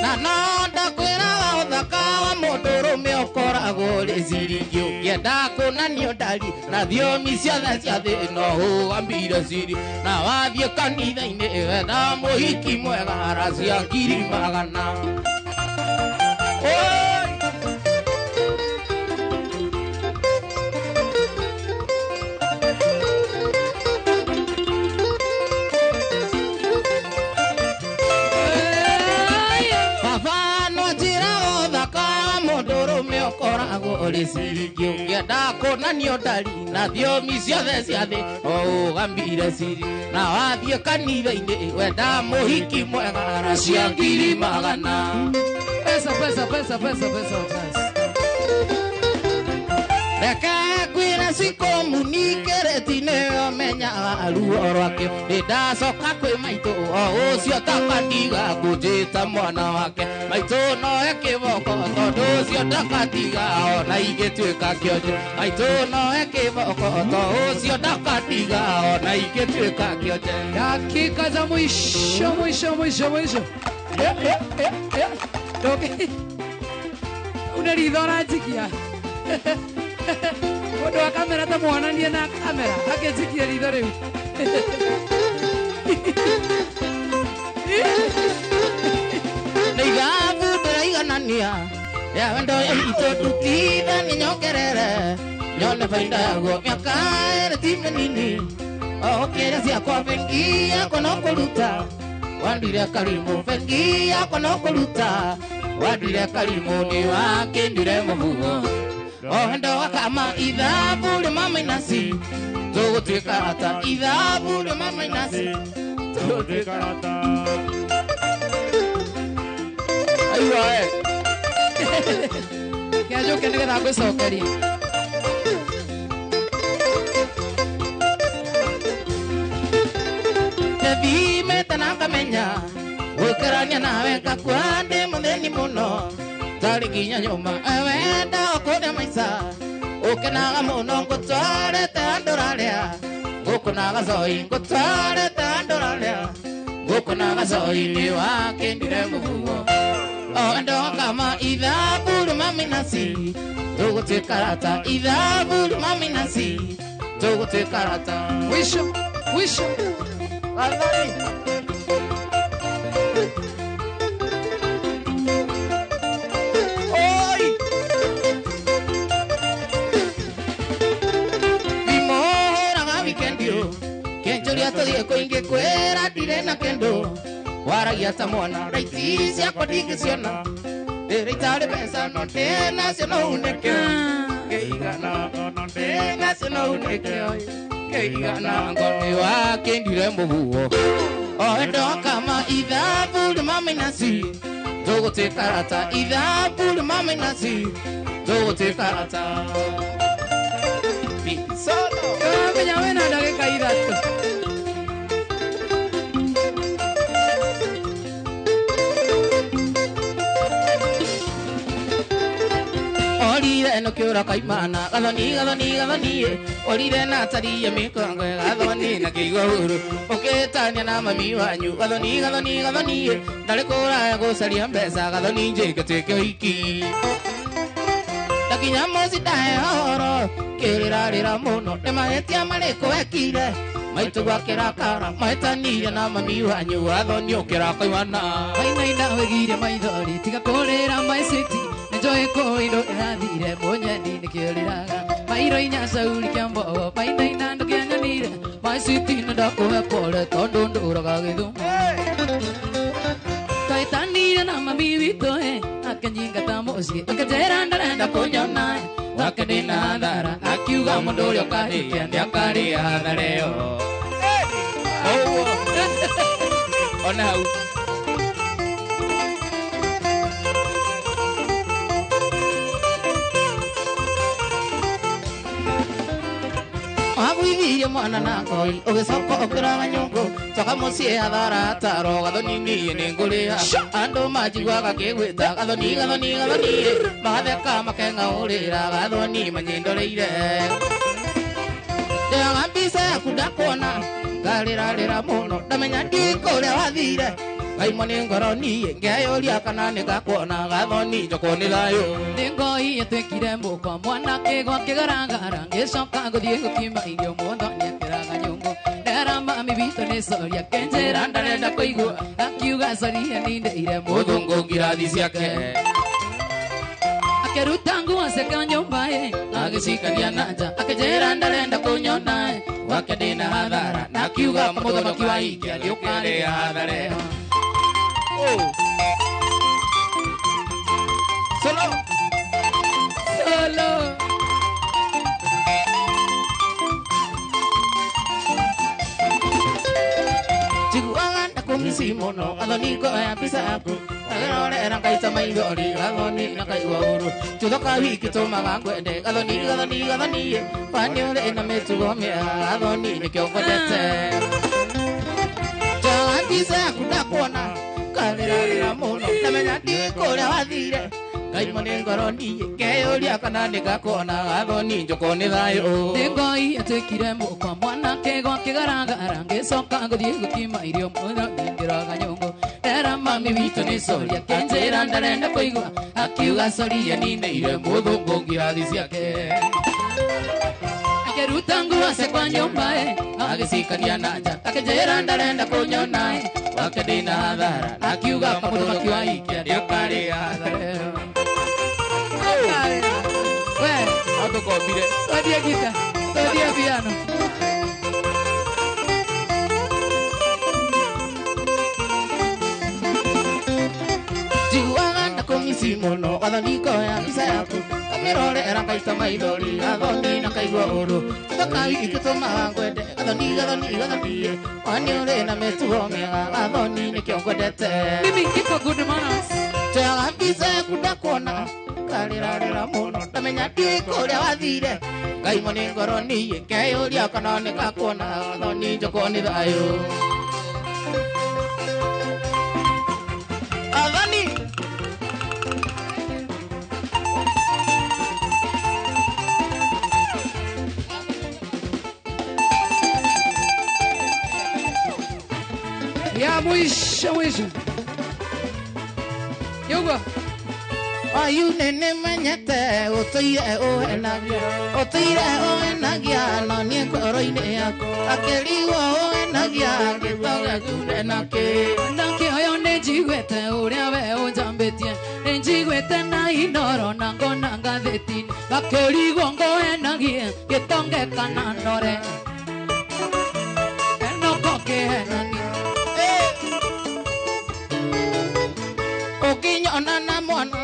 na no ndakwĩraga ũthaka wa mũndũrũme ũkoragwo ũrĩ ciringi ũngĩenda kũnanio ndari na thiomi ciothe cia thĩ no ũgambire ciri na wathiĩ kanitha-inĩ wetha mũhiki mwega aracia 100,000. Oi! Ũrĩ ciringi ũngĩenda kũnanio ndari na thiomi ciothe cia thĩ no ũgambire ciri na wathiĩ kanitha-inĩ wenda mũhiki mwega aracia 100,000. Pesa pesa pesa pesa pesa pesa. Reke ngwĩre cikomunikĩrĩti nĩyo menyaga ruo rwake nĩndacoka kwĩ maitũ o ũcio takatiga kũnjĩta mwana wake maitũ noe kĩboko tondũ ũcio ndakatiga ona ingĩtuĩka kĩonje maitũ noe kĩboko tondũ ũcio ndakatiga ona ingĩtuĩka kĩonje. Dakika za mwisho mwisho mwisho mwisho. Una ritho ũranjikia. Mũndũ wa kamera ta muonanie na kamera akĩnjikia ritho rĩu. Nĩ ithabu ndĩraiganania ya wendo itũ ndutithanie nyongerere nyone baida yaguo mĩaka ĩrĩ ti mĩnini o kĩrĩa ciakwa bengi yakwa no kũruta wandire karimũ bengi yakwa no kũruta wandire karimũ nĩ wakĩndire mũhugo o ndo wakama ithabu rĩma mainasi tũgũtuĩka rata ithabu rĩma mainasi tũgũtuĩka rata. Aiwa e kĩanjũke nĩgetha ngũcokerie. Thimĩte na ngamenya gũikarania nawe ngakua ndĩ mũthĩni mũno ndarĩ nginya nyũmba wenda kũrĩa maica ũkenaga mũno ngũtwarĩte andũ rarĩa ngũkũnaga coi ngũtwarĩte andũ rarĩa ngũkũnaga coi nĩ wakĩndire mũhugo o ndo kama ithabu rĩma mĩnaci tũgũtuĩka rata ithabu rĩma mĩnaci tũgũtuĩka rata. Mwisho mwisho. Wathani. Oi! Thimũhũraga wikendi ũyũ kĩnjũria tũthiĩ kũingĩ kwĩra ndirĩ na kĩndũ waragia ta mwana raiti ciakwa ndingĩciona ndĩrĩ itarĩ mbeca no ndĩnacio no unĩke ngĩigana no ndĩnacio no unĩke ngĩigana ngoni wakĩndire mũhuo o ndo kama ithabu rĩma mĩnaci tũgũtuĩka rata ithabu rĩma mĩnaci tũgũtuĩka rata. Solo Menya wĩna ndagĩka ithatũ. Orire no kĩũra kaimana gathoni gathoni gathoni orire na taria mĩkongo gathoni na kĩigua huru ũkĩtania na mami wanyu gathoni gathoni gathoni ndarĩ kũraya gũcaria mbeca gathoni njĩke tuĩke ũhiki ndakinya mũciĩ ndahe ũhoro kĩrĩrarĩra mũno nĩ mahĩtia marĩkũ wekire maitũ gwakĩrakara mahĩtanirie na mami wanyu gathoni ũkĩra kaimana. Wainaina wĩgire maithori tiga kũrĩra maiciti nĩnjũĩ kũindo ĩrathire mũnyendi nĩkĩo rĩraga mairo inya cauri kĩa mbogo mainaina ndũkĩanyonire maiciti nĩndakũhe pole tondũ ndũraga gĩthumo. Twacemania na mami witũ akĩnyingata mũciĩ akĩnjĩra ndarenda kũnyona gwake ndĩna hathara akiuga mũndũ ũrĩa ũkahikia nĩakarĩa hathara ĩyo. Ũguo. Ona hau. Wagũithirie mwana na ngoi ũgĩcoka ũkĩraga nyũngũ coka mũciĩ hathara ataro gathoni niĩ nĩngũrĩha andũ manjiguaga ngĩgwĩta gathoni gathoni gathoni magatheka makeng'aũrĩra gathoni manyindoreire ndĩoga mbica yaku ndakuona ngarĩrarĩra mũno ndamenya ndikũrĩa wathire ngaimwo nĩ ngoro niĩ ngeyũria kana nĩngakuona gathoni njokwo nĩ thayũ. Nĩ ngoi ĩtuĩkire mũkwa mwanake gwakĩgaragara ngĩcoka gũthiĩ gũkima irio mũthoni akĩraga nyũngũ ndera mami witũ nĩ sori akĩnjĩra ndarenda kũigua akiuga sori nĩndeire mũthũngũ ngirathi ciake akĩruta nguo ciake nyũmba agĩcikania na nja akĩnjĩra ndarenda kũnyona gwake ndĩna hathara na akiuga mũthamaki wa ikia nĩũkarĩa hathara ĩyo. Solo. Solo. Njiguaga ndakũmici mũno gathoni ngoya mbica yaku ngagĩrorera ngaita maithori gathoni na ngaigua ũru njuthoka wiki tũmaga ngwende gathoni gathoni gathoni kwani ũrĩ na mĩtugo mĩega gathoni nĩkĩo ngwendete. Njoya mbica yaku ndakuona ngarĩrarĩra mũno ndamenya ndikũrĩa wathire ngaimwo nĩ ngoro niĩ ngeyũria kana nĩngakuona gathoni njokwo nĩ thayũ. Nĩ ngoi ĩtuĩkire mũkwa mwanake gwakĩgaragara ngĩcoka gũthiĩ gũkima irio mũthoni ngĩroga nyũngũ ndera mami witũ nĩ sori akĩnjĩra ndarenda kũigua akiuga sori aninĩire mũthũngũ ngirathi ciake akĩruta nguo ciakwa nyũmba agĩcikania na nja akĩnjĩra ndarenda kũnyona gwake ndĩna hathara na akiuga mũthamaki wa ikia nĩũkarĩa hathara ĩyo. We, Atũkombire. twendie gita, twendie piano. Njiguaga ndakũmici mũno gathoni ngoya mbica yaku ngamĩrorera ngaita maithori gathoni na ngaigua ũru njuthoka wiki tũmaga ngwende gathoni gathoni gathoni kwani ũrĩ na mĩtugo mĩega gathoni nĩkĩo ngwendete. Mimi iko good manners. Njoyaga mbica yaku ndakuona ngarĩrarĩra mũno ndamenya ndikũrĩa wathire ngaimwo nĩ ngoro niĩ ngeyũria kana nĩngakuona gathoni njokwo nĩ thayũ. Gathoni. Ya mwisho mwisho. Yugo. Ayu nene menyete ũtũire ũhenagia ũtũire ũhenagia no niĩ ngoro-inĩ yaku akĩrigwo ũhenagia gĩtoga kiune nakĩ. Mwanake ũyũ nĩ njiguĩte ũrĩa we ũnjambĩtie nĩ njiguĩte na inoro na ngona ngathĩti-inĩ ngakĩrigwo ngũhenagie gĩtonge kana ndore enoko kĩhenani. Ũkĩnyona na mwana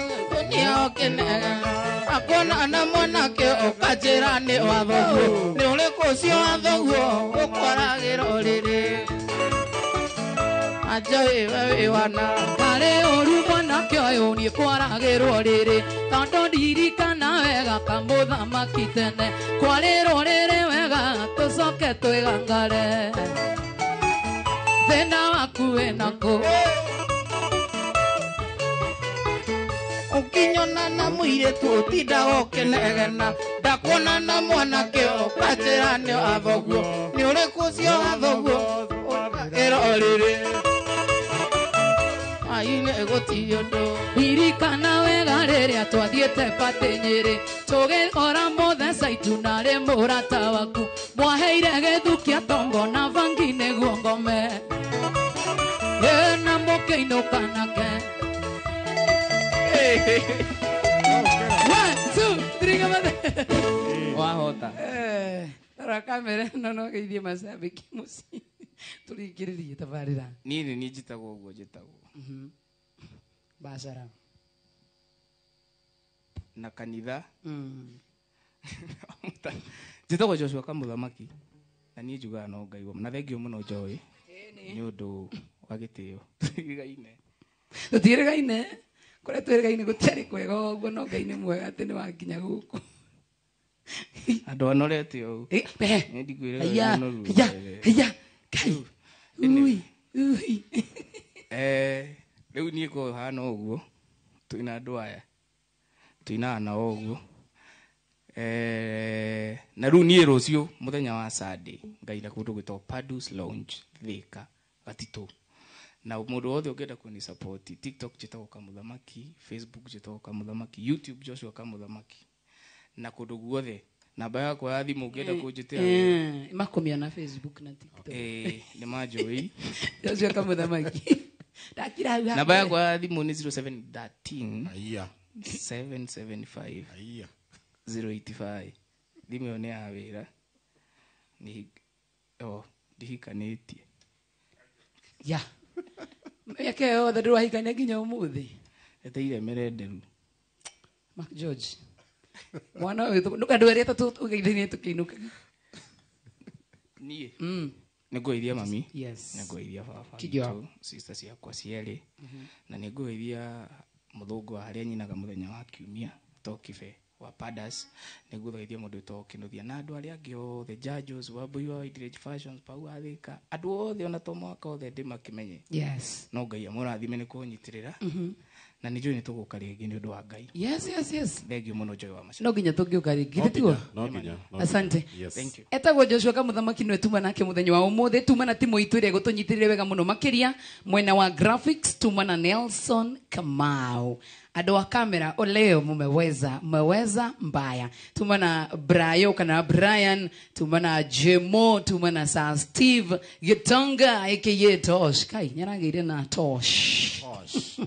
nĩokenega akuona na mwanake ũkanjĩra nĩ wa thoguo nĩ ũrĩkũ ũcio wa thoguo ũkwaragĩra ũrĩrĩ anjoĩ we wĩ wana. Karĩ ũru mwanake ũyũ niĩ kwaragĩrwo rĩrĩ tondũ ndirikana wega kamũthamaki tene kwarĩrwo rĩrĩ wega tũcoke twĩgangare thĩna waku wĩnakũ. Ũkĩnyona na mũirĩtu ũtindaga ũkĩnegena ndakuona na mwanake ũkanjĩra nĩ wa thoguo nĩ ũrĩkũ ũcio wa thoguo ũkagĩra ũrĩrĩ ai-inĩ gũtirĩ ũndũ. Ririkana wega rĩrĩa twathiĩte batĩ Nyĩrĩ tũgĩkora mũtheca ituna rĩ mũrata waku mwaheire gĩthukia tongo na bangi nĩguo ngome na mũkĩinũka nake. 1 2 3 kamate. Wahota. Rora kamera ĩno no geithie macambĩki mũciĩ tũrĩkĩrĩrie tabarĩra. Niĩ nĩ niĩ njĩtagwo ũguo njĩtagwo. Biacara na kanitha. Njĩtagwo Joshua Kamuthamaki na niĩ njugaga no Ngai wa na thengio mũno Joy nĩ ũndũ wa gĩtĩo. Tũtiĩrĩgaine. Tũtiĩrĩgaine. Kũrĩa twĩrĩgaine gũtiarĩ kwega ũguo no Ngai nĩ mwega atĩ nĩ wakinya gũkũ. Andũ anorete ũũ. Nĩ ndikwĩrĩga mũno. Haiya. Kai. Ui. Ui. Rĩu niĩ ko hana ũguo twĩna andũ aya. Twĩnaga nao ũguo. Na rĩu niĩ rũciũ mũthenya wa Sunday ngaina kũndũ gwĩtagwo Padus Lounge Thika Gatitũ. Na mũndũ wothe ũngĩenda kũni support TikTok njĩtagwo Kamuthamaki, Facebook njĩtagwo Kamuthamaki, YouTube Joshua Kamuthamaki. Na kũndũ guothe namba yakwa ya thimũ ũngĩenda kũnjĩtĩra makomia na Facebook na TikTok. Nĩ manjũĩ. Joshua Kamuthamaki. Ndakira hau. Namba yakwa ya thimũ nĩ 0713 775 085. Thimũ ĩyo nĩ ya wĩra. Ni ndihikanĩtie. Ya. Mĩaka ĩyo yothe ndũrahikania nginya ũmũthĩ. Eteire merenderu. Mark George. Mwana ũyũ andũ erĩ atatũ ũgeithanie tũkĩinũka. Niĩ. Nĩ ngũgeithia mami. Yes. Nĩ ngũgeithia baba witũ, sister ciakwa cierĩ. Na nĩ ngũgeithia mũthũngũ wa harĩa nyinaga mũthenya wa kiumia Tokibe wa Padas. Nĩ ngũgeithia mũndũ wĩtagwo Kĩnuthia na andũ arĩa angĩ othe, Judges, Wambui wa White Ridge Fashions, Pau wa Thika, andũ othe ona to mwaka othe ndĩmakĩmenye. Yes. No Ngai amũrathime nĩ kũnyitĩrĩra. Na nĩ njũĩ nĩ tũgũka rĩngĩ nĩ ũndũ wa Ngai. Yes, yes, yes. Thank you mũno Joy wa Macaria. No nginya tũngĩũka rĩngĩ tiguo? No nginya. Asante. Yes. Thank you. Etagwo Joshua Kamuthamaki nĩwe tuma nake mũthenya wa ũmũthĩ. Tuma na timu itũ ĩrĩa ĩgũtũnyitĩrĩire wega mũno makĩria mwena wa graphics tuma na Nelson Kamau. Andũ a kamera oleo mumeweza, mmeweza mbaya. Tuma na Brayo kana Brian, tuma na Jemo, tuma na Sir Steve Gitonga aka Tosh. Kai nyaragĩire na Tosh. Tosh.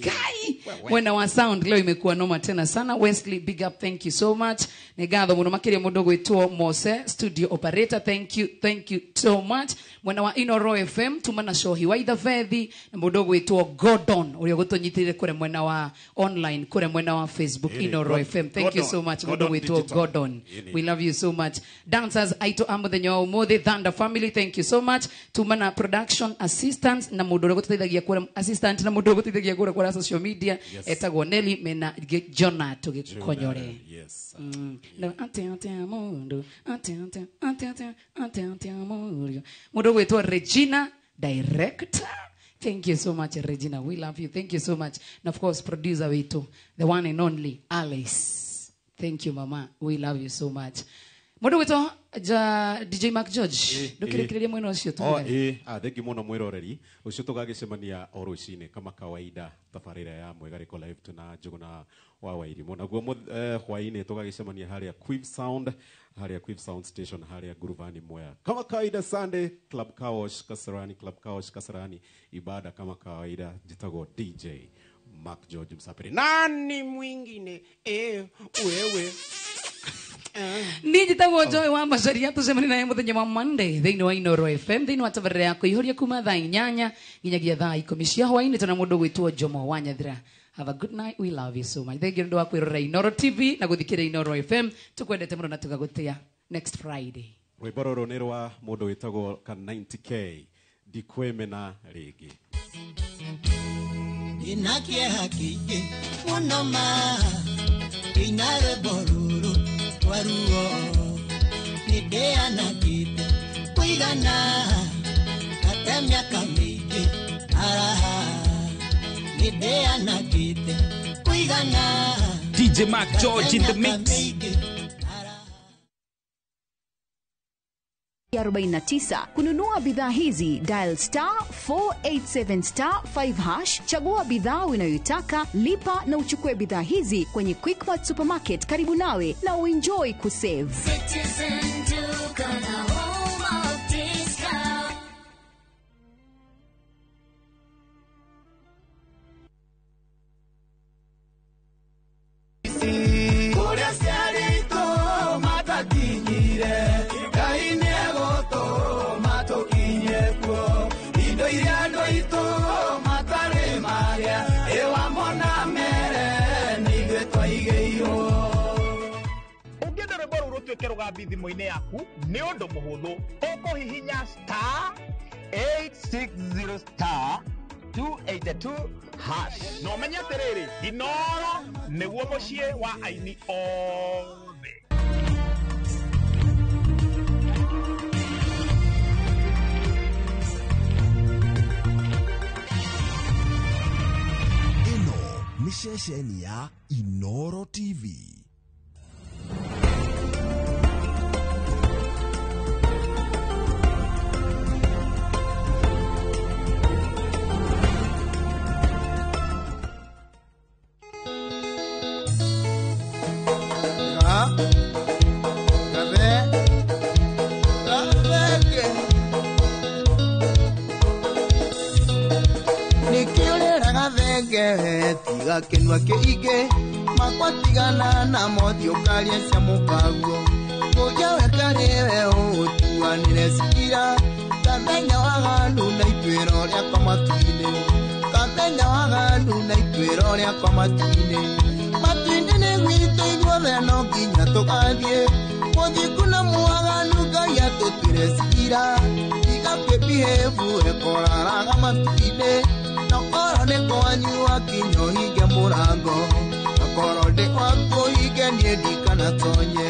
Kai mwena wa sound leo imekuwa noma tena sana. Wesley, big up, thank you so much. Nĩ ngatho mũno makĩria mũndũ gwĩtwo Mose studio operator, thank you so much. Mwena wa Inoro FM tuma na Shohi wa Ithabethi na mũndũ gwĩtwo Gordon ũrĩa ũgũtũnyitĩrĩire kũrĩa mwena wa online kũrĩa mwena wa Facebook Inoro FM. Thank you so much mũndũ gwĩtwo Gordon. We love you so much. Dancers aitũ a mũthenya wa ũmũthĩ Thunder Family, thank you so much. Tuma na production assistant na mũndũ ũrĩa ũgũtũteithagia kũrĩa assistant na mũndũ ũgũtũteithagia kũrĩa kũrĩa social media etagwo Nelly mena Jonah tũgĩkonyore. Yes. Na ate ate mundu ate ate ate ate ate ate mundu. Mũndũ gwĩtwo Regina director. Thank you so much Regina. We love you. Thank you so much. And of course producer wetu, the one and only Alice. Thank you mama. We love you so much. Mũndũ gwĩtwo DJ Mark George. Ndũkĩrĩkĩrĩria mwena ũcio tu. Thank you mũno mwĩroreri. Ũcio tũgagĩcemania o rũcinĩ kama kawaida tabarĩra ya Mwĩgarĩko Live tuna Njũgũna wa Wairimũ. Naguo hwaĩ-inĩ tũgagĩcemania harĩa Quiv Sound, harĩa Quiv Sound Station, harĩa Guruvani Mwea. Kama kawaida Sunday Club Kaosh Kasarani, Club Kaosh Kasarani, ibada kama kawaida. Njĩtagwo DJ Mark George Msafiri. Nani mwingine? Wewe. Niĩ njĩtagwo Joy wa Macaria tũcemanie naye mũthenya wa Monday thĩinĩ wa Inoro FM thĩinĩ wa tabarĩra ya kũihũria kuma thaa 8 nginyagia thaa 10 cia hwaĩ-inĩ tũna mũndũ gwĩtwo Jomo wa Nyathira. Have a good night. We love you so much. Thank you nĩ ũndũ wa kwĩrorera Inoro TV na gũthikĩrĩria Inoro FM. Tũkwendete mũno na tũgagũtĩa next Friday. Rwĩmbo rũrũ nĩ rwa mũndũ wĩtagwo ka 90K ndikwĩmena rĩngĩ. Ndĩna kĩeha kĩingĩ mũno ma ndĩna rwĩmbo rũrũ rwa ruo nĩndĩanangĩte kũigana ngate mĩaka mĩingĩ araha nĩndĩanangĩte kũigana. DJ Mark George in the mix. 49 kununua bidhaa hizi, dial star 487 star 5 hash, chagua bidhaa unayoitaka, lipa na uchukue bidhaa hizi kwenye Quickmart Supermarket karibu nawe na uenjoy kusave. Citizen Duka, the home of discount. Kũrĩa ciarĩtwo matakinyire Ngai nĩegũtũma tũkinye kuo indo iria andũ aitũ matarĩ magĩa. wandĩke rũgambi thimũ-inĩ yaku nĩ ũndũ mũhũthũ. Ũkũhihinya star 860 star 282 hash. Na ũmenye atĩrĩrĩ, Inoro nĩguo mũciĩ wa aini othe. Ĩno nĩ ceceni ya Inoro TV. Tiga kĩnua kĩingĩ makwa tigana na mothiũ karie cia mũkaguo kũrĩa we karĩ we ũtuanĩre cira kamenya waganu na ituĩro rĩakwa matu-inĩ kamenya waganu na ituĩro rĩakwa matu-inĩ matu-inĩ nĩ gwitũ ithuothe no nginya tũgathiĩ mũthingu na mwaganu Ngai atũtuĩre cira tiga kwĩbihĩbu ekoraraga matu-inĩ Nakoro nĩ kwanyu wakinya ũhinge mũrango Nakoro ndĩ gwaku ũhinge niĩ ndikanatonye.